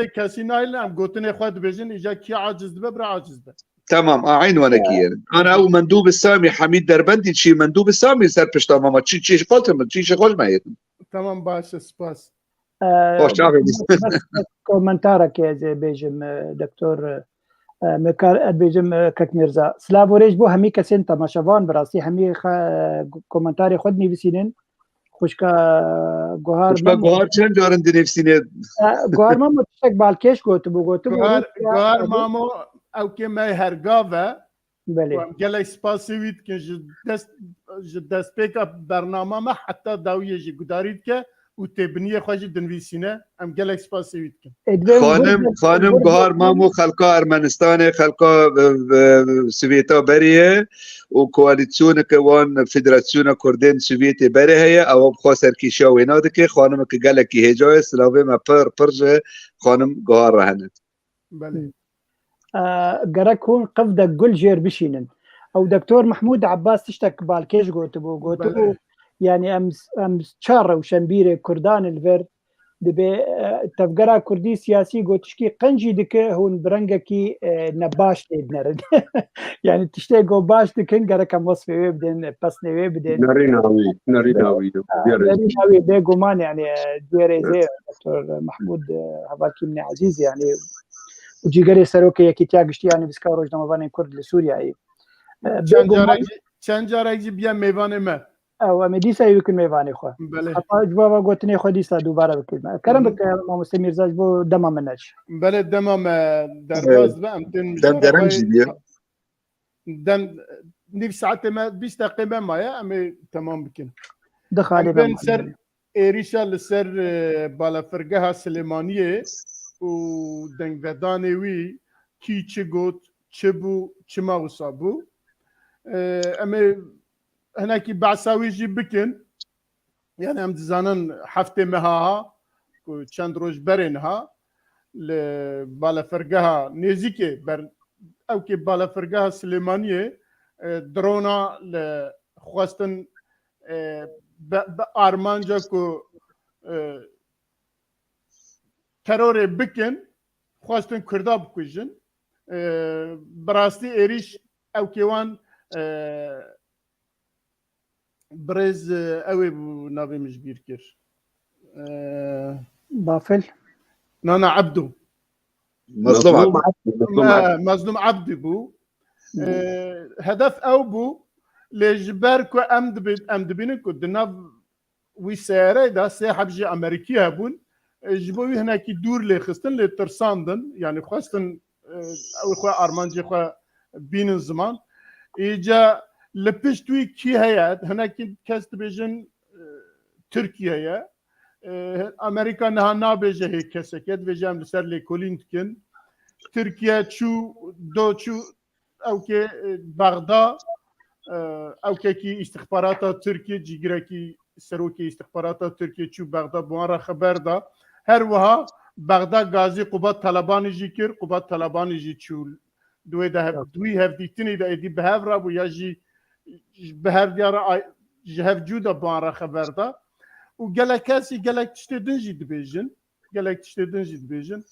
dilê kesî nayîlin, em gotinê xwe dibêjin, îca kî aciz dibe, bira aciz be. Tamam, a eyn wenekî yerin. Ana ew mendûbi Samî, Hemîd Derbendî çi mendûbi Samî ser pişta mama, çi çi xwe tim, çi xwe ji me yetin. Tamam, baş e, spas. Hoş çavê. Komentarekê ez ê bêjim, e, doktor, e, me kar ez bêjim, e, Kek Mirza. Silav û rêj bo hemî kesên temaşevan, bi rastî hemî xe-, komentarê xwe dinivîsînin. Xwişka Guhar Xwişka Memo. Guhar çend carin dinivîsîne? E, Guhar Memo tiştek balkêş gotibû, gotibû. Guhar, Rûsya Guhar ew- Mamo, ew kê me hergav e. Belê. Em gelek spasî wî dikin ji dest, ji destpêka bernama me heta dawiyê jî gudarî dike û têbiniyê xwe jî dinivîsîne. Em gelek spasî wî dikin. E, divê Xanim, vur- xanim vur- Guhar Mamo xelka Ermenistanê, xelka, e, e, Sovyeta berê ye û koalîsyoneke wan Federasyona Kurdên Sovyetê berê heye, ew bi xwe serkêşiya wêna dike. Xanimeke gelekî hêja ye, silavê me pir pir ji xanim Guhar re hene. Belê. E, gerek hûn qivdek gul jêr bişînin. Ew Doktor Mehmûd Ebbas tiştek balkêş gotibû. Gotibû, Belê. yani em, em çar rewşenbîrê Kurdan li vir dibe, e, tevgera Kurdî siyasî gotişkî qencî dike, hûn bi rengekî, e, nebaş lê dinerin. Yani tiştê ku baş dikin, gerek em wesfê wê bidin, pesnê wê bidin. Nerîna wî, nerîna wî. Nerîna wî bêguman, yani, e, duyê rêzê Doktor Mehmûd, e, hevalkî min e ezîz, yani, û cîgerê serokê Yekîtiya Giştî ya Nivîskar û Rojnamevanên Kurd li Sûriyeyê. E, Çend bêguman- carek jî, çend carek jî biya mêvanê me. Ew, em ê dîsa bikin mêvanê xwe. Belê. Heta ji bo gotinê xwe dîsa dubare bikin. Kerem bike, mamoste Mîrza, ji bo dema min neç. Belê, dema me derbas be, em tên Dem dereng jî diye. Dem, nîv saetê me, bîst deqê me maye, em ê temam bikin. Di xalê Em be bên maye. ser êrîşa li ser, e, balafirgeha Silêmaniyê û dengvedanê wî, kî çi got, çi bû, çima wisa bû. E, em ê hinekî behsa wî jî bikin. Yani em dizanin heftê meha ha, ku çend roj berê niha li balafirgeha nêzîkê ber, ew kê balafirgeha Silêmaniyê, e, drona li xwestin, e, bi, bi armanca ku, e, terorê bikin, xwestin Kurda bikujin. E, bi rastî êrîş ew kê wan, e, birêz, e, ew ê bû, navê min ji bîr kir. E, Bafil. Nana Ebdû. Mazlum abi. Mazlum Me-, abi. Mazlum Ebdî bû. E, hedef ew bû, lê ji ber ku em dibi-, em dibînin ku di nav wî seyareyê de sê heb jî Amerîkî hebûn, e, ji bo wî hinekî dûr lê xistin, lê tirsandin, yani xwestin, e, ew xwe armancê xwe bînin ziman. Îca li pişt wî kî heye? Hinekî kes dibêjin, e, Tirkiye ye. E, Amerîka niha nabêje hê keseke, dibêje em li ser lêkolîn dikin. Tirkiye çû, do çû, ewkê, e, Bexda, e, ewkekî îstixbarata Tirkiyê, cîgirekî serokê îstixbarata Tirkiyê çû Bexda, bi wan re xeber da. Her wiha Bexda gazî Qubat Talebanî jî kir, Qubat Talebanî jî çû. Di wê de hev-, di wî hevdîtinî de êdî bi hev re bû ya jî bi hev diya re ay-, ji hev cû de bi wan re xeber da. Û gelek kesî gelek tiştê din jî dibêjin. Gelek tiştê din jî dibêjin.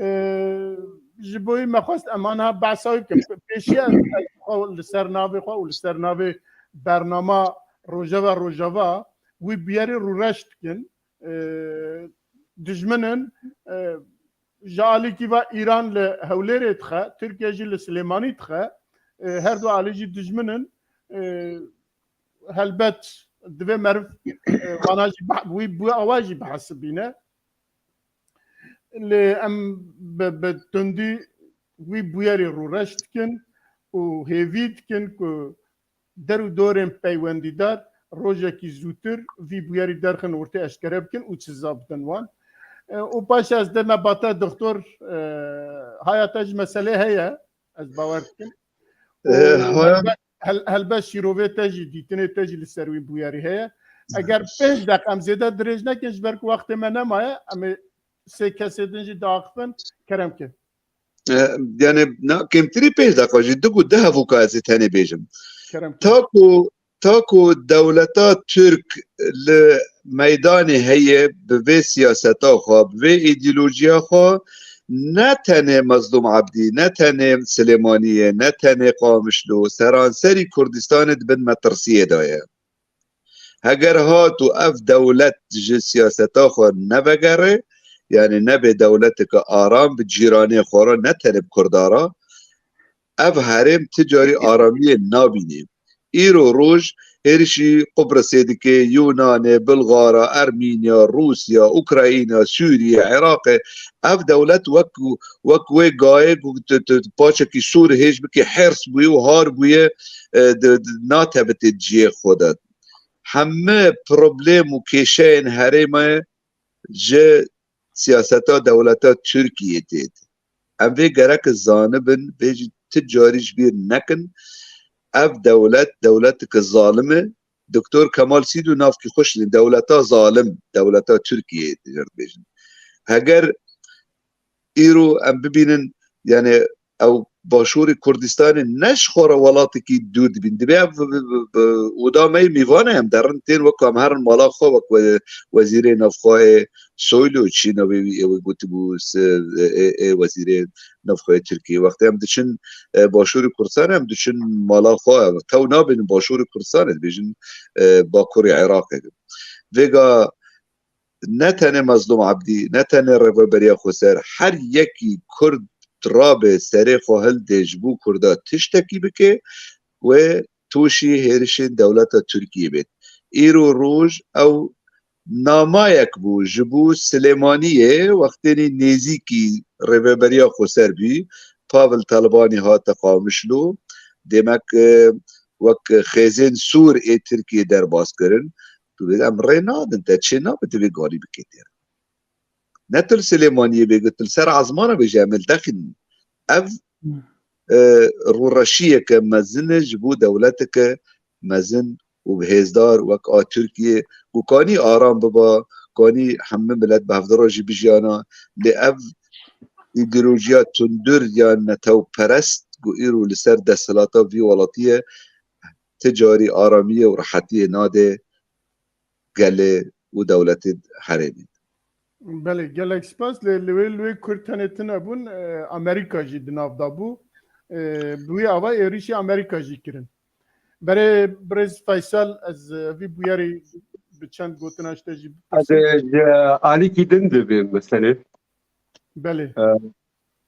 Ee, ji bo wî me xwest em aniha behsa wî bikin. Pêşiya ez, ez xwe li ser navê xwe û li ser navê bernama Rojava Rojava wî bûyerî rûreş dikin. Ee, dijmin in, ee, ji alîkî ve Îran li Hewlêrê dixe, Tirkiye jî li Silêmanî dixe. Ee, her du alî jî dijmin in. Ee, helbet divê meriv, e, wana jî bih-, wî, wî awa jî bihesibîne. Lê em bi, bi tundî wî bûyerî rûreş dikin û hêvî dikin ku der û dorên peywendîdar rojekî zûtir vî bûyerî derxin ortê eşkere bikin û siza bidin wan. E, û paşê ez dême bate doktor, e, haya te ji meselê heye, ez bawer dikim. E, Û haya helbe-, hel-, helbet şîrovê te jî, dîtinê te jî li ser wî bûyerî heye. Eger pênc deqe em zêde dirêj nekin, ji ber ku wextê me nemaye, em ê sê kesê din jî diaxifin, kerem ke. E, yani, na, kêmtirî pênc deqa jî, du ku du hevûka ez ê tenê bêjim. Kerem ke. Ta ku, ta ku dewleta Tirk li meydanê heye, bi vê siyaseta xwe, bi vê îdeolojiya xwe, ne tenê Mezlûm Ebdî, ne tenê Silêmaniyê, ne tenê Qamişlo, seranserî Kurdistanê di bin metirsiyê de ye. Heger hat û ev dewlet ji siyaseta xwe nevegere, yani nebe dewleteke aram bi cîranê xwe re, ne tenê bi Kurda re, ev herêm ti carî aramiyê nabîne. Îro roj hêrişî Qubrisê dike, Yûnanê, Bilgara, Ermînya, Rûsya, Ukrayna, Sûriye, Iraqê. Ev dewlet wek, wek wê gayê ku tu, tu, tu paçekî sor hêj bikî, hêrs bûye û har bûye, e, di, di, natevitê cihê xwe de. Hemû problem û kêşeyên herêmê ji siyaseta dewleta Tirkiyê tê. Em vê gerek zanibin, vê jî ti carî ji bîr nekin. Ev dewlet, dewleteke zalim e. Doktor Kemal Sîdû navkî xweş didin, dewleta zalim, dewleta Tirkiyeyê dibêjin. Heger îro em bibînin, yani ew Başûrê Kurdistanê ne ji xwe re welatekî dûr dibîn. Dibê ev bi, bi, bi, oda me yê mîvan e, em derin tên wek em herin mala xwe, wek we-, wezîrê navxweyê Soylu, çi navê wî, ew ê gotibû, se-, ê, ê, ê wezîrê navxweyê Tirkiyê. Wextê em diçin, e, Başûrê Kurdistanê, em diçin mala xwe, tew nabênin Başûrê Kurdistanê, dibêjin, e, Bakurê Iraqê. Vêga ne tenê Mezlûm Ebdî, ne tenê Rêveberiya Xweser, her yekî Kurd rabe serê xwe hilde ji bo Kurda tiştekî bike, wê tûşî hêrişên dewleta Tirkiyê bêt. Îro roj ew namayek bû ji bo Silêmaniyê, wextênî nêzîkî Rêveberiya Xweser bû, Pavel Talibanî hate Qamişlo, demek, e, wek xêzên sûr ê Tirkiyê derbas kirin. Tu bê em rê nadin, te çê nabe tu vê galî bikê tê. Ne tu li Silêmaniyê bêgî, tu li ser ezmana bêje, em ê li te xînin. Ev, e, rûreşiyeke mezin e ji bo dewleteke mezin û bi hêzdar wek a Tirkiyê, ku kanî aram biba, kanî hemî milet bi hevdira jî bijiyana, lê ev îdeolojiya tundir ya netewperest ku îro li ser desthilata vî welatî ye, ti carî aramiyê û rehetiyê nade gelê û dewletê herêmê. Belê, gelek spas. Lê li wê, li wê Kurd tenê tune bûn, e, Amerîka jî di nav de bû. E, bi wî ava êrîşî Amerîka jî kirin. Berê birêz Feysel, ez, e, vî bûyerî bi çend gotina ji te jî Ez, bipirsim. e, ji alîkî din dibêm meselê. Belê. E,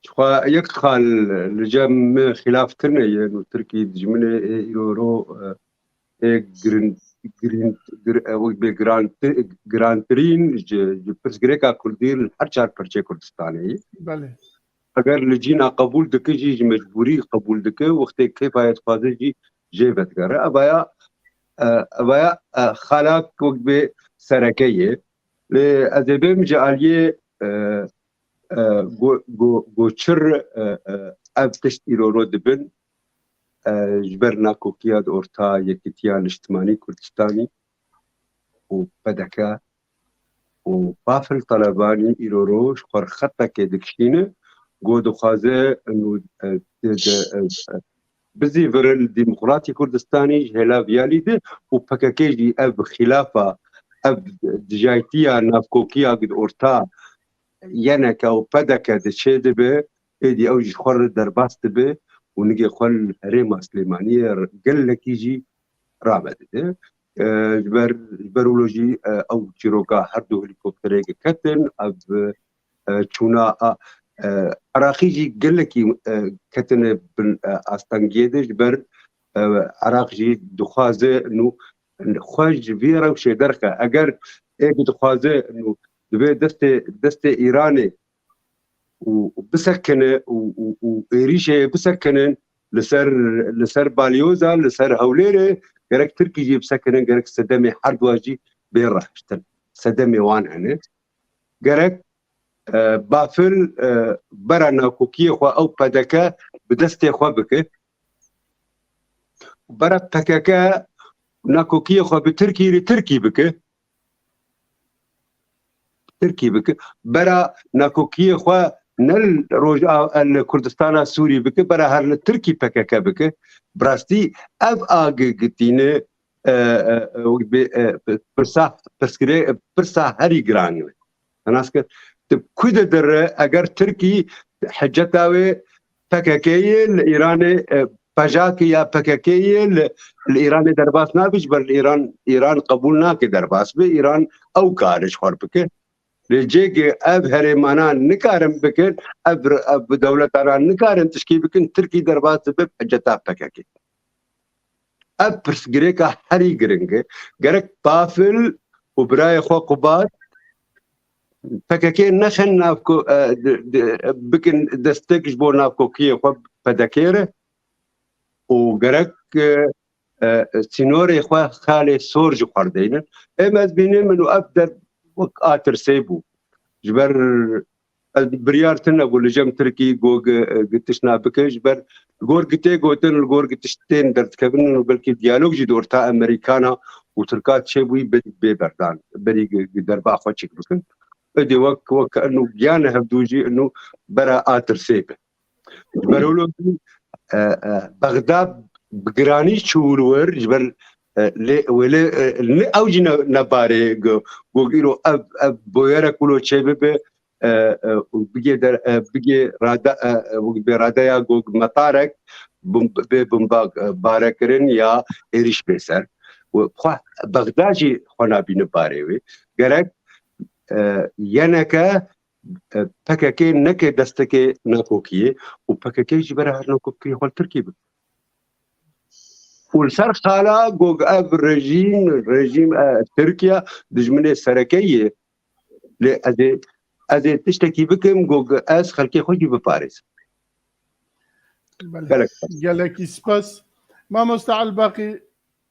Jixwe yek xal li cem min xîlaf tune ye, û Tirkî dijminê ê îro ro, e, ê girin-, girin-, gir-, e, wek bê girantir-, girantirîn ji, ji pirsgirêka Kurdî li her çar parçeyê Kurdistanê ye. Belê. Eger li cîna qebûl dike jî, ji mecbûrî qebûl dike, wextê kêfa ye dixwaze jî jê vedigere. Evaya, e, evaya, e, xalak wek bê sereke ye. Lê ez ê bêm ji aliyê, e, e, go-, go-, goçir, e, e, ev tişt îro ro dibin. e, ji ber nakokiya di orta Yekîtiya Niştimanî Kurdistanî û P D K û Bafil Talebanî îro roj xwe xetekê dikişîne, ku dixwaze, e, di, di, e, e, bizîvirin Demokratî Kurdistanî ji hêla viya lî de û P K K jî ev xîlafa, ev dijaytiya navkokiya di orta Y N K û P D K de çêdibe, êdî ew jî xwe re derbas dibe û nigê xwe li herêma Silêmaniyê gelekî jî rave dide. E, ji ber, ji ber wilo jî, e, ew çîroka her du helîkopterê ketin, ev, e, çûna, a, e, Iraqî jî gelekî, e, ketine bin, e, astengiyê de, ji ber, e, Iraq jî dixwaze nû xwe ji vî rewşê derxe. Eger êk dixwaze nû divê destê, destê Îranê û, û bisekine û, û, û êrîşê bisekinin li ser, li ser Balyoza, li ser Hewlêrê, gerek Tirkî jî bisekinin, gerek sedemê her dua jî bê rehiştin. Sedemê wan hene. Gerek, e, Bafil, e, bera nakokiyê xwe ew P D K bi destê xwe bike. Bera P K K nakokiyê xwe bi Tirkî li Tirkî bike. Tirkî bike. Bera nakokiyê xwe ne li Roj-, a-, li Kurdistana Sûrî bike, bera her li Tirkî P K K bike. Bi rastî ev agirgitîne, e, e, e, wek bê, e, pirsa, pirsgirê, pirsa herî giran e. Nas ke, tu ku de dire, eger Tirkî hiceta wê P K K yê li Îranê, e, pejak ya P K K yê li, li Îranê derbas nabe, ji ber li Îran, Îran qebûl nake derbas be, Îran ew kare ji xwe bike. Lê cêkê ev herêmana nikarin bikin, ev, ev dewletana nikarin tişkî bikin, Tirkî derbas dibe hiceta P K K. Ev pirsgirêka herî giring e. Gerek Bafil û birayê xwe Qubat P K K nexin navko-, e, di, di, bikin destek ji bo navkokiyê xwe P D K re û gerek, e, e, sînorê xwe xalê sor ji xwe deynin. Êm ez bînim min û ev der wek a tirsê bû. Ji ber ez biryar tune bû li cem Tirkî go gi-, gi tiştna bike. Ji ber li gor gi tê gotin, li gor gi tiştên derdikevin û belkî diyalog jî di orta Amerîkana û Tirka çêbûyî bê, bê berdan. Berî gi, gi derba xwe çêk bikin. Êdî wek, wek eno giyane hevdû jî eno bera a tirsê be. Ji ber wilo jî, e, e, Bexda bi giranî çû li wir, ji ber, e, lê, wê lê, e, ne, ew jî ne, ne barê go, go îro ev, ev boyerek wilo çê bibe, e, e, û bigê der, e, bigê rada, e, e, bê radeya go metarek bim-, bê bimba, e, barekirin ya êrîş bê ser. Û xwe Bexda jî xwe nabîne barê wê. Gerek, e, yeneke e, P K K neke destekê nakokiyê û P K K jî bera her nakokiyê xwe li Tirkiyê bike. Û li ser xala go ev rejîm, rejîm, e, Tirkiye dijminê sereke ye. Lê ez ê, ez ê tiştekî bikim, go ez xelkê xwe jî biparêzim. Belê. Gelek spas. Gelekî spas. Mamosta Elbaqî,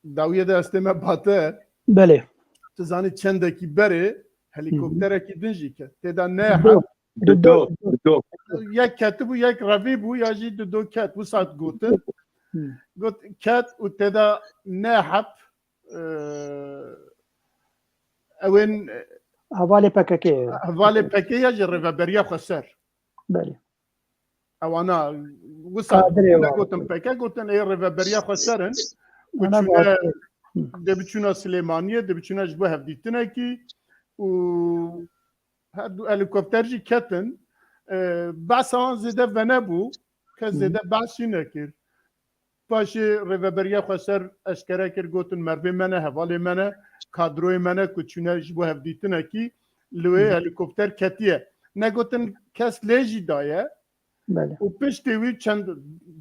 dawiyê de ez tême bate. Belê. Tu zanî çendekî berê helîkopterekî din jî ket. Tê de ne Dido. heb. Dido, dido. Yek ketibû, yek revî bû, ya jî dido ket. Wisa gotin. Hı. Got ket û tê de ne heb, e, ew ên, e, Hevalê P K K. Hevalê P K K ya jî rêveberiya xweser. Belê. Ewana wisa Kadirê wan. Gotin P K K, gotin ê rêveberiya xweser in. Û Ana çûne, baş. Dê biçûna Silêmaniyê, dê biçûne ji bo hevdîtinekî û her du helîkopter jî ketin. E, behsa wan zêde venebû, kes Hı. zêde behs jî nekir. Paşê rêveberiya xweser eşkere kir, gotin mervê me ne, hevalê me ne, kadroyê me ne ku çûne ji bo hevdîtinekî li wê Hı. helîkopter ketiye. Negotin kes lê jî daye. Belê. Û piştê wî çend,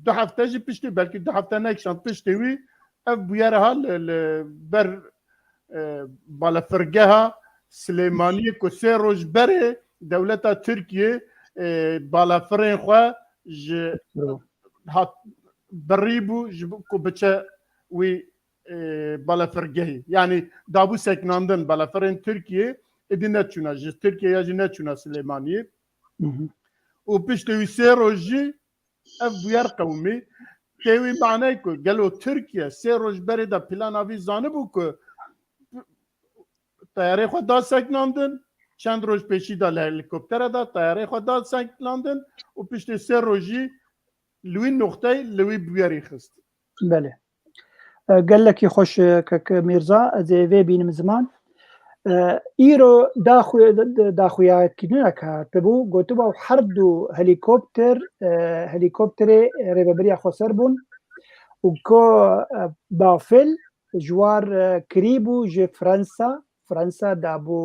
du hefte jî piştê, belkî du hefte nekişand piştê wî ev bûyere ha li, li ber, e, balefirgeha Silêmaniyê ku sê roj berê dewleta Tirkiyê, e, balefirên xwe ji Hı. hat birî bû ji bo ku biçe wî, e, balefirgehî. Yanî dabû seknandin balefirên Tirkiyê, êdî neçûna ji Tirkiye ya jî neçûna Silêmaniyê. Hı hı. Û piştê wî sê roj jî ev bûyer qewimî. Tê wî maney ku gelo Tirkiye sê roj berê de plana vî zanibû ku teyarê xwe da sekinandin, çend roj pêşî de li helîkoptera de teyarê xwe da sekinandin û piştê sê rojî li wî noxteyê li wî bûyerî xist. Belê. E, gelekî xweş, e, kek Mîrza, ez ê vê bînim ziman. E, îro daxuya-, daxuyakirineke hatibû, gotibû her du helîkopter, e, helîkopterê Rêveberiya Xweser bûn û ku, e, Bafil ji war, e, kirî bû ji Fransa, Fransa dabû,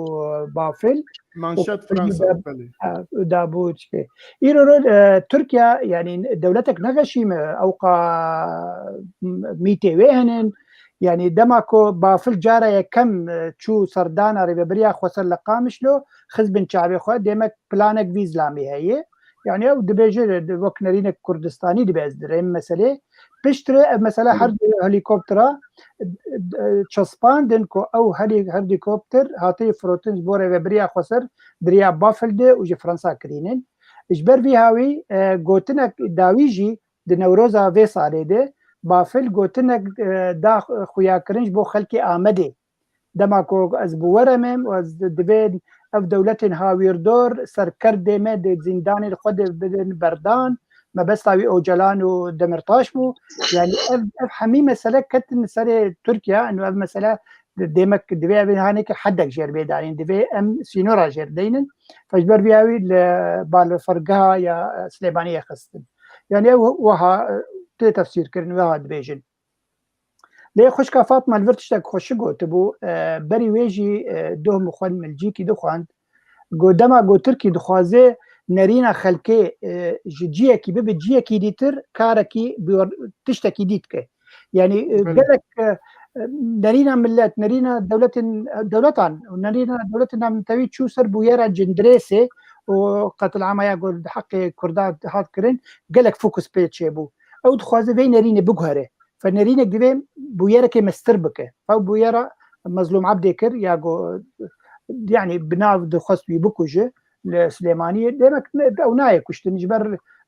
e, Bafil. Manşet Fransa, belê. Ha, dabû çi. Îro, e, Tirkiye, yani dewletek ne xeşî me, ewqa mîtê wê henin. Yani dema ku Bafil cara yekem, e, çû serdana Rêveberiya Xweser li Qamişlo, xist bin çavê xwe, demek planek vî zilamî heye. Yani ew dibêje, wek nerînek Kurdistanî dibe ez dirêm meselê. Piştre ev mesela her du helîkoptera, e, e, çespandin ku ew helî-, helîkopter hatiye firotin ji bo Rêveberiya Xweser di riya Bafil de û ji Fransa kirînin. Ji ber vî hawî, e, gotinek dawî jî di Newroza vê salê de Bafil gotinek, e, da xuyakirin ji bo xelkê Amedê. Dema ku ez bi we re me û ez divê ev dewletên hawîrdor serkerdê me di zîndanên xwe de bidin berdan, mebesta wî Ocalan û Demirtaş bû. Yani ev, ev hemî mesele ketin serê Tirkiye, û ev mesele demek divê ev haneke hedek jêr bê danîn, divê em sînora jêr deynin. Fe ji ber vîya wî li balafirgeha ya Silêmaniyê xistin. Yani ew wiha, e, tê tefsîrkirin, wiha dibêjin. Lê xwişka Fatma li vir tiştek xweşik gotibû, e, berî wê jî, e, doh min xwend, min li cîkî dixwend. Got, dema got Tirkî dixwaze nerîna xelkê, e, ji ciyekî bibe ciyekî dîtir, karekî bi tiştekî dî dike. Yani, e, Belê. gelek, e, nerîna millet, nerîna dewletên, dewletan, nerîna dewletên navnetewî çû ser bûyera Cindirêsê û qetilama ya ku di heqê Kurda hat kirin, gelek fokus pê çêbû. Ew dixwaze vê nerînê biguhere. Fe nerînek divê bûyerekê mestir bike. Ew bûyera Mezlûm Ebdê kir, ya ku, yani, bi nav dixwest wî bikuje li Silêmaniyê. Demek ne, ew nayê kuştin. Ji ber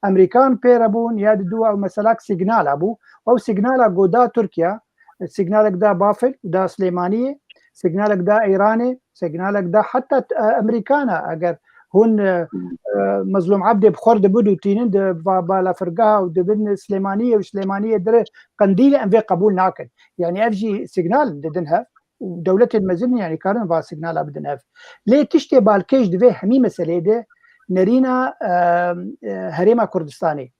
Emerîkan pê re bûn, ya di dû ew meselak sîgnala bû. Ew sîgnala ku da Tirkiye, sîgnalek da Bafil, da Silêmaniyê, sîgnalek da Îranê, sîgnalek da heta, e, Emerîkana. Eger hûn, e, e, Mezlûm Ebdê bi xwe re dibidûtînin di va-, balafirgeha û dibin Silêmaniyê û Silêmaniyê dire Qendîlê, em vê qebûl nakin. Yani ev jî sîgnal didin hev û dewletên mezin, yani, karin va sîgnala bidin hev. Lê tiştê balkêş di vê hemî meseleyê de nerîna, e, e, Herêma Kurdistanê.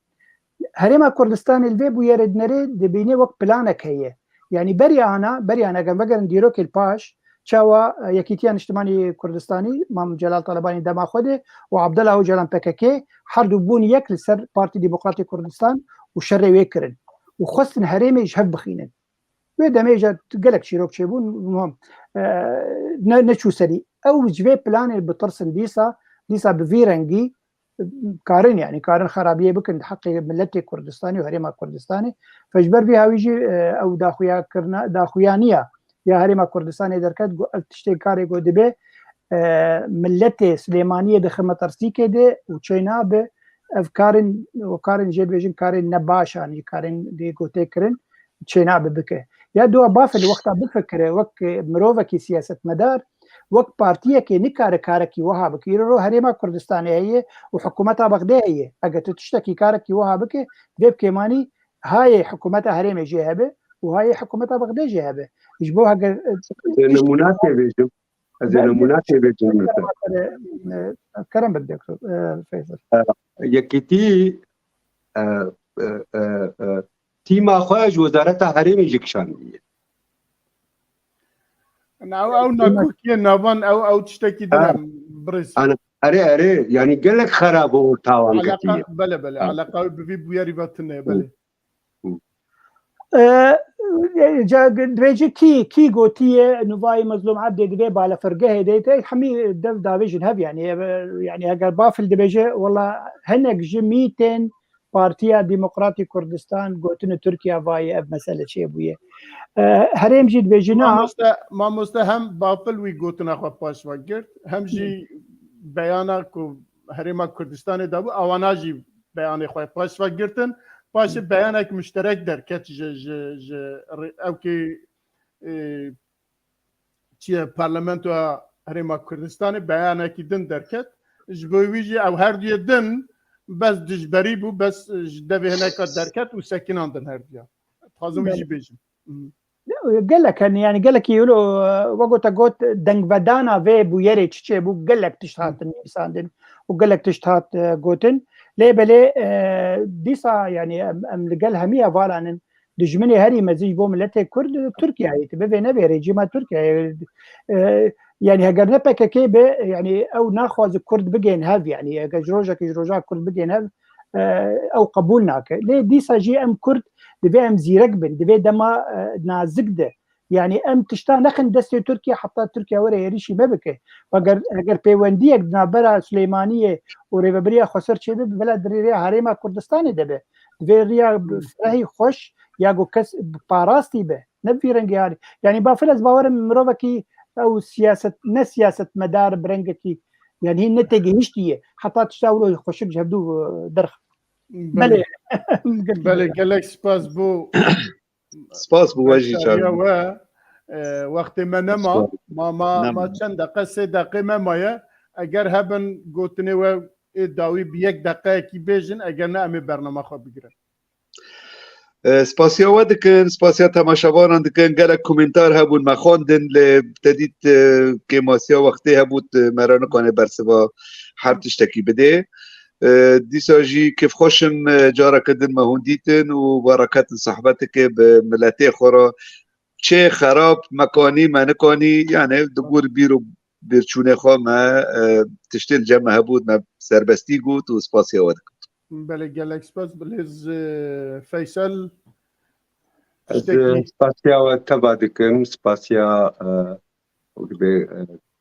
Herêma Kurdistanê li vê bûyerê dinerê dibîne wek planek heye. Yani beriya ana, beriya ana, eger vegerin dîrokê li paş, çawa, e, Yekîtiya Niştimanî Kurdistanî, Mam Celal Talebanî dema xwe de û Abdullah Ocalan P K K, her du bûn yek li ser Partî Demokratî Kurdistan û şerê wê kirin. Û xwestin herêmê ji hev bixînin. Wê demê jî gelek çîrok çêbûn, muhim, e, ne, neçû serî. Ew ji vê planê bitirsin dîsa, dîsa bi vî rengî, karin, yani karin xerabiyê bikin di heqê miletê Kurdistanê û Herêma Kurdistanê. Fe ji ber vî hawî jî, e, ew daxuya kirina, daxuyaniya ya Herêma Kurdistanê derket, got, ev tiştê karê ku dibe, e, miletê Silêmaniyê dixe metirsîkê de û çê nabe, ev karin, û karin jê dibêjin karên ne baş an, jî karên dê gotê kirin, çênabe bike. Ya dua Bafil wexta bifikire wek mirovekî siyasetmedar, wek partiyekê nikare karekî wiha bike. Îro ro Herêma Kurdistanê heye û hikûmeta Bexdê heye. Eger tu tiştekî karekî wiha bike, divê bi kêmanî hayê hikûmeta herêmê jê hebe û hayê hikûmeta Bexdê jê hebe. Ji bo heger, e, Ez ê nemûna tê bêjim. Ez ê nemûna tê bêjim. Kerem bik, Doktor, e, Feysel. Yekîtî, e, e, e, e, tîma xwe ji Wezareta Herêmê jî kişandiye. Na, ew, ew nakokiyê navan, ew, ew tiştekî din e, birêz. Ana, erê, erê, yanî gelek xerab û tawan ketiye. Bele, bele, eleqa bi vî bûyerî ve tune, bele. E, ca-, dibêje kî, kî gotiye, nûvayî Mezlûm Ebdê divê balefirgehê de, te hemî dev davêjin hev, yani, e, yani, eger Bafil dibêje, wela hinek ji mîtên Partiya Demokratî Kurdistan gotine Tirkiye vayê ev mesele çêbûye. E, herêm jî dibêje na. Mamoste, mamoste hem Bafil wî gotina xwe paş ve girt, hem jî beyana ku Herêma Kurdistanê dabû, ewana jî beyanê xwe paş ve girtin. paşê beyanek muşterek derket ji, ji, ji rê-, ewkê, e, çi ye, Parlamentoya Herêma Kurdistanê beyanekî din derket. Ji bo wî jî ew her duyê din bes dijberî bû, bes ji devê hineka derket û sekinandin her duya. Dixwazim wî jî bêjim. Mhm. Gelek hene, yani gelekî wilo, e, wek te got, dengvedana vê bûyerê çi çêbû, gelek tişt hatin nivîsandin û gelek tişt hat, e, gotin. Lê belê, e, dîsa yani em, em li gel hemî hevalan in. Dijminê herî mezin ji bo miletê Kurd, e, Tirkiyeyê. Tu bivê nevê rejîma Tirkiyeyê. E, yani heger ne P K K be, yani ew naxwaze Kurd bigên hev, yani heger ji rojekê ji roja Kurd bigên hev, e, ew qebûl nake. Lê dîsa jî em Kurd divê em zîrek bin, divê dema, e, nazik de. Yani em tişta nexin destê Tirkiye heta Tirkiye were êrîşî me bike. Eger, eger pêwendiyek di navbera Silêmaniyê û Rêveberiya Xweser çêbe, bila di rê-, rêya Herêma Kurdistanê de be. Divê riya frehî xweş ya ku kes bi parastî be. Ne bi vî rengê harî. Yani bafir ez bawerim mirovekî ew siyaset, ne siyasetmedar bi rengekî, yani hîn ne têgihiştî ye. Heta tişta wilo xweşik ji hevdû, e, derx. Belê. Belê, gelek spas bo Spas bo we jî, beşdariya Çavî. We. E, wextê me nema. Spas. Ma, ma, Nema. ma çend deqe, sê deqê me maye. Eger hebin gotinê we ê dawî bi yek deqeyekî bêjin, eger ne em ê bernama xwe bigirin. E, spasiya we dikin, spasiya temaşevanan dikin. Gelek komentar hebûn, me xwendin, lê te dît, e, kêmasiya wextê hebû, e, me re nikane bersiva her tiştekî bidê. E, dîsa jî kêfxweş im, e, careke din me hûn dîtin û we re ketin sohbetekê bi miletê xwe re. Çê xerab, me kanî, me nikanî, yani di gor bîr û bîrçûnê xwe me, e, tiştê li cem me hebû, me serbestî got û spasiya we dikim. Belê, gelek spas. Bilêz, e, Feysel, Ez tiştekî spasiya we teva dikim, spasiya, e, wek bê,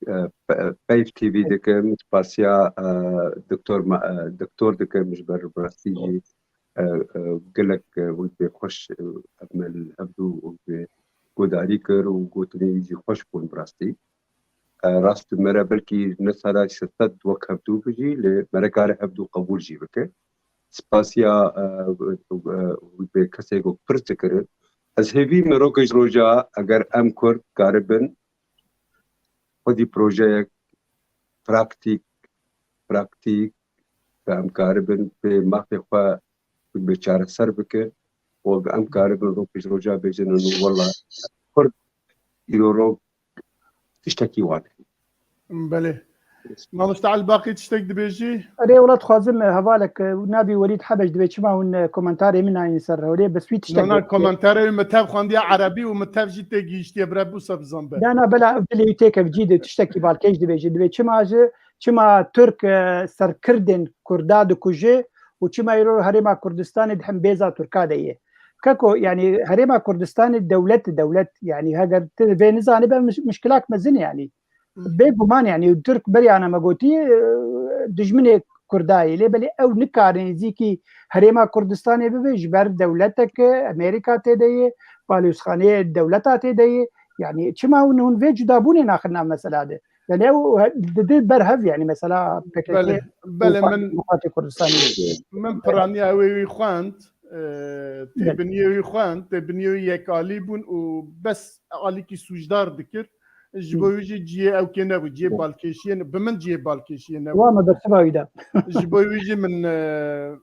e, e, Peyv T V dikim, spasiya, e, doktor ma-, e, doktor dikim ji ber rastî jî, e, e, gelek, e, wek bê xweş, e, ev me li hevdû wek bê guhdarî kir û gotinê wî jî xweş bûn bi rastî. E, rast mere belkî ne sala sed wek hevdû bijî, lê mere kare hevdû qebûl jî bike. Spasiya, e, e, bi kesê ku pirs dikirin. Ez hêvî me rojek ji roja eger em Kurd karibin xwedî projeyek praktîk, praktîk, ke em karibin pê mafê xwe bi çareser bikin û em karibin rojek ji roja bêjin û wela Kurd îro roj tiştekî wan heye. Belê. Mamoste Elbaqî, tiştek dibêjî? Erê, wela dixwazim, e, hevalek, e, navî Welîd Hebeş dibê, çima hûn, e, komentarê min nayîn ser rewlê, bes wî tiştek Nana, got. komentarê wî min tev xwendiye erebî û min tev jî têgihiştiye, bira bû se bizan be. Na, na, bela ev dilê wî têkev cî de tiştekî balkêş dibêje. Dibê çima ji, çima Tirk, e, serkirdên Kurda dikuje û çima îro Herêma Kurdistanê di hembêza Tirka de ye. Keko, yani Herêma Kurdistanê dewlet, dewlet, yani heger tu vê nizanî be miş-, mişkilak mezin yani. Bêguman, yani Tirk beriyane me gotî, e, dijminê Kurda ye. Lê belê ew nikarin nêzîkî Herêma Kurdistanê bibe, ji ber dewletek Amerîka tê de ye, balyoxaneyê dewleta tê de ye. Yani çima hûn, hûn vê cudabûnê naxin nav mesela de? Yani ew he-, didi ber hev, yani mesela P K K Belê, belê, û min, Demokratê Kurdistanê. Min piraniya wê wî xwend, e, têbiniyê wî xwend, têbiniyê wî yekalî bûn û bes alîkî sûcdar dikir. Ji bo wî jî cihê ew kê nebû, cihê balkêşiyê ne, bi min cihê balkêşiyê nebû. Wa me bersiva wî da. Ji bo wî jî min, e,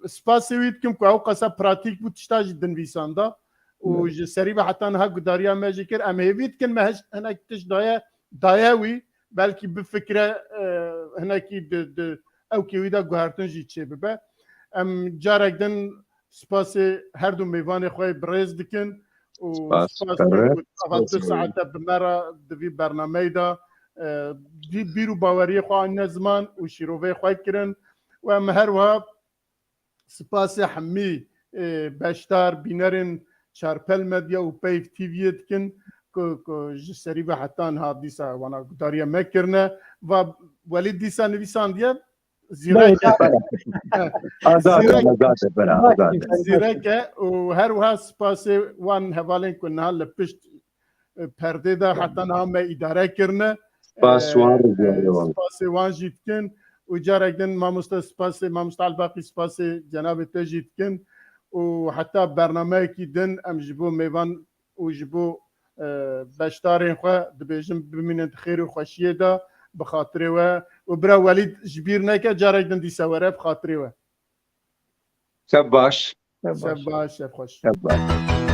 spasê wî dikim ku ew qasa pratîk bû, tişta jî dinivîsanda û ji serî ve heta niha gudariya me jî kir. Em hêvî dikin me hinek tişt daye, daye wî, belkî bifikire, e, hinekî di, di ewkê wî de guhertin jî çêbibe. Em carek din spasê her du mêvanê xwe yê birêz dikin û spas dikin ku ava du saete bi me re di vî bernameyê de, e, bî-, bîr û baweriyê xwe anîne ziman û şîroveyê xwe kirin û em her wiha spasê hemî, e, beşdar, bînerên Çarpel Medya û Peyv T V'yê dikin ku, ku ji serî ve heta niha dîsa wana gudariya me kirine. Va Welîd dîsa nivîsandiye, zîrek e. Azad e, Zîrek, azad e, bera, azad e. Zîrek e û her wiha spasê wan hevalên ku niha li pişt, e, perdê de heta niha me îdare kirine. Spas wan, E, rica wan. Spasê wan jî dikin û carek din mamoste spasê, mamoste Elbaqî spasê cenabê te jî dikin û heta bernameyekî din em ji bo mêvan û ji bo, e, beşdarên xwe dibêjin bimînin di xêr û xweşiyê de bi xatirê we. Û bira Welîd ji bîr neke, carek din dîsa were bi xatirê we. Şev baş. Şev baş, şev xweş. Şev baş.